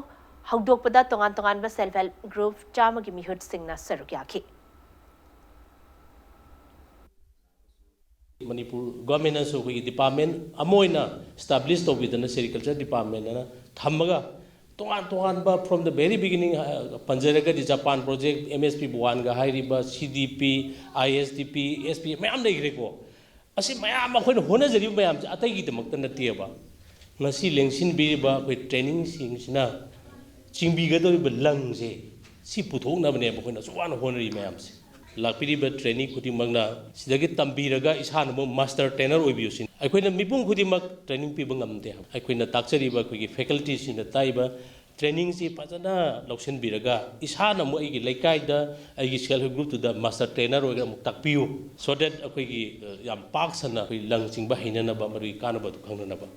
ꯍꯧꯗꯣꯛꯄꯗ ꯇꯣꯉꯥꯟ ꯇꯣꯉꯥꯟꯕ self help group ꯆꯥꯝꯃꯒꯤ ꯃꯤꯍꯨꯠꯁꯤꯡꯅ ꯁꯔꯨꯛ ꯌꯥꯈꯤ꯫ ꯃꯅꯤꯄꯨꯔ ꯒꯣꯔꯃꯦꯟꯅꯁꯨ ꯑꯩꯈꯣꯏꯒꯤ department ꯑꯃ ꯑꯣꯏꯅ establish ꯇꯧꯕꯤꯗꯅ sericulture department ꯑꯅ ꯊꯝꯃꯒ ꯇꯣꯉꯥꯟ ꯇꯣꯉꯥꯟꯕ from the very beginning, ꯑ, ꯄꯟꯖꯔꯒꯗꯤ Japan project, M S P ꯕꯨꯋꯥꯟꯒ ꯍꯥꯏꯔꯤꯕ, C D P, I S D P, S P ꯃꯌꯥꯝ ꯂꯩꯈ꯭ꯔꯦꯀꯣ꯫ ꯑꯁꯤ ꯃꯌꯥꯝ ꯑꯩꯈꯣꯏꯅ ꯍꯣꯠꯅꯖꯔꯤꯕ ꯃꯌꯥꯝꯁꯦ ꯑꯇꯩꯒꯤꯗꯃꯛꯇ ꯅꯠꯇꯦꯕ꯫ ꯉꯁꯤ ꯂꯦꯡꯁꯤꯟꯕꯤꯔꯤꯕ ꯑꯩꯈꯣꯏ training ꯁꯤꯡꯁꯤꯅ ꯆꯤꯡꯕꯤꯒꯗꯧꯔꯤꯕ ꯂꯪꯁꯦ ꯁꯤ ꯄꯨꯊꯣꯛꯅꯕꯅꯦꯕ ꯑꯩꯈꯣꯏꯅ ꯑꯁꯨꯛ ꯋꯥꯅ ꯍꯣꯠꯅꯔꯤ ꯃꯌꯥꯝꯁꯦ꯫ ꯂꯥꯛꯄꯤꯔꯤꯕ trainee ꯈꯨꯗꯤꯡꯃꯛꯅ ꯁꯤꯗꯒꯤ ꯇꯝꯕꯤꯔꯒ ꯏꯁꯥꯅ ꯑꯃꯨꯛ master trainer ꯑꯣꯏꯕꯤꯌꯨ ꯁꯤꯅꯤ꯫ ꯑꯩꯈꯣꯏꯅ ꯃꯤꯄꯨꯝ ꯈꯨꯗꯤꯡꯃꯛ training ꯄꯤꯕ ꯉꯝꯗꯦ꯫ ꯑꯩꯈꯣꯏꯅ ꯇꯥꯛꯆꯔꯤꯕ ꯑꯩꯈꯣꯏꯒꯤ faculty ꯁꯤꯡꯅ ꯇꯥꯛꯏꯕ training ꯁꯤ ꯐꯖꯅ ꯂꯧꯁꯤꯟꯕꯤꯔꯒ ꯏꯁꯥꯅ ꯑꯃꯨꯛ ꯑꯩꯒꯤ ꯂꯩꯀꯥꯏꯗ ꯑꯩꯒꯤ self help group ꯇꯨꯗ master trainer ꯑꯣꯏꯔꯒ ꯑꯃꯨꯛ ꯇꯥꯛꯄꯤꯌꯨ, so that ꯑꯩꯈꯣꯏꯒꯤ, ꯑ, ꯌꯥꯝ ꯄꯥꯛ ꯁꯟꯅ ꯑꯩꯈꯣꯏ ꯂꯪ ꯆꯤꯡꯕ ꯍꯩꯅꯅꯕ, ꯃꯗꯨꯒꯤ ꯀꯥꯟꯅꯕ ꯑꯗꯨ ꯈꯪꯅꯅꯕ꯫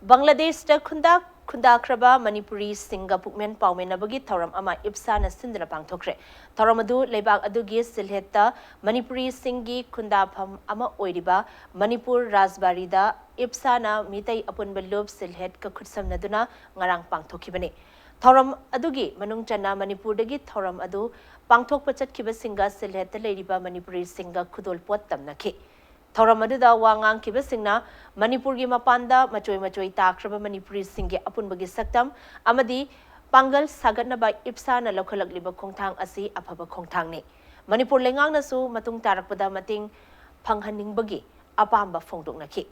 ꯕꯪꯒ꯭ꯂꯥꯗꯦꯁꯇ ꯈꯨꯟꯗꯥ ꯈꯨꯟꯗꯥꯈ꯭ꯔꯕ ꯃꯅꯤꯄꯨꯔꯤꯁꯤꯡꯒ ꯄꯨꯛꯃꯦꯟ ꯄꯥꯎꯃꯦꯟꯅꯕꯒꯤ ꯊꯧꯔꯝ ꯑꯃ ꯏꯞꯁꯥꯅ ꯁꯤꯟꯗꯨꯅ ꯄꯥꯡꯊꯣꯛꯈ꯭ꯔꯦ꯫ ꯊꯧꯔꯝ ꯑꯗꯨ ꯂꯩꯕꯥꯛ ꯑꯗꯨꯒꯤ ꯁꯤꯜꯍꯦꯠꯇ ꯃꯅꯤꯄꯨꯔꯤꯁꯤꯡꯒꯤ ꯈꯨꯟꯗꯥꯐꯝ ꯑꯃ ꯑꯣꯏꯔꯤꯕ ꯃꯅꯤꯄꯨꯔ ꯔꯥꯖꯕꯥꯔꯤꯗ ꯏꯞꯁꯥꯅ ꯃꯤꯇꯩ ꯑꯄꯨꯟꯕ ꯂꯨꯞ ꯁꯤꯜꯍꯦꯠꯀ ꯈꯨꯠꯁꯝꯅꯗꯨꯅ ꯉꯔꯥꯡ ꯄꯥꯡꯊꯣꯛꯈꯤꯕꯅꯤ꯫ ꯊꯧꯔꯝ ꯑꯗꯨꯒꯤ ꯃꯅꯨꯡ ꯆꯟꯅ ꯃꯅꯤꯄꯨꯔꯗꯒꯤ ꯊꯧꯔꯝ ꯑꯗꯨ ꯄꯥꯡꯊꯣꯛꯄ ꯆꯠꯈꯤꯕꯁꯤꯡꯒ ꯁꯤꯜꯍꯦꯠꯇ ꯂꯩꯔꯤꯕ ꯃꯅꯤꯄꯨꯔꯤꯁꯤꯡꯒ ꯈꯨꯗꯣꯜꯄꯣꯠ ꯇꯝꯅꯈꯤ꯫ ꯊꯧꯔꯝ ꯑꯗꯨꯗ ꯋꯥ ꯉꯥꯡꯈꯤꯕꯁꯤꯡꯅ ꯃꯅꯤꯄꯨꯔꯒꯤ ꯃꯄꯥꯟꯗ ꯃꯆꯣꯏ ꯃꯆꯣꯏ ꯇꯥꯈ꯭ꯔꯕ ꯃꯅꯤꯄꯨꯔꯤꯁꯤꯡꯒꯤ ꯑꯄꯨꯟꯕꯒꯤ ꯁꯛꯇꯝ ꯑꯃꯗꯤ ꯄꯥꯡꯒꯜ ꯁꯥꯒꯠꯅꯕ ꯏꯞꯁꯥꯅ ꯂꯧꯈꯠꯂꯛꯂꯤꯕ ꯈꯣꯡꯊꯥꯡ ꯑꯁꯤ ꯑꯐꯕ ꯈꯣꯡꯊꯥꯡꯅꯤ꯫ ꯃꯅꯤꯄꯨꯔ ꯂꯩꯉꯥꯛꯅꯁꯨ ꯃꯇꯨꯡ ꯇꯥꯔꯛꯄꯗ ꯃꯇꯦꯡ ꯐꯪꯍꯟꯅꯤꯡꯕꯒꯤ ꯑꯄꯥꯝꯕ ꯐꯣꯡꯗꯣꯛꯅꯈꯤ꯫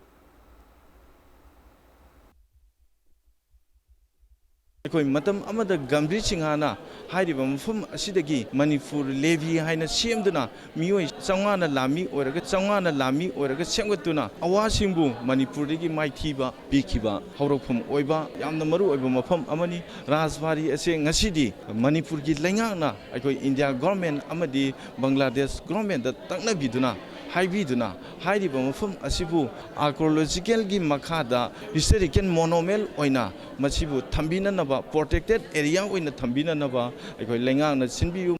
ꯑꯩꯈꯣꯏ ꯃꯇꯝ ꯑꯃꯗ ꯒꯝꯚꯤꯔ ꯁꯤꯡꯍꯅ ꯍꯥꯏꯔꯤꯕ ꯃꯐꯝ ꯑꯁꯤꯗꯒꯤ ꯃꯅꯤꯄꯨꯔ ꯂꯦꯚꯤ ꯍꯥꯏꯅ ꯁꯦꯝꯗꯨꯅ ꯃꯤꯑꯣꯏ ꯆꯥꯝꯃꯉꯥꯅ ꯂꯥꯟꯃꯤ ꯑꯣꯏꯔꯒ, ꯆꯥꯝꯃꯉꯥꯅ ꯂꯥꯟꯃꯤ ꯑꯣꯏꯔꯒ ꯁꯦꯝꯒꯠꯇꯨꯅ ꯑꯋꯥꯁꯤꯡꯕꯨ ꯃꯅꯤꯄꯨꯔꯗꯒꯤ ꯃꯥꯏꯊꯤꯕ ꯄꯤꯈꯤꯕ ꯍꯧꯔꯛꯐꯝ ꯑꯣꯏꯕ ꯌꯥꯝꯅ ꯃꯔꯨ ꯑꯣꯏꯕ ꯃꯐꯝ ꯑꯃꯅꯤ꯫ ꯔꯥꯖꯕꯥꯔꯤ ꯑꯁꯦ ꯉꯁꯤꯗꯤ ꯃꯅꯤꯄꯨꯔꯒꯤ ꯂꯩꯉꯥꯛꯅ, ꯑꯩꯈꯣꯏ ꯏꯟꯗꯤꯌꯥ ꯒꯣꯔꯃꯦꯟ ꯑꯃꯗꯤ ꯕꯪꯒ꯭ꯂꯥꯗꯦꯁ ꯒꯣꯔꯃꯦꯟꯗ ꯇꯛꯅꯕꯤꯗꯨꯅ, ꯍꯥꯏꯕꯤꯗꯨꯅ ꯍꯥꯏꯔꯤꯕ ꯃꯐꯝ ꯑꯁꯤꯕꯨ ꯑꯥꯔꯀꯤꯑꯣꯂꯣꯖꯤꯀꯦꯜꯒꯤ ꯃꯈꯥꯗ ꯍꯤꯁꯇꯣꯔꯤꯀꯦꯜ ꯃꯣꯅꯨꯃꯦꯟ ꯑꯣꯏꯅ ꯃꯁꯤꯕꯨ ꯊꯝꯕꯤꯅꯅꯕ, ꯄ꯭ꯔꯣꯇꯦꯛꯇꯦꯠ ꯑꯦꯔꯤꯌꯥ ꯑꯣꯏꯅ ꯊꯝꯕꯤꯅꯅꯕ ꯑꯩꯈꯣꯏ ꯂꯩꯉꯥꯛꯅ ꯁꯤꯟꯕꯤꯌꯨ꯫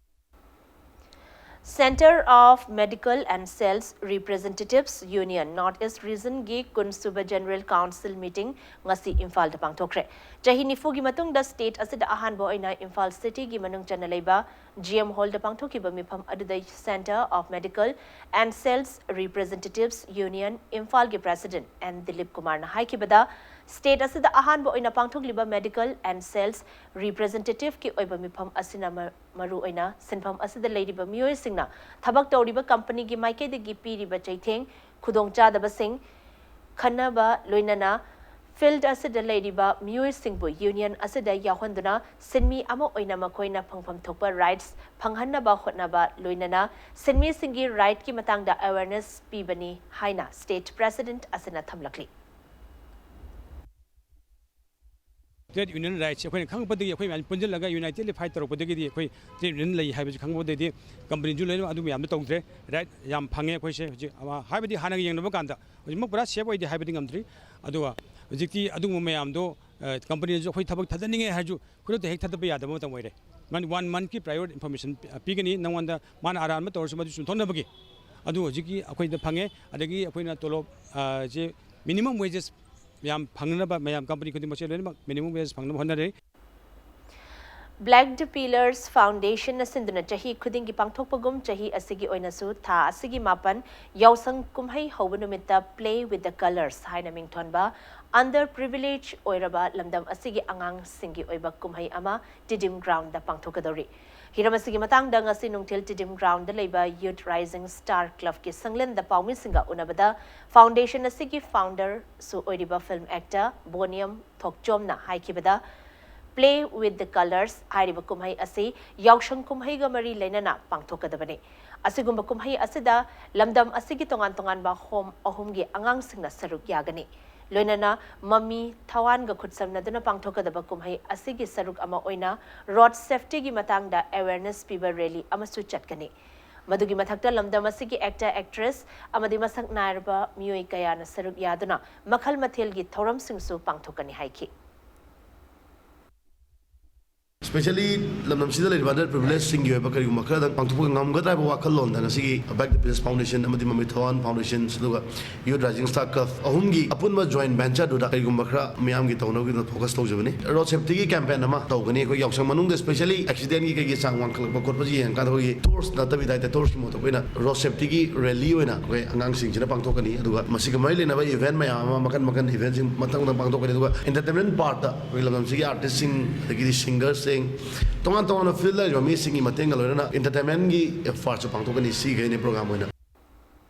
Centre of Medical and Sales Representatives Union North East Region ꯒꯤ ꯀꯨꯟꯁꯨꯕ General Council Meeting ꯉꯁꯤ ꯏꯝꯐꯥꯜꯗ ꯄꯥꯡꯊꯣꯛꯈ꯭ꯔꯦ꯫ ꯆꯍꯤ ꯅꯤꯐꯨꯒꯤ ꯃꯇꯨꯡꯗ state ꯑꯁꯤꯗ ꯑꯍꯥꯟꯕ ꯑꯣꯏꯅ ꯏꯝꯐꯥꯜ City ꯒꯤ ꯃꯅꯨꯡ ꯆꯟꯅ ꯂꯩꯕ G M Hall ꯗ ꯄꯥꯡꯊꯣꯛꯈꯤꯕ ꯃꯤꯐꯝ ꯑꯗꯨꯗ Centre of Medical and Sales Representatives Union ꯏꯝꯐꯥꯜꯒꯤ President N ꯗꯤꯂꯤꯞ ꯀꯨꯃꯥꯔꯅ ꯍꯥꯏꯈꯤꯕꯗ, state ꯑꯁꯤꯗ ꯑꯍꯥꯟꯕ ꯑꯣꯏꯅ ꯄꯥꯡꯊꯣꯛꯂꯤꯕ Medical and Sales Representative ꯀꯤ ꯑꯣꯏꯕ ꯃꯤꯐꯝ ꯑꯁꯤꯅ ꯃ-, ꯃꯔꯨꯑꯣꯏꯅ ꯁꯤꯟꯐꯝ ꯑꯁꯤꯗ ꯂꯩꯔꯤꯕ ꯃꯤꯑꯣꯏꯁꯤꯡꯅ ꯊꯕꯛ ꯇꯧꯔꯤꯕ company ꯒꯤ ꯃꯥꯏꯀꯩꯗꯒꯤ ꯄꯤꯔꯤꯕ ꯆꯩꯊꯦꯡ, ꯈꯨꯗꯣꯡꯆꯥꯗꯕꯁꯤꯡ ꯈꯟꯅꯕ ꯂꯣꯏꯅꯅ field ꯑꯁꯤꯗ ꯂꯩꯔꯤꯕ ꯃꯤꯑꯣꯏꯁꯤꯡꯕꯨ union ꯑꯁꯤꯗ ꯌꯥꯎꯍꯟꯗꯨꯅ ꯁꯤꯟꯃꯤ ꯑꯃ ꯑꯣꯏꯅ ꯃꯈꯣꯏꯅ ꯐꯪꯐꯝ ꯊꯣꯛꯄ rights ꯐꯪꯍꯟꯅꯕ ꯍꯣꯠꯅꯕ ꯂꯣꯏꯅꯅ ꯁꯤꯟꯃꯤꯁꯤꯡꯒꯤ right ꯀꯤ ꯃꯇꯥꯡꯗ awareness ꯄꯤꯕꯅꯤ ꯍꯥꯏꯅ state president ꯑꯁꯤꯅ ꯊꯝꯂꯛꯂꯤ꯫ Trade union rights ꯁꯦ ꯑꯩꯈꯣꯏꯅ ꯈꯪꯉꯛꯄꯗꯒꯤ, ꯑꯩꯈꯣꯏ ꯃꯌꯥꯝ ꯄꯨꯟꯁꯤꯜꯂꯒ unitedly fight ꯇꯧꯔꯛꯄꯗꯒꯤꯗꯤ ꯑꯩꯈꯣꯏ trade union ꯂꯩ ꯍꯥꯏꯕꯁꯤ ꯈꯪꯕꯗꯒꯤꯗꯤ company ꯁꯨ ꯂꯣꯏꯅꯃꯛ ꯑꯗꯨ ꯃꯌꯥꯝꯗꯣ ꯇꯧꯗ꯭ꯔꯦ꯫ Right ꯌꯥꯝ ꯐꯪꯉꯦ ꯑꯩꯈꯣꯏꯁꯦ ꯍꯧꯖꯤꯛ, ꯑꯃ, ꯍꯥꯏꯕꯗꯤ ꯍꯥꯟꯅꯒ ꯌꯦꯡꯅꯕ ꯀꯥꯟꯗ ꯍꯧꯖꯤꯛꯃꯛ ꯄꯨꯔꯥ safe ꯑꯣꯏꯗꯦ ꯍꯥꯏꯕꯗꯤ ꯉꯝꯗ꯭ꯔꯤ꯫ ꯑꯗꯨꯒ ꯍꯧꯖꯤꯛꯇꯤ ꯑꯗꯨꯒꯨꯝꯕ ꯃꯌꯥꯝꯗꯣ, ꯑ, company ꯅꯁꯨ ꯑꯩꯈꯣꯏ ꯊꯕꯛ ꯊꯥꯗꯅꯤꯡꯉꯦ ꯍꯥꯏꯔꯁꯨ ꯈꯨꯗꯛꯇ ꯍꯦꯛ ꯊꯥꯗꯠꯄ ꯌꯥꯗꯕ ꯃꯇꯝ ꯑꯣꯏꯔꯦ꯫ ꯃꯥꯅ one month ꯀꯤ prior information ꯄꯤ-, ꯄꯤꯒꯅꯤ ꯅꯉꯣꯟꯗ, ꯃꯥꯅ ꯑꯔꯥꯟꯕ ꯇꯧꯔꯁꯨ ꯃꯗꯨ ꯆꯨꯝꯊꯣꯛꯅꯕꯒꯤ꯫ ꯑꯗꯨ ꯍꯧꯖꯤꯛꯀꯤ ꯑꯩꯈꯣꯏꯗ ꯐꯪꯉꯦ꯫ ꯑꯗꯒꯤ ꯑꯩꯈꯣꯏꯅ ꯇꯣꯂꯣꯞ, ꯑ, ꯁꯦ minimum wages ꯃꯌꯥꯝ ꯐꯪꯅꯕ, ꯃꯌꯥꯝ company ꯈꯨꯗꯤꯡꯃꯛꯁꯦ ꯂꯣꯏꯅꯃꯛ minimum wages ꯐꯪꯅꯕ ꯍꯣꯠꯅꯔꯤ꯫ Black the Pillars Foundation ꯅ ꯁꯤꯟꯗꯨꯅ ꯆꯍꯤ ꯈꯨꯗꯤꯡꯒꯤ ꯄꯥꯡꯊꯣꯛꯄꯒꯨꯝ ꯆꯍꯤ ꯑꯁꯤꯒꯤ ꯑꯣꯏꯅꯁꯨ ꯊꯥ ꯑꯁꯤꯒꯤ ꯃꯥꯄꯟ ꯌꯥꯎꯁꯪ ꯀꯨꯝꯍꯩ ꯍꯧꯕ ꯅꯨꯃꯤꯠꯇ Play with the Colours ꯍꯥꯏꯅ ꯃꯤꯡꯊꯣꯟꯕ under privilege ꯑꯣꯏꯔꯕ ꯂꯝꯗꯝ ꯑꯁꯤꯒꯤ ꯑꯉꯥꯡꯁꯤꯡꯒꯤ ꯑꯣꯏꯕ ꯀꯨꯝꯍꯩ ꯑꯃ Tidim Ground ꯗ ꯄꯥꯡꯊꯣꯛꯀꯗꯧꯔꯤ꯫ ꯍꯤꯔꯝ ꯑꯁꯤꯒꯤ ꯃꯇꯥꯡꯗ ꯉꯁꯤ ꯅꯨꯡꯊꯤꯜ Tidim Ground ꯗ ꯂꯩꯕ Youth Rising Star Club ꯀꯤ ꯁꯪꯂꯦꯟꯗ ꯄꯥꯎꯃꯤꯁꯤꯡꯒ ꯎꯅꯕꯗ foundation ꯑꯁꯤꯒꯤ founder ꯁꯨ ꯑꯣꯏꯔꯤꯕ film actor ꯕꯣꯅꯤꯌꯝ ꯊꯣꯛꯆꯣꯝꯅ ꯍꯥꯏꯈꯤꯕꯗ, Play with the Colors ꯍꯥꯏꯔꯤꯕ ꯀꯨꯝꯍꯩ ꯑꯁꯤ ꯌꯥꯎꯁꯪ ꯀꯨꯝꯍꯩꯒ ꯃꯔꯤ ꯂꯩꯅꯅ ꯄꯥꯡꯊꯣꯛꯀꯗꯕꯅꯤ꯫ ꯑꯁꯤꯒꯨꯝꯕ ꯀꯨꯝꯍꯩ ꯑꯁꯤꯗ ꯂꯝꯗꯝ ꯑꯁꯤꯒꯤ ꯇꯣꯉꯥꯟ ꯇꯣꯉꯥꯟꯕ ꯍꯣꯝ ꯑꯍꯨꯝꯒꯤ ꯑꯉꯥꯡꯁꯤꯡꯅ ꯁꯔꯨꯛ ꯌꯥꯒꯅꯤ꯫ ꯂꯣꯏꯅꯅ ꯃꯃꯤ ꯊꯋꯥꯟꯒ ꯈꯨꯠꯁꯝꯅꯗꯨꯅ ꯄꯥꯡꯊꯣꯛꯀꯗꯕ ꯀꯨꯝꯍꯩ ꯑꯁꯤꯒꯤ ꯁꯔꯨꯛ ꯑꯃ ꯑꯣꯏꯅ ꯔꯣꯗ ꯁꯦꯐꯇꯤꯒꯤ ꯃꯇꯥꯡꯗ ꯑꯦꯋꯦꯔꯅꯦꯁ ꯄꯤꯕ ꯔꯦꯂꯤ ꯑꯃꯁꯨ ꯆꯠꯀꯅꯤ꯫ ꯃꯗꯨꯒꯤ ꯃꯊꯛꯇ ꯂꯝꯗꯝ ꯑꯁꯤꯒꯤ ꯑꯦꯛꯇꯔ, ꯑꯦꯛꯇ꯭ꯔꯦꯁ ꯑꯃꯗꯤ ꯃꯁꯛ ꯅꯥꯏꯔꯕ ꯃꯤꯑꯣꯏ ꯀꯌꯥꯅ ꯁꯔꯨꯛ ꯌꯥꯗꯨꯅ ꯃꯈꯜ ꯃꯊꯦꯜꯒꯤ ꯊꯧꯔꯝꯁꯤꯡꯁꯨ ꯄꯥꯡꯊꯣꯛꯀꯅꯤ ꯍꯥꯏꯈꯤ꯫ Especially ꯂꯝꯗꯝꯁꯤꯗ ꯂꯩꯔꯤꯕ underprivileged ꯁꯤꯡꯒꯤ ꯑꯣꯏꯕ ꯀꯔꯤꯒꯨꯝꯕ ꯈꯔꯗꯪ ꯄꯥꯡꯊꯣꯛꯄ ꯉꯝꯒꯗ꯭ꯔꯥ ꯍꯥꯏꯕ ꯋꯥꯈꯜꯂꯣꯟꯗ ꯉꯁꯤꯒꯤ Back the Princess Foundation ꯑꯃꯗꯤ ꯃꯃꯤ ꯊꯋꯥꯟ Foundations ꯑꯗꯨꯒ Youth Rising Star Club ꯑꯍꯨꯝꯒꯤ ꯑꯄꯨꯟꯕ joint venture ꯗꯨꯗ ꯀꯔꯤꯒꯨꯝꯕ ꯈꯔ ꯃꯤꯌꯥꯝꯒꯤ ꯇꯧꯅꯕꯒꯤꯗꯃꯛ focus ꯇꯧꯖꯕꯅꯤ꯫ Road safety ꯒꯤ campaign ꯑꯃ ꯇꯧꯒꯅꯤ꯫ ꯑꯩꯈꯣꯏ ꯌꯥꯎꯁꯪ ꯃꯅꯨꯡꯗ especially accident ꯒꯤ ꯀꯩꯒꯤ ꯆꯥꯡ ꯋꯥꯡꯈꯠꯂꯛꯄ ꯈꯣꯠꯄꯁꯤ ꯌꯦꯡꯉꯀꯥꯟꯗ ꯑꯩꯈꯣꯏꯒꯤ torch ꯅꯠꯇꯕꯤꯗ ꯍꯥꯏꯇꯥꯔꯦ, torch ꯀꯤ ꯃꯍꯨꯠꯇ ꯑꯩꯈꯣꯏꯅ road safety ꯒꯤ rally ꯑꯣꯏꯅ ꯑꯩꯈꯣꯏ ꯑꯉꯥꯡꯁꯤꯡꯁꯤꯅ ꯄꯥꯡꯊꯣꯛꯀꯅꯤ꯫ ꯑꯗꯨꯒ ꯃꯁꯤꯒ ꯃꯔꯤ ꯂꯩꯅꯕ event ꯃꯌꯥꯝ ꯑꯃ, ꯃꯈꯟ ꯃꯈꯟ event ꯁꯤꯡ ꯃꯊꯪ ꯃꯊꯪ ꯄꯥꯡꯊꯣꯛꯀꯅꯤ꯫ ꯑꯗꯨꯒ entertainment part ꯇ ꯑꯩꯈꯣꯏ ꯂꯝꯗꯝꯁꯤꯒꯤ artist ꯁꯤꯡ, ꯑꯗꯒꯤꯗꯤ singer ꯁꯤꯡ, ꯇꯣꯉꯥꯟ ꯇꯣꯉꯥꯟꯕ field ꯂꯩꯔꯤꯕ ꯃꯤꯁꯤꯡꯒꯤ ꯃꯇꯦꯡꯒ ꯂꯣꯏꯅꯅ entertainment ꯒꯤ part ꯁꯨ ꯄꯥꯡꯊꯣꯛꯀꯅꯤ꯫ ꯁꯤꯈꯩꯅꯤ program ꯑꯣꯏꯅ꯫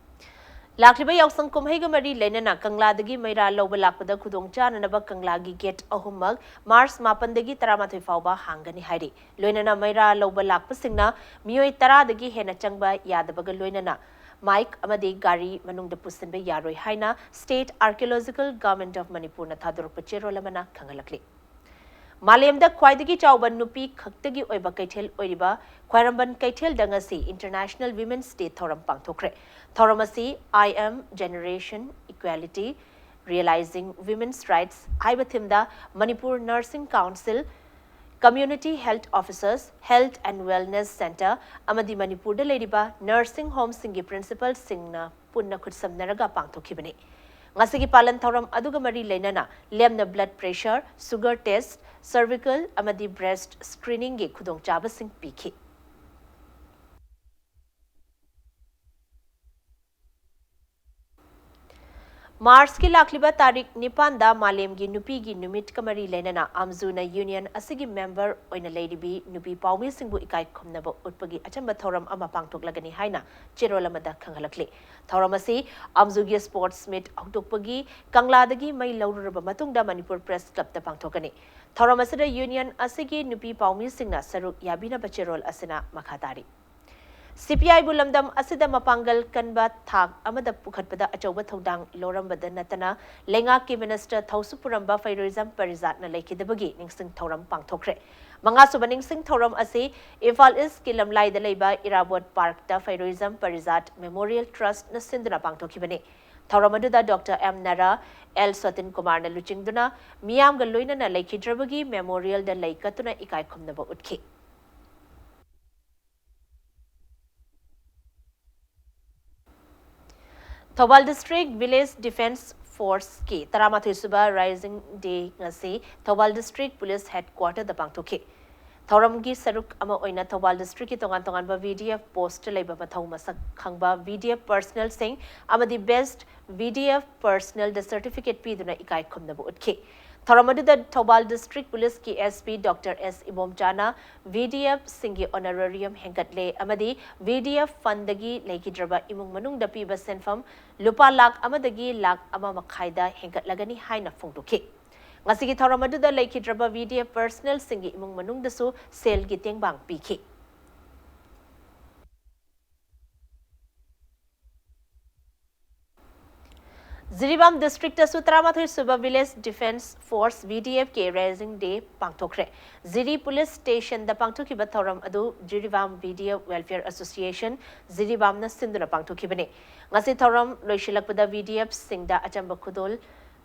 ꯂꯥꯛꯂꯤꯕ ꯌꯥꯎꯁꯪ ꯀꯨꯝꯍꯩꯒ ꯃꯔꯤ ꯂꯩꯅꯅ ꯀꯪꯂꯥꯗꯒꯤ ꯃꯩꯔꯥ ꯂꯧꯕ ꯂꯥꯛꯄꯗ ꯈꯨꯗꯣꯡ ꯆꯥꯅꯅꯕ ꯀꯪꯂꯥꯒꯤ gate ꯑꯍꯨꯝꯃꯛ March ꯃꯥꯄꯟꯗꯒꯤ ꯇꯔꯥꯃꯥꯊꯣꯏ ꯐꯥꯎꯕ ꯍꯥꯡꯒꯅꯤ ꯍꯥꯏꯔꯤ꯫ ꯂꯣꯏꯅꯅ ꯃꯩꯔꯥ ꯂꯧꯕ ꯂꯥꯛꯄꯁꯤꯡꯅ ꯃꯤꯑꯣꯏ ꯇꯔꯥꯗꯒꯤ ꯍꯦꯟꯅ ꯆꯪꯕ ꯌꯥꯗꯕꯒ ꯂꯣꯏꯅꯅ mic ꯑꯃꯗꯤ ꯒꯥꯔꯤ ꯃꯅꯨꯡꯗ ꯄꯨꯁꯤꯟꯕ ꯌꯥꯔꯣꯏ ꯍꯥꯏꯅ State Archaeological Government of ꯃꯅꯤꯄꯨꯔꯅ ꯊꯥꯗꯣꯔꯛꯄ ꯆꯦꯔꯣꯜ ꯑꯃꯅ ꯈꯪꯍꯜꯂꯛꯂꯤ꯫ ꯃꯥꯂꯦꯝꯗ ꯈ꯭ꯋꯥꯏꯗꯒꯤ ꯆꯥꯎꯕ ꯅꯨꯄꯤ ꯈꯛꯇꯒꯤ ꯑꯣꯏꯕ ꯀꯩꯊꯦꯜ ꯑꯣꯏꯔꯤꯕ ꯈ꯭ꯋꯥꯏꯔꯝꯕꯟ ꯀꯩꯊꯦꯜꯗ ꯉꯁꯤ International Women's Day ꯊꯧꯔꯝ ꯄꯥꯡꯊꯣꯛꯈ꯭ꯔꯦ꯫ ꯊꯧꯔꯝ ꯑꯁꯤ I am Generation Equality, Realizing Women's Rights ꯍꯥꯏꯕ theme the Manipur Nursing Council, Community Health Officers, Health and Wellness Centre ꯑꯃꯗꯤ ꯃꯅꯤꯄꯨꯔꯗ ꯂꯩꯔꯤꯕ nursing home ꯁꯤꯡꯒꯤ principal ꯁꯤꯡꯅ ꯄꯨꯟꯅ ꯈꯨꯠꯁꯝꯅꯔꯒ ꯄꯥꯡꯊꯣꯛꯈꯤꯕꯅꯤ꯫ ꯉꯁꯤꯒꯤ ꯄꯥꯂꯟ ꯊꯧꯔꯝ ꯑꯗꯨꯒ ꯃꯔꯤ ꯂꯩꯅꯅ ꯂꯦꯝꯅ blood pressure, sugar test, cervical ꯑꯃꯗꯤ breast screening ꯒꯤ ꯈꯨꯗꯣꯡꯆꯥꯕꯁꯤꯡ ꯄꯤꯈꯤ꯫ ꯃꯥꯔꯆꯀꯤ ꯂꯥꯛꯂꯤꯕ ꯇꯥꯔꯤꯛ ꯅꯤꯄꯥꯟꯗ ꯃꯥꯂꯦꯝꯒꯤ ꯅꯨꯄꯤꯒꯤ ꯅꯨꯃꯤꯠꯀ ꯃꯔꯤ ꯂꯩꯅꯅ ꯑꯝꯖꯨꯅ ꯌꯨꯅꯤꯌꯟ ꯑꯁꯤꯒꯤ ꯃꯦꯝꯕꯔ ꯑꯣꯏꯅ ꯂꯩꯔꯤꯕꯤ ꯅꯨꯄꯤ ꯄꯥꯎꯃꯤꯁꯤꯡꯕꯨ ꯏꯀꯥꯏ ꯈꯨꯝꯅꯕ ꯎꯠꯄꯒꯤ ꯑꯆꯝꯕ ꯊꯧꯔꯝ ꯑꯃ ꯄꯥꯡꯊꯣꯛꯂꯒꯅꯤ ꯍꯥꯏꯅ ꯆꯦꯔꯣꯜ ꯑꯃꯗ ꯈꯪꯍꯜꯂꯛꯂꯤ꯫ ꯊꯧꯔꯝ ꯑꯁꯤ ꯑꯝꯖꯨꯒꯤ ꯁ꯭ꯄꯣꯔꯠꯁ ꯃꯤꯠ ꯍꯧꯗꯣꯛꯄꯒꯤ ꯀꯪꯂꯥꯗꯒꯤ ꯃꯩ ꯂꯧꯔꯨꯔꯕ ꯃꯇꯨꯡꯗ ꯃꯅꯤꯄꯨꯔ ꯄ꯭ꯔꯦꯁ ꯀ꯭ꯂꯕꯇ ꯄꯥꯡꯊꯣꯛꯀꯅꯤ꯫ ꯊꯧꯔꯝ ꯑꯁꯤꯗ ꯌꯨꯅꯤꯌꯟ ꯑꯁꯤꯒꯤ ꯅꯨꯄꯤ ꯄꯥꯎꯃꯤꯁꯤꯡꯅ ꯁꯔꯨꯛ ꯌꯥꯕꯤꯅꯕ ꯆꯦꯔꯣꯜ ꯑꯁꯤꯅ ꯃꯈꯥ ꯇꯥꯔꯤ꯫ ꯁꯤ ꯄꯤ ꯑꯥꯏꯕꯨ ꯂꯝꯗꯝ ꯑꯁꯤꯗ ꯃꯄꯥꯡꯒꯜ ꯀꯟꯕ ꯊꯥꯛ ꯑꯃꯗ ꯄꯨꯈꯠꯄꯗ ꯑꯆꯧꯕ ꯊꯧꯗꯥꯡ ꯂꯧꯔꯝꯕꯗ ꯅꯠꯇꯅ ꯂꯩꯉꯥꯛꯀꯤ ꯃꯤꯅꯤꯁꯇꯔ ꯊꯧꯁꯨ ꯄꯨꯔꯝꯕ ꯐꯩꯔꯣꯏꯖꯝ ꯄꯔꯤꯖꯥꯠꯅ ꯂꯩꯈꯤꯗꯕꯒꯤ ꯅꯤꯡꯁꯤꯡ ꯊꯧꯔꯝ ꯄꯥꯡꯊꯣꯛꯈ꯭ꯔꯦ꯫ ꯃꯉꯥꯁꯨꯕ ꯅꯤꯡꯁꯤꯡ ꯊꯧꯔꯝ ꯑꯁꯤ ꯏꯝꯐꯥꯜ ꯏꯁꯀꯤ ꯂꯝꯂꯥꯏꯗ ꯂꯩꯕ ꯏꯔꯥꯕꯣꯠ ꯄꯥꯔꯛꯇ ꯐꯩꯔꯣꯏꯖꯝ ꯄꯔꯤꯖꯥꯠ ꯃꯦꯃꯣꯔꯤꯌꯦꯜ ꯇ꯭ꯔꯁꯠꯅ ꯁꯤꯟꯗꯨꯅ ꯄꯥꯡꯊꯣꯛꯈꯤꯕꯅꯤ꯫ ꯊꯧꯔꯝ ꯑꯗꯨꯗ ꯗꯣꯛꯇꯔ ꯑꯦꯝ ꯅꯔꯥ, ꯑꯦꯜ ꯁꯣꯇꯤꯟ ꯀꯨꯃꯥꯔꯅ ꯂꯨꯆꯤꯡꯗꯨꯅ ꯃꯤꯌꯥꯝꯒ ꯂꯣꯏꯅꯅ ꯂꯩꯈꯤꯗ꯭ꯔꯕꯒꯤ ꯃꯦꯃꯣꯔꯤꯌꯦꯜꯗ ꯂꯩ ꯀꯠꯇꯨꯅ ꯏꯀꯥꯏ ꯈꯨꯝꯅꯕ ꯎꯠꯈꯤ꯫ ꯊꯧꯕꯥꯜ ꯗꯤꯁꯇ꯭ꯔꯤꯛ ꯚꯤꯂꯦꯖ ꯗꯤꯐꯦꯟꯁ ꯐꯣꯔꯁꯀꯤ ꯇꯔꯥꯃꯥꯊꯣꯏ ꯁꯨꯕ ꯔꯥꯏꯖꯤꯡ ꯗꯦ ꯉꯁꯤ ꯊꯧꯕꯥꯜ ꯗꯤꯁꯇ꯭ꯔꯤꯛ ꯄꯨꯂꯤꯁ ꯍꯦꯗꯀ꯭ꯋꯥꯇꯔꯗ ꯄꯥꯡꯊꯣꯛꯈꯤ꯫ ꯊꯧꯔꯝꯒꯤ ꯁꯔꯨꯛ ꯑꯃ ꯑꯣꯏꯅ ꯊꯧꯕꯥꯜ ꯗꯤꯁꯇ꯭ꯔꯤꯛꯀꯤ ꯇꯣꯉꯥꯟ ꯇꯣꯉꯥꯟꯕ ꯚꯤ ꯗꯤ ꯑꯦꯐ ꯄꯣꯁꯇ ꯂꯩꯕ ꯃꯊꯧ ꯃꯁꯛ ꯈꯪꯕ ꯚꯤ ꯗꯤ ꯑꯦꯐ ꯄꯔꯁꯅꯦꯜꯁꯤꯡ ꯑꯃꯗꯤ ꯕꯦꯁꯠ ꯚꯤ ꯗꯤ ꯑꯦꯐ ꯄꯔꯁꯅꯦꯜꯗ ꯁꯔꯇꯤꯐꯤꯀꯦꯠ ꯄꯤꯗꯨꯅ ꯏꯀꯥꯏ ꯈꯨꯝꯅꯕ ꯎꯠꯈꯤ꯫ ꯊꯧꯔꯝ ꯑꯗꯨꯗ ꯊꯧꯕꯥꯜ ꯗꯤꯁꯇ꯭ꯔꯤꯛ ꯄꯨꯂꯤꯁꯀꯤ ꯑꯦꯁ ꯄꯤ ꯗꯣꯛꯇꯔ ꯑꯦꯁ ꯏꯕꯣꯝꯆꯥꯅ ꯚꯤ ꯗꯤ ꯑꯦꯐꯁꯤꯡꯒꯤ ꯑꯣꯅꯔꯦꯔꯤꯌꯝ ꯍꯦꯟꯒꯠꯂꯦ ꯑꯃꯗꯤ ꯚꯤ ꯗꯤ ꯑꯦꯐ ꯐꯟꯗꯒꯤ ꯂꯩꯈꯤꯗ꯭ꯔꯕ ꯏꯃꯨꯡ ꯃꯅꯨꯡꯗ ꯄꯤꯕ ꯁꯦꯟꯐꯝ ꯂꯨꯄꯥ ꯂꯥꯈ ꯑꯃꯗꯒꯤ ꯂꯥꯈ ꯑꯃ ꯃꯈꯥꯏꯗ ꯍꯦꯟꯒꯠꯂꯒꯅꯤ ꯍꯥꯏꯅ ꯐꯣꯡꯗꯣꯛꯈꯤ꯫ ꯉꯁꯤꯒꯤ ꯊꯧꯔꯝ ꯑꯗꯨꯗ ꯂꯩꯈꯤꯗ꯭ꯔꯕ ꯚꯤ ꯗꯤ ꯑꯦꯐ ꯄꯔꯁꯅꯦꯜꯁꯤꯡꯒꯤ ꯏꯃꯨꯡ ꯃꯅꯨꯡꯗꯁꯨ ꯁꯦꯜꯒꯤ ꯇꯦꯡꯕꯥꯡ ꯄꯤꯈꯤ꯫ ꯖꯤꯔꯤꯕꯥꯝ ꯗꯤꯁꯇ꯭ꯔꯤꯛꯇꯁꯨ ꯇꯔꯥꯃꯥꯊꯣꯏ ꯁꯨꯕ village defence force V D ꯑꯦꯐꯀꯤ ꯔꯥꯏꯖꯤꯡ ꯗꯦ ꯄꯥꯡꯊꯣꯛꯈ꯭ꯔꯦ꯫ ꯖꯤꯔꯤ ꯄꯨꯂꯤꯁ ꯁ꯭ꯇꯦꯁꯟꯗ ꯄꯥꯡꯊꯣꯛꯈꯤꯕ ꯊꯧꯔꯝ ꯑꯗꯨ Jiribam V D F welfare association ꯖꯤꯔꯤꯕꯥꯝꯅ ꯁꯤꯟꯗꯨꯅ ꯄꯥꯡꯊꯣꯛꯈꯤꯕꯅꯤ꯫ ꯉꯁꯤ ꯊꯧꯔꯝ ꯂꯣꯏꯁꯤꯜꯂꯛꯄꯗ ꯚꯤ ꯗꯤ ꯑꯦꯐꯁꯤꯡꯗ ꯑꯆꯝꯕ ꯈꯨꯗꯣꯜ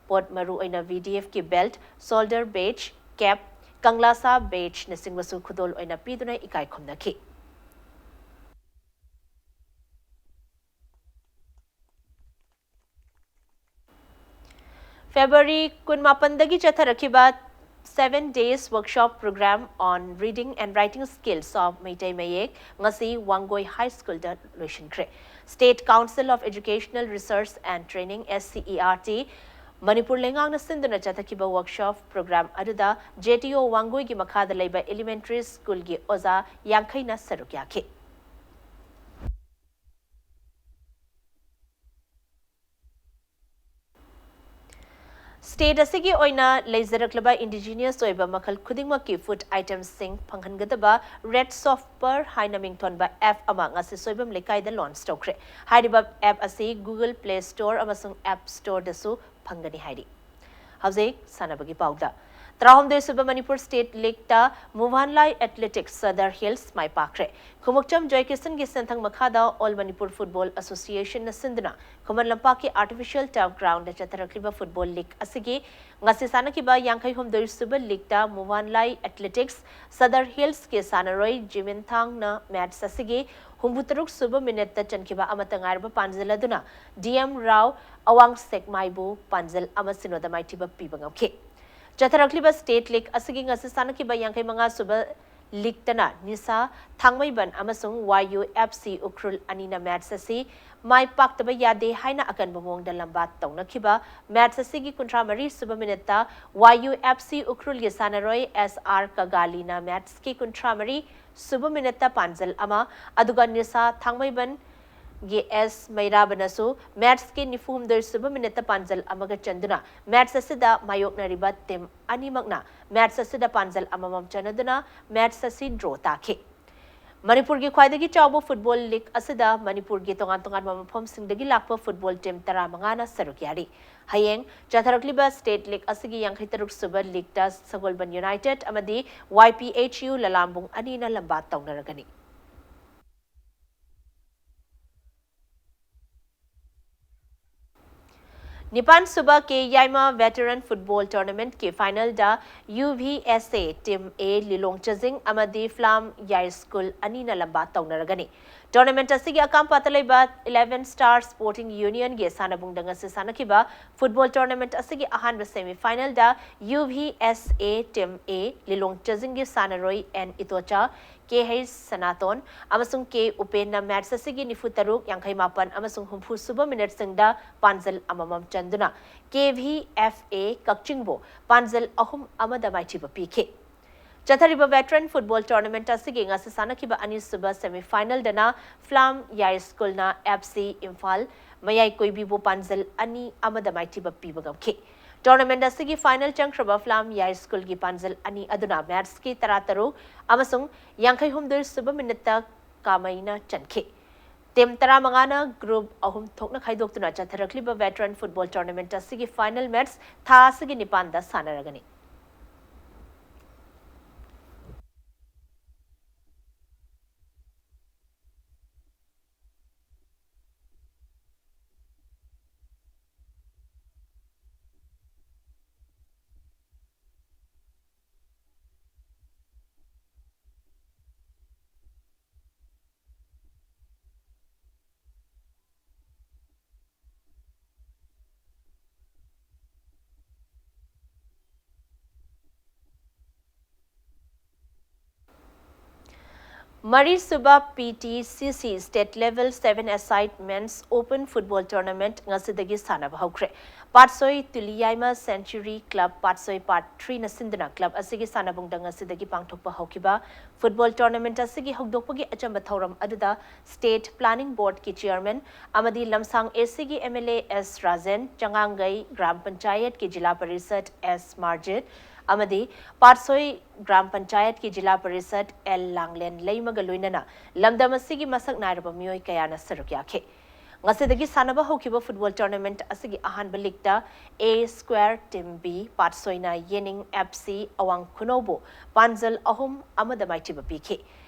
ꯄꯣꯠ, ꯃꯔꯨꯑꯣꯏꯅ ꯚꯤ ꯗꯤ ꯑꯦꯐꯀꯤ ꯕꯦꯜꯠ, ꯁꯣꯜꯗꯔ ꯕꯦꯖ, ꯀꯦꯞ, ꯀꯪꯂꯥꯁꯥ ꯕꯦꯖꯅꯆꯤꯡꯕꯁꯨ ꯈꯨꯗꯣꯜ ꯑꯣꯏꯅ ꯄꯤꯗꯨꯅ ꯏꯀꯥꯏ ꯈꯨꯝꯅꯈꯤ꯫ ꯐꯦꯕ꯭ꯔꯨꯋꯥꯔꯤ ꯀꯨꯟꯃꯥꯄꯟꯗꯒꯤ ꯆꯠꯊꯔꯛꯈꯤꯕ Seven Days Workshop Program on Reading and Writing Skills of Meitei Mayek ꯉꯁꯤ ꯋꯥꯡꯒꯣꯏ High Schoolꯗ ꯂꯣꯏꯁꯤꯟꯈ꯭ꯔꯦ꯫ State Council of Educational Research and Training, S C E R T, Manipur ꯂꯩꯉꯥꯛꯅ ꯁꯤꯟꯗꯨꯅ ꯆꯠꯊꯈꯤꯕ workshop program ꯑꯗꯨꯗ J T O ꯋꯥꯡꯒꯣꯏꯒꯤ ꯃꯈꯥꯗ ꯂꯩꯕ elementary schoolꯒꯤ ꯑꯣꯖꯥ ꯌꯥꯡꯈꯩꯅ ꯁꯔꯨꯛ ꯌꯥꯈꯤ꯫ State ꯑꯁꯤꯒꯤ ꯑꯣꯏꯅ ꯂꯩꯖꯔꯛꯂꯕ indigenous ꯑꯣꯏꯕ ꯃꯈꯜ ꯈꯨꯗꯤꯡꯃꯛꯀꯤ food itemsꯁꯤꯡ ꯐꯪꯍꯟꯒꯗꯕ Red Soft Pearl ꯍꯥꯏꯅ ꯃꯤꯡꯊꯣꯟꯕ app ꯑꯃ ꯉꯁꯤ ꯁꯣꯏꯕꯝ ꯂꯩꯀꯥꯏꯗ launch ꯇꯧꯈ꯭ꯔꯦ꯫ ꯍꯥꯏꯔꯤꯕ app ꯑꯁꯤ Google Play Store ꯑꯃꯁꯨꯡ App Storeꯗꯁꯨ ꯐꯪꯒꯅꯤ ꯍꯥꯏꯔꯤ꯫ ꯍꯧꯖꯤꯛ ꯁꯥꯟꯅꯕꯒꯤ ꯄꯥꯎꯗ꯫ ꯇꯔꯥꯍꯨꯝꯗꯣꯏ ꯁꯨꯕ Manipur State Leagueꯇ ꯃꯨꯚꯥꯟꯂꯥꯏ Athletics Sadar Hills ꯃꯥꯏ ꯄꯥꯛꯈ꯭ꯔꯦ꯫ ꯈꯨꯃꯨꯛꯆꯝ ꯖꯣꯏꯀꯤꯁꯟꯒꯤ ꯁꯦꯟꯊꯪ ꯃꯈꯥꯗ All Manipur Football Associationꯅ ꯁꯤꯟꯗꯨꯅ ꯈꯨꯃꯟ ꯂꯝꯄꯥꯛꯀꯤ artificial turf groundꯗ ꯆꯠꯊꯔꯛꯂꯤꯕ football league ꯑꯁꯤꯒꯤ ꯉꯁꯤ ꯁꯥꯟꯅꯈꯤꯕ ꯌꯥꯡꯈꯩ ꯍꯨꯝꯗꯣꯏ ꯁꯨꯕ leagueꯇ ꯃꯨꯚꯥꯟꯂꯥꯏ Athletics Sadar Hillsꯀꯤ ꯁꯥꯟꯅꯔꯣꯏ ꯖꯤꯃꯤꯟ ꯊꯥꯡꯅ match ꯑꯁꯤꯒꯤ ꯍꯨꯝꯐꯨ ꯇꯔꯨꯛ ꯁꯨꯕ minuteꯇ ꯆꯟꯈꯤꯕ ꯑꯃꯠꯇ ꯉꯥꯏꯔꯕ ꯄꯥꯟꯖꯤꯜ ꯑꯗꯨꯅ D M Rao ꯑꯋꯥꯡ ꯁꯦꯛꯃꯥꯏꯕꯨ ꯄꯥꯟꯖꯤꯜ ꯑꯃ ꯁꯤꯅꯣꯗ ꯃꯥꯏꯊꯤꯕ ꯄꯤꯕ ꯉꯝꯈꯤ꯫ ꯆꯠꯊꯔꯛꯂꯤꯕ State League ꯑꯁꯤꯒꯤ ꯉꯁꯤ ꯁꯥꯟꯅꯈꯤꯕ ꯌꯥꯡꯈꯩ ꯃꯉꯥ ꯁꯨꯕ leagueꯇꯅ ꯅꯤꯁꯥ ꯊꯥꯡꯃꯩꯕꯟ ꯑꯃꯁꯨꯡ Y U F C Ukhrul ꯑꯅꯤꯅ match ꯑꯁꯤ ꯃꯥꯏ ꯄꯥꯛꯇꯕ ꯌꯥꯗꯦ ꯍꯥꯏꯅ ꯑꯀꯟꯕ ꯃꯑꯣꯡꯗ ꯂꯝꯕꯥ ꯇꯧꯅꯈꯤꯕ꯫ Match ꯑꯁꯤꯒꯤ ꯀꯨꯟꯊ꯭ꯔꯥ ꯃꯔꯤ ꯁꯨꯕ minuteꯇ Y U F C ꯎꯈ꯭ꯔꯨꯜꯒꯤ ꯁꯥꯟꯅꯔꯣꯏ S R ꯀꯒꯥꯂꯤꯅ matchꯀꯤ ꯀꯨꯟꯊ꯭ꯔꯥ ꯃꯔꯤ ꯁꯨꯕ minuteꯇ ꯄꯥꯟꯖꯜ ꯑꯃ, ꯑꯗꯨꯒ ꯅꯤꯁꯥ ꯊꯥꯡꯃꯩꯕꯟꯒꯤ S ꯃꯩꯔꯥꯕꯅꯁꯨ matchꯀꯤ ꯅꯤꯐꯨ ꯍꯨꯝꯗꯣꯏ ꯁꯨꯕ minuteꯇ ꯄꯥꯟꯖꯜ ꯑꯃꯒ ꯆꯟꯗꯨꯅ match ꯑꯁꯤꯗ ꯃꯥꯌꯣꯛꯅꯔꯤꯕ team ꯑꯅꯤꯃꯛꯅ match ꯑꯁꯤꯗ ꯄꯥꯟꯖꯜ ꯑꯃꯃꯝ ꯆꯟꯅꯗꯨꯅ match ꯑꯁꯤ draw ꯇꯥꯈꯤ꯫ ꯃꯅꯤꯄꯨꯔꯒꯤ ꯈ꯭ꯋꯥꯏꯗꯒꯤ ꯆꯥꯎꯕ football league ꯑꯁꯤꯗ ꯃꯅꯤꯄꯨꯔꯒꯤ ꯇꯣꯉꯥꯟ ꯇꯣꯉꯥꯟꯕ ꯃꯐꯝꯁꯤꯡꯗꯒꯤ ꯂꯥꯛꯄ football team ꯇꯔꯥꯃꯉꯥꯅ ꯁꯔꯨꯛ ꯌꯥꯔꯤ꯫ ꯍꯌꯦꯡ ꯆꯠꯊꯔꯛꯂꯤꯕ State League ꯑꯁꯤꯒꯤ ꯌꯥꯡꯈꯩ ꯇꯔꯨꯛ ꯁꯨꯕ leagueꯇ ꯁꯒꯣꯜꯕꯟ United ꯑꯃꯗꯤ Y P H U ꯂꯂꯥꯝꯕꯨꯡ ꯑꯅꯤꯅ ꯂꯝꯕꯥ ꯇꯧꯅꯔꯒꯅꯤ꯫ ꯅꯤꯄꯥꯟ ꯁꯨꯕ ꯀꯦ ꯌꯥꯏꯃ Veteran Football Tournamentꯀꯤ finalꯗ UVSA Team A ꯂꯤꯂꯣꯡ ꯆꯖꯤꯡ ꯑꯃꯗꯤ ꯐ꯭ꯂꯥꯝ ꯌꯥꯏ ꯁ꯭ꯀꯨꯜ ꯑꯅꯤꯅ ꯂꯝꯕꯥ ꯇꯧꯅꯔꯒꯅꯤ꯫ Tournament ꯑꯁꯤꯒꯤ ꯑꯀꯥꯝꯄꯥꯠꯇ ꯂꯩꯕ Eleven Star Sporting Unionꯒꯤ ꯁꯥꯟꯅꯕꯨꯡꯗ ꯉꯁꯤ ꯁꯥꯟꯅꯈꯤꯕ football tournament ꯑꯁꯤꯒꯤ ꯑꯍꯥꯟꯕ semi finalꯗ UVSA Team A ꯂꯤꯂꯣꯡ ꯆꯖꯤꯡꯒꯤ ꯁꯥꯟꯅꯔꯣꯏ ꯑꯦꯟ ꯏꯇꯣꯆꯥ, ꯀꯦ ꯍꯩꯆ ꯁꯅꯥꯇꯣꯟ ꯑꯃꯁꯨꯡ ꯀꯦ ꯎꯄꯦꯟꯅ match ꯑꯁꯤꯒꯤ ꯅꯤꯐꯨ ꯇꯔꯨꯛ, ꯌꯥꯡꯈꯩ ꯃꯥꯄꯟ ꯑꯃꯁꯨꯡ ꯍꯨꯝꯐꯨ ꯁꯨꯕ minuteꯁꯤꯡꯗ ꯄꯥꯟꯖꯜ ꯑꯃꯃꯝ ꯆꯟꯗꯨꯅ KVFA ꯀꯛꯆꯤꯡꯕꯨ ꯄꯥꯟꯖꯜ ꯑꯍꯨꯝ ꯑꯃꯗ ꯃꯥꯏꯊꯤꯕ ꯄꯤꯈꯤ꯫ ꯆꯠꯊꯔꯤꯕ Veteran Football Tournament ꯑꯁꯤꯒꯤ ꯉꯁꯤ ꯁꯥꯟꯅꯈꯤꯕ ꯑꯅꯤꯁꯨꯕ semi finalꯗꯅ ꯐ꯭ꯂꯥꯝ ꯌꯥꯏ ꯁ꯭ꯀꯨꯜꯅ FC ꯏꯝꯐꯥꯜ ꯃꯌꯥꯏ ꯀꯣꯏꯕꯤꯕꯨ ꯄꯥꯟꯖꯜ ꯑꯅꯤ ꯑꯃꯗ ꯃꯥꯏꯊꯤꯕ ꯄꯤꯕ ꯉꯝꯈꯤ꯫ Tournament ꯑꯁꯤꯒꯤ final ꯆꯪꯈ꯭ꯔꯕ ꯐ꯭ꯂꯥꯝ ꯌꯥꯏ ꯁ꯭ꯀꯨꯜꯒꯤ ꯄꯥꯟꯖꯜ ꯑꯅꯤ ꯑꯗꯨꯅ matchꯀꯤ ꯇꯔꯥꯇꯔꯨꯛ ꯑꯃꯁꯨꯡ ꯌꯥꯡꯈꯩ ꯍꯨꯝꯗꯣꯏ ꯁꯨꯕ minuteꯇ ꯀꯥꯃꯩꯅ ꯆꯟꯈꯤ꯫ Team ꯇꯔꯥꯃꯉꯥꯅ group ꯑꯍꯨꯝ ꯊꯣꯛꯅ ꯈꯥꯏꯗꯣꯛꯇꯨꯅ ꯆꯠꯊꯔꯛꯂꯤꯕ Veteran Football Tournament ꯑꯁꯤꯒꯤ final match ꯊꯥ ꯑꯁꯤꯒꯤ ꯅꯤꯄꯥꯟꯗ ꯁꯥꯟꯅꯔꯒꯅꯤ꯫ ꯃꯔꯤꯁꯨꯕ PTCC State Level Seven-a-side Men's Open Football Tournament ꯉꯁꯤꯗꯒꯤ ꯁꯥꯟꯅꯕ ꯍꯧꯈ꯭ꯔꯦ꯫ ꯄꯥꯠꯁꯣꯏ ꯇꯨꯂꯤꯌꯥꯏꯃ Century Club ꯄꯥꯠꯁꯣꯏ Part Threeꯅ ꯁꯤꯟꯗꯨꯅ club ꯑꯁꯤꯒꯤ ꯁꯥꯟꯅꯕꯨꯡꯗ ꯉꯁꯤꯗꯒꯤ ꯄꯥꯡꯊꯣꯛꯄ ꯍꯧꯈꯤꯕ football tournament ꯑꯁꯤꯒꯤ ꯍꯧꯗꯣꯛꯄꯒꯤ ꯑꯆꯝꯕ ꯊꯧꯔꯝ ꯑꯗꯨꯗ State Planning Boardꯀꯤ Chairman ꯑꯃꯗꯤ ꯂꯝꯁꯥꯡ ACꯒꯤ MLA S ꯔꯥꯖꯦꯟ, ꯆꯉꯥꯡꯒꯩ ꯒ꯭ꯔꯥꯝ ꯄꯟꯆꯥꯌꯠꯀꯤ ꯖꯤꯂꯥ ꯄꯔꯤꯁꯗ S ꯃꯥꯔꯖꯤꯠ ꯑꯃꯗꯤ ꯄꯥꯠꯁꯣꯏ ꯒ꯭ꯔꯥꯝ ꯄꯟꯆꯥꯌꯠꯀꯤ ꯖꯤꯂꯥ ꯄꯔꯤꯁꯗ L ꯂꯥꯡꯂꯦꯟ ꯂꯩꯃꯒ ꯂꯣꯏꯅꯅ ꯂꯝꯗꯝ ꯑꯁꯤꯒꯤ ꯃꯁꯛ ꯅꯥꯏꯔꯕ ꯃꯤꯑꯣꯏ ꯀꯌꯥꯅ ꯁꯔꯨꯛ ꯌꯥꯈꯤ꯫ ꯉꯁꯤꯗꯒꯤ ꯁꯥꯟꯅꯕ ꯍꯧꯈꯤꯕ football tournament ꯑꯁꯤꯒꯤ ꯑꯍꯥꯟꯕ leagueꯇ A Square Team B ꯄꯥꯠꯁꯣꯏꯅ ꯌꯦꯅꯤꯡ FC ꯑꯋꯥꯡ ꯈꯨꯅꯧꯕꯨ ꯄꯥꯟꯖꯜ ꯑꯍꯨꯝ ꯑꯃꯗ ꯃꯥꯏꯊꯤꯕ ꯄꯤꯈꯤ꯫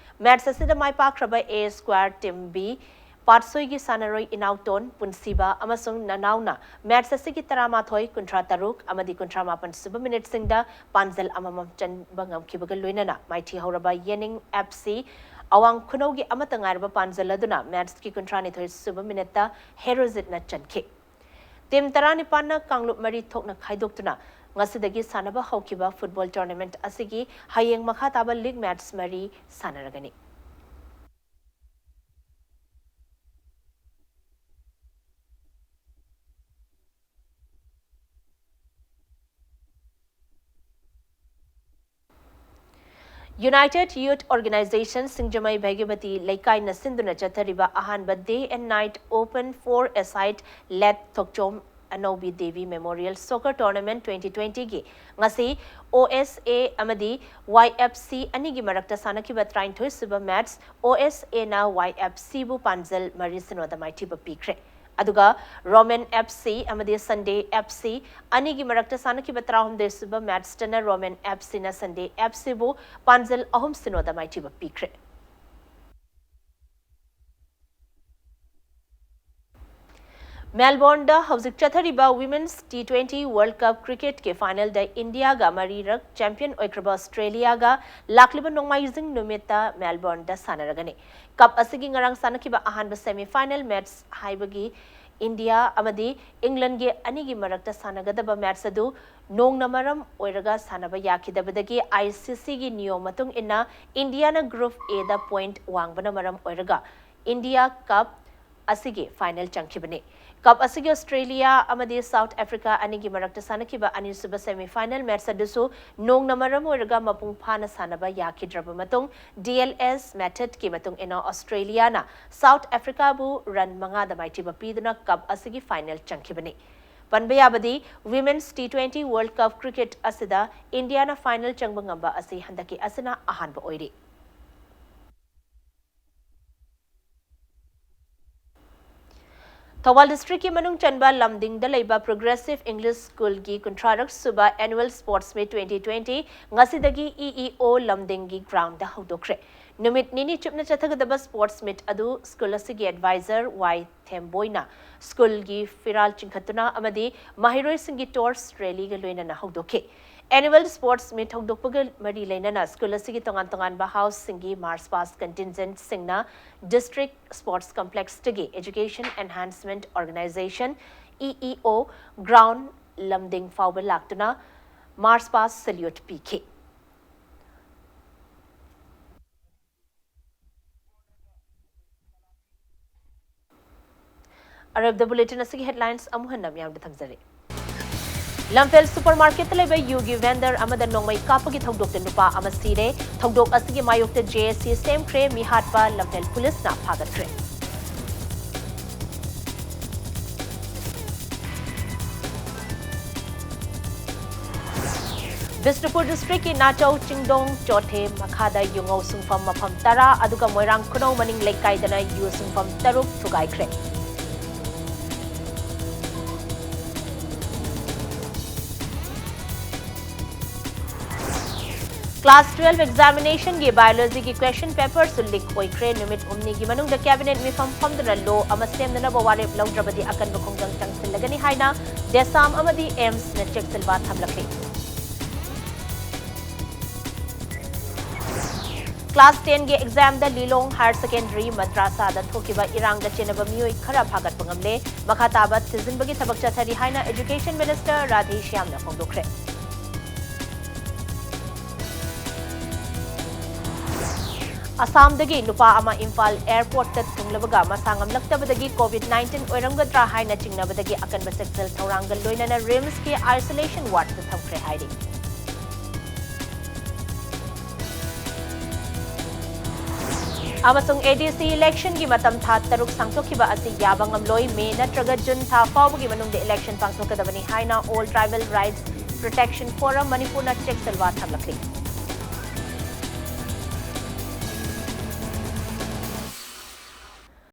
Match ꯑꯁꯤꯗ ꯃꯥꯏ ꯄꯥꯛꯈ꯭ꯔꯕ A Square Team B ꯄꯥꯠꯁꯣꯏꯒꯤ ꯁꯥꯟꯅꯔꯣꯏ ꯏꯅꯥꯎꯇꯣꯟ, ꯄꯨꯟꯁꯤꯕ ꯑꯃꯁꯨꯡ ꯅꯅꯥꯎꯅ ꯃꯦꯠꯆ ꯑꯁꯤꯒꯤ ꯇꯔꯥꯃꯥꯊꯣꯏ, ꯀꯨꯟꯊ꯭ꯔꯥ ꯇꯔꯨꯛ ꯑꯃꯗꯤ ꯀꯨꯟꯊ꯭ꯔꯥ ꯃꯥꯄꯟ ꯁꯨꯕ ꯃꯤꯅꯤꯠꯁꯤꯡꯗ ꯄꯥꯟꯖꯜ ꯑꯃꯃꯝ ꯆꯟꯕ ꯉꯝꯈꯤꯕꯒ ꯂꯣꯏꯅꯅ ꯃꯥꯏꯊꯤ ꯍꯧꯔꯕ ꯌꯦꯅꯤꯡ ꯑꯦꯐ ꯁꯤ ꯑꯋꯥꯡ ꯈꯨꯅꯧꯒꯤ ꯑꯃꯠꯇ ꯉꯥꯏꯔꯕ ꯄꯥꯟꯖꯜ ꯑꯗꯨꯅ ꯃꯦꯠꯆꯀꯤ ꯀꯨꯟꯊ꯭ꯔꯥꯅꯤꯊꯣꯏ ꯁꯨꯕ ꯃꯤꯅꯤꯠꯇ ꯍꯦꯔꯣꯖꯤꯠꯅ ꯆꯟꯈꯤ꯫ ꯇꯤꯝ ꯇꯔꯥꯅꯤꯄꯥꯟꯅ ꯀꯥꯡꯂꯨꯞ ꯃꯔꯤ ꯊꯣꯛꯅ ꯈꯥꯏꯗꯣꯛꯇꯨꯅ ꯉꯁꯤꯗꯒꯤ ꯁꯥꯟꯅꯕ ꯍꯧꯈꯤꯕ ꯐꯨꯠꯕꯣꯜ ꯇꯣꯔꯅꯥꯃꯦꯟꯠ ꯑꯁꯤꯒꯤ ꯍꯌꯦꯡ ꯃꯈꯥ ꯇꯥꯕ ꯂꯤꯒ ꯃꯦꯠꯆ ꯃꯔꯤ ꯁꯥꯟꯅꯔꯒꯅꯤ꯫ United Youth Organization ꯁꯤꯡꯖꯃꯩ ꯚꯒꯤꯕꯇꯤ ꯂꯩꯀꯥꯏꯅ ꯁꯤꯟꯗꯨꯅ ꯆꯠꯊꯔꯤꯕ ꯑꯍꯥꯟꯕ Day and Night Open Four-a-Side late Thokchom Anoubi Devi memorial soccer tournament twenty ꯇ꯭ꯋꯦꯟꯇꯤꯒꯤ ꯉꯁꯤ ꯑꯣ ꯑꯦꯁ ꯑꯦ ꯑꯃꯗꯤ ꯋꯥꯏ ꯑꯦꯐ ꯁꯤ ꯑꯅꯤꯒꯤ ꯃꯔꯛꯇ ꯁꯥꯟꯅꯈꯤꯕ ꯇꯔꯥꯅꯤꯊꯣꯏ ꯁꯨꯕ ꯃꯦꯠꯆ ꯑꯣ ꯑꯦꯁ ꯑꯦꯅ ꯋꯥꯏ ꯑꯦꯐ ꯁꯤꯕꯨ ꯄꯥꯟꯖꯜ ꯃꯔꯤ ꯁꯤꯅꯣꯗ ꯃꯥꯏꯊꯤꯕ ꯄꯤꯈ꯭ꯔꯦ꯫ ꯑꯗꯨꯒ ꯔꯣꯃꯦꯟ ꯑꯦꯐ ꯁꯤ ꯑꯃꯗꯤ ꯁꯟꯗꯦ ꯑꯦꯐ ꯁꯤ ꯑꯅꯤꯒꯤ ꯃꯔꯛꯇ ꯁꯥꯟꯅꯈꯤꯕ ꯇꯔꯥꯍꯨꯝꯗꯣꯏ ꯁꯨꯕ ꯃꯦꯠꯆꯇꯅ ꯔꯣꯃꯦꯟ ꯑꯦꯐ ꯁꯤꯅ ꯁꯟꯗꯦ ꯑꯦꯐ ꯁꯤꯕꯨ ꯄꯥꯟꯖꯜ ꯑꯍꯨꯝ ꯁꯤꯅꯣꯗ ꯃꯥꯏꯊꯤꯕ ꯄꯤꯈ꯭ꯔꯦ꯫ ꯃꯦꯜꯕꯣꯔꯟꯗ ꯍꯧꯖꯤꯛ ꯆꯠꯊꯔꯤꯕ ꯋꯤꯃꯦꯟꯁ ꯇꯤ ꯇ꯭ꯋꯦꯟꯇꯤ ꯋꯥꯔꯜꯗ ꯀꯞ ꯀ꯭ꯔꯤꯀꯦꯠꯀꯤ ꯐꯥꯏꯅꯦꯜꯗ ꯏꯟꯗꯤꯌꯥꯒ ꯃꯔꯤꯔꯛ ꯆꯦꯝꯄꯤꯌꯟ ꯑꯣꯏꯈ꯭ꯔꯕ ꯑꯣꯁꯇ꯭ꯔꯦꯂꯤꯌꯥꯒ ꯂꯥꯛꯂꯤꯕ ꯅꯣꯡꯃꯥꯏꯖꯤꯡ ꯅꯨꯃꯤꯠꯇ ꯃꯦꯜꯕꯣꯔꯟꯗ ꯁꯥꯟꯅꯔꯒꯅꯤ꯫ ꯀꯞ ꯑꯁꯤꯒꯤ ꯉꯔꯥꯡ ꯁꯥꯟꯅꯈꯤꯕ ꯑꯍꯥꯟꯕ ꯁꯦꯃꯤ ꯐꯥꯏꯅꯦꯜ ꯃꯦꯠꯆ ꯍꯥꯏꯕꯒꯤ ꯏꯟꯗꯤꯌꯥ ꯑꯃꯗꯤ ꯏꯪꯂꯟꯒꯤ ꯑꯅꯤꯒꯤ ꯃꯔꯛꯇ ꯁꯥꯟꯅꯒꯗꯕ ꯃꯦꯠꯆ ꯑꯗꯨ ꯅꯣꯡꯅ ꯃꯔꯝ ꯑꯣꯏꯔꯒ ꯁꯥꯟꯅꯕ ꯌꯥꯈꯤꯗꯕꯗꯒꯤ ꯑꯥꯏ ꯁꯤ ꯁꯤꯒꯤ ꯅꯤꯌꯣꯝ ꯃꯇꯨꯡ ꯏꯟꯅ ꯏꯟꯗꯤꯌꯥꯅ ꯒ꯭ꯔꯨꯞ ꯑꯦꯗ ꯄꯣꯏꯟꯠ ꯋꯥꯡꯕꯅ ꯃꯔꯝ ꯑꯣꯏꯔꯒ ꯏꯟꯗꯤꯌꯥ ꯀꯞ ꯑꯁꯤꯒꯤ ꯐꯥꯏꯅꯦꯜ ꯆꯪꯈꯤꯕꯅꯤ꯫ ꯀꯞ ꯑꯁꯤꯒꯤ ꯑꯣꯁꯇ꯭ꯔꯦꯂꯤꯌꯥ ꯑꯃꯗꯤ ꯁꯥꯎꯠ ꯑꯐ꯭ꯔꯤꯀꯥ ꯑꯅꯤꯒꯤ ꯃꯔꯛꯇ ꯁꯥꯟꯅꯈꯤꯕ ꯑꯅꯤꯁꯨꯕ ꯁꯦꯃꯤ ꯐꯥꯏꯅꯦꯜ ꯃꯦꯠꯆ ꯑꯗꯨꯁꯨ ꯅꯣꯡꯅ ꯃꯔꯝ ꯑꯣꯏꯔꯒ ꯃꯄꯨꯡ ꯐꯥꯅ ꯁꯥꯟꯅꯕ ꯌꯥꯈꯤꯗ꯭ꯔꯕ ꯃꯇꯨꯡ, ꯗꯤ ꯑꯦꯜ ꯑꯦꯁ ꯃꯦꯊꯗꯀꯤ ꯃꯇꯨꯡ ꯏꯟꯅ ꯑꯣꯁꯇ꯭ꯔꯦꯂꯤꯌꯥꯅ ꯁꯥꯎꯠ ꯑꯐ꯭ꯔꯤꯀꯥꯕꯨ ꯔꯟ ꯃꯉꯥꯗ ꯃꯥꯏꯊꯤꯕ ꯄꯤꯗꯨꯅ ꯀꯞ ꯑꯁꯤꯒꯤ ꯐꯥꯏꯅꯦꯜ ꯆꯪꯈꯤꯕꯅꯤ꯫ ꯄꯟꯕ ꯌꯥꯕꯗꯤ, women's T twenty world cup cricket ꯑꯁꯤꯗ ꯏꯟꯗꯤꯌꯥꯅ ꯐꯥꯏꯅꯦꯜ ꯆꯪꯕ ꯉꯝꯕ ꯑꯁꯤ ꯍꯟꯗꯛꯀꯤ ꯑꯁꯤꯅ ꯑꯍꯥꯟꯕ ꯑꯣꯏꯔꯤ꯫ ꯊꯧꯕꯥꯜ ꯗꯤꯁꯇ꯭ꯔꯤꯛꯀꯤ ꯃꯅꯨꯡ ꯆꯟꯕ ꯂꯝꯗꯤꯡꯗ ꯂꯩꯕ ꯄ꯭ꯔꯣꯒ꯭ꯔꯦꯁꯤꯚ ꯏꯪꯂꯤꯁ ꯁ꯭ꯀꯨꯜꯒꯤ ꯀꯨꯟꯊ꯭ꯔꯥꯔꯛ ꯁꯨꯕ annual sports meet twenty twenty ꯉꯁꯤꯗꯒꯤ ꯏ ꯏ ꯑꯣ ꯂꯝꯗꯤꯡꯒꯤ ꯒ꯭ꯔꯥꯎꯟꯗ ꯍꯧꯗꯣꯛꯈ꯭ꯔꯦ꯫ ꯅꯨꯃꯤꯠ ꯅꯤꯅꯤ ꯆꯨꯞꯅ ꯆꯠꯊꯒꯗꯕ sports meet ꯑꯗꯨ ꯁ꯭ꯀꯨꯜ ꯑꯁꯤꯒꯤ advisor ꯋꯥꯏ ꯊꯦꯝꯕꯣꯏꯅ ꯁ꯭ꯀꯨꯜꯒꯤ ꯐꯤꯔꯥꯜ ꯆꯤꯡꯈꯠꯇꯨꯅ ꯑꯃꯗꯤ ꯃꯍꯩꯔꯣꯏꯁꯤꯡꯒꯤ torch rally ꯒ ꯂꯣꯏꯅꯅ ꯍꯧꯗꯣꯛꯈꯤ꯫ Annual sports meet ꯍꯧꯗꯣꯛꯄꯒ ꯃꯔꯤ ꯂꯩꯅꯅ ꯁ꯭ꯀꯨꯜ ꯑꯁꯤꯒꯤ ꯇꯣꯉꯥꯟ ꯇꯣꯉꯥꯟꯕ house ꯁꯤꯡꯒꯤ march past contingent ꯁꯤꯡꯅ district sports complex ꯇꯒꯤ education enhancement organisation, E E O, ground ꯂꯝꯗꯤꯡ ꯐꯥꯎꯕ ꯂꯥꯛꯇꯨꯅ march past salute ꯄꯤꯈꯤ꯫ ꯑꯔꯣꯏꯕꯗ bulletin ꯑꯁꯤꯒꯤ headlines ꯑꯃꯨꯛ ꯍꯟꯅ ꯃꯤꯌꯥꯝꯗ ꯊꯝꯖꯔꯤ꯫ ꯂꯝꯐꯦꯜ supermarket ꯇ ꯂꯩꯕ ꯌꯨꯒꯤ vendor ꯑꯃꯗ ꯅꯣꯡꯃꯩ ꯀꯥꯞꯄꯒꯤ ꯊꯧꯗꯣꯛꯇ ꯅꯨꯄꯥ ꯑꯃ ꯁꯤꯔꯦ꯫ ꯊꯧꯗꯣꯛ ꯑꯁꯤꯒꯤ ꯃꯥꯌꯣꯛꯇ J S C ꯁꯦꯝꯈ꯭ꯔꯦ꯫ ꯃꯤꯍꯥꯠꯄ ꯂꯝꯐꯦꯜ police ꯅ ꯐꯥꯒꯠꯈ꯭ꯔꯦ꯫ ꯕꯤꯁꯅꯨꯄꯨꯔ district ꯀꯤ ꯅꯥꯆꯧ ꯆꯤꯡꯗꯣꯡ ꯆꯣꯊꯦ ꯃꯈꯥꯗ ꯌꯨꯉꯧ ꯁꯨꯡꯐꯝ ꯃꯐꯝ ꯇꯔꯥ ꯑꯗꯨꯒ ꯃꯣꯏꯔꯥꯡ ꯈꯨꯅꯧ ꯃꯅꯤꯡ ꯂꯩꯀꯥꯏꯗꯅ ꯌꯨ ꯁꯨꯡꯐꯝ ꯇꯔꯨꯛ ꯊꯨꯒꯥꯏꯈ꯭ꯔꯦ꯫ Class twelve examination ꯒꯤ biology ꯒꯤ question paper ꯁꯨ leak ꯑꯣꯏꯈ꯭ꯔꯦ꯫ ꯅꯨꯃꯤꯠ ꯍꯨꯝꯅꯤꯒꯤ ꯃꯅꯨꯡꯗ cabinet ꯃꯤꯐꯝ ꯐꯝꯗꯨꯅ law ꯑꯃ ꯁꯦꯝꯅꯅꯕ ꯋꯥꯔꯦꯞ ꯂꯧꯗ꯭ꯔꯕꯗꯤ ꯑꯀꯟꯕ ꯈꯣꯡꯖꯪ ꯆꯪꯁꯤꯜꯂꯒꯅꯤ ꯍꯥꯏꯅ DESAM ꯑꯃꯗꯤ AIIMS ꯅ ꯆꯦꯛꯁꯤꯟꯋꯥ ꯊꯝꯂꯛꯂꯤ꯫ Class ten ꯒꯤ exam ꯗ ꯂꯤꯂꯣꯡ Higher Secondary ꯃꯗ꯭ꯔꯥꯁꯥꯗ ꯊꯣꯛꯈꯤꯕ ꯏꯔꯥꯡꯗ ꯆꯦꯟꯅꯕ ꯃꯤꯑꯣꯏ ꯈꯔ ꯐꯥꯒꯠꯄ ꯉꯝꯂꯦ꯫ ꯃꯈꯥ ꯇꯥꯕ ꯊꯤꯖꯤꯟꯕꯒꯤ ꯊꯕꯛ ꯆꯠꯊꯔꯤ ꯍꯥꯏꯅ Education Minister ꯔꯥꯙꯦ ꯁ꯭ꯌꯥꯝꯅ ꯐꯣꯡꯗꯣꯛꯈ꯭ꯔꯦ꯫ ꯑꯁꯥꯝꯗꯒꯤ ꯅꯨꯄꯥ ꯑꯃ ꯏꯝꯐꯥꯜ airport ꯇ ꯊꯨꯡꯂꯕꯒ ꯃꯁꯥ ꯉꯝꯂꯛꯇꯕꯗꯒꯤ COVID nineteen ꯑꯣꯏꯔꯝꯒꯗ꯭ꯔꯥ ꯍꯥꯏꯅ ꯆꯤꯡꯅꯕꯗꯒꯤ ꯑꯀꯟꯕ ꯆꯦꯛꯁꯤꯜ ꯊꯧꯔꯥꯡꯒ ꯂꯣꯏꯅꯅ RIMS ꯀꯤ isolation ward ꯇ ꯊꯝꯈ꯭ꯔꯦ ꯍꯥꯏꯔꯤ꯫ ꯑꯃꯁꯨꯡ ADC election ꯒꯤ ꯃꯇꯝ ꯊꯥ ꯇꯔꯨꯛ ꯁꯥꯡꯗꯣꯛꯈꯤꯕ ꯑꯁꯤ ꯌꯥꯕ ꯉꯝꯂꯣꯏ꯫ May ꯅꯠꯇ꯭ꯔꯒ June ꯊꯥ ꯐꯥꯎꯕꯒꯤ ꯃꯅꯨꯡꯗ election ꯄꯥꯡꯊꯣꯛꯀꯗꯕꯅꯤ ꯍꯥꯏꯅ All Tribal Rights Protection Forum ꯃꯅꯤꯄꯨꯔꯅ ꯆꯦꯛꯁꯤꯜꯋꯥ ꯊꯝꯂꯛꯂꯤ꯫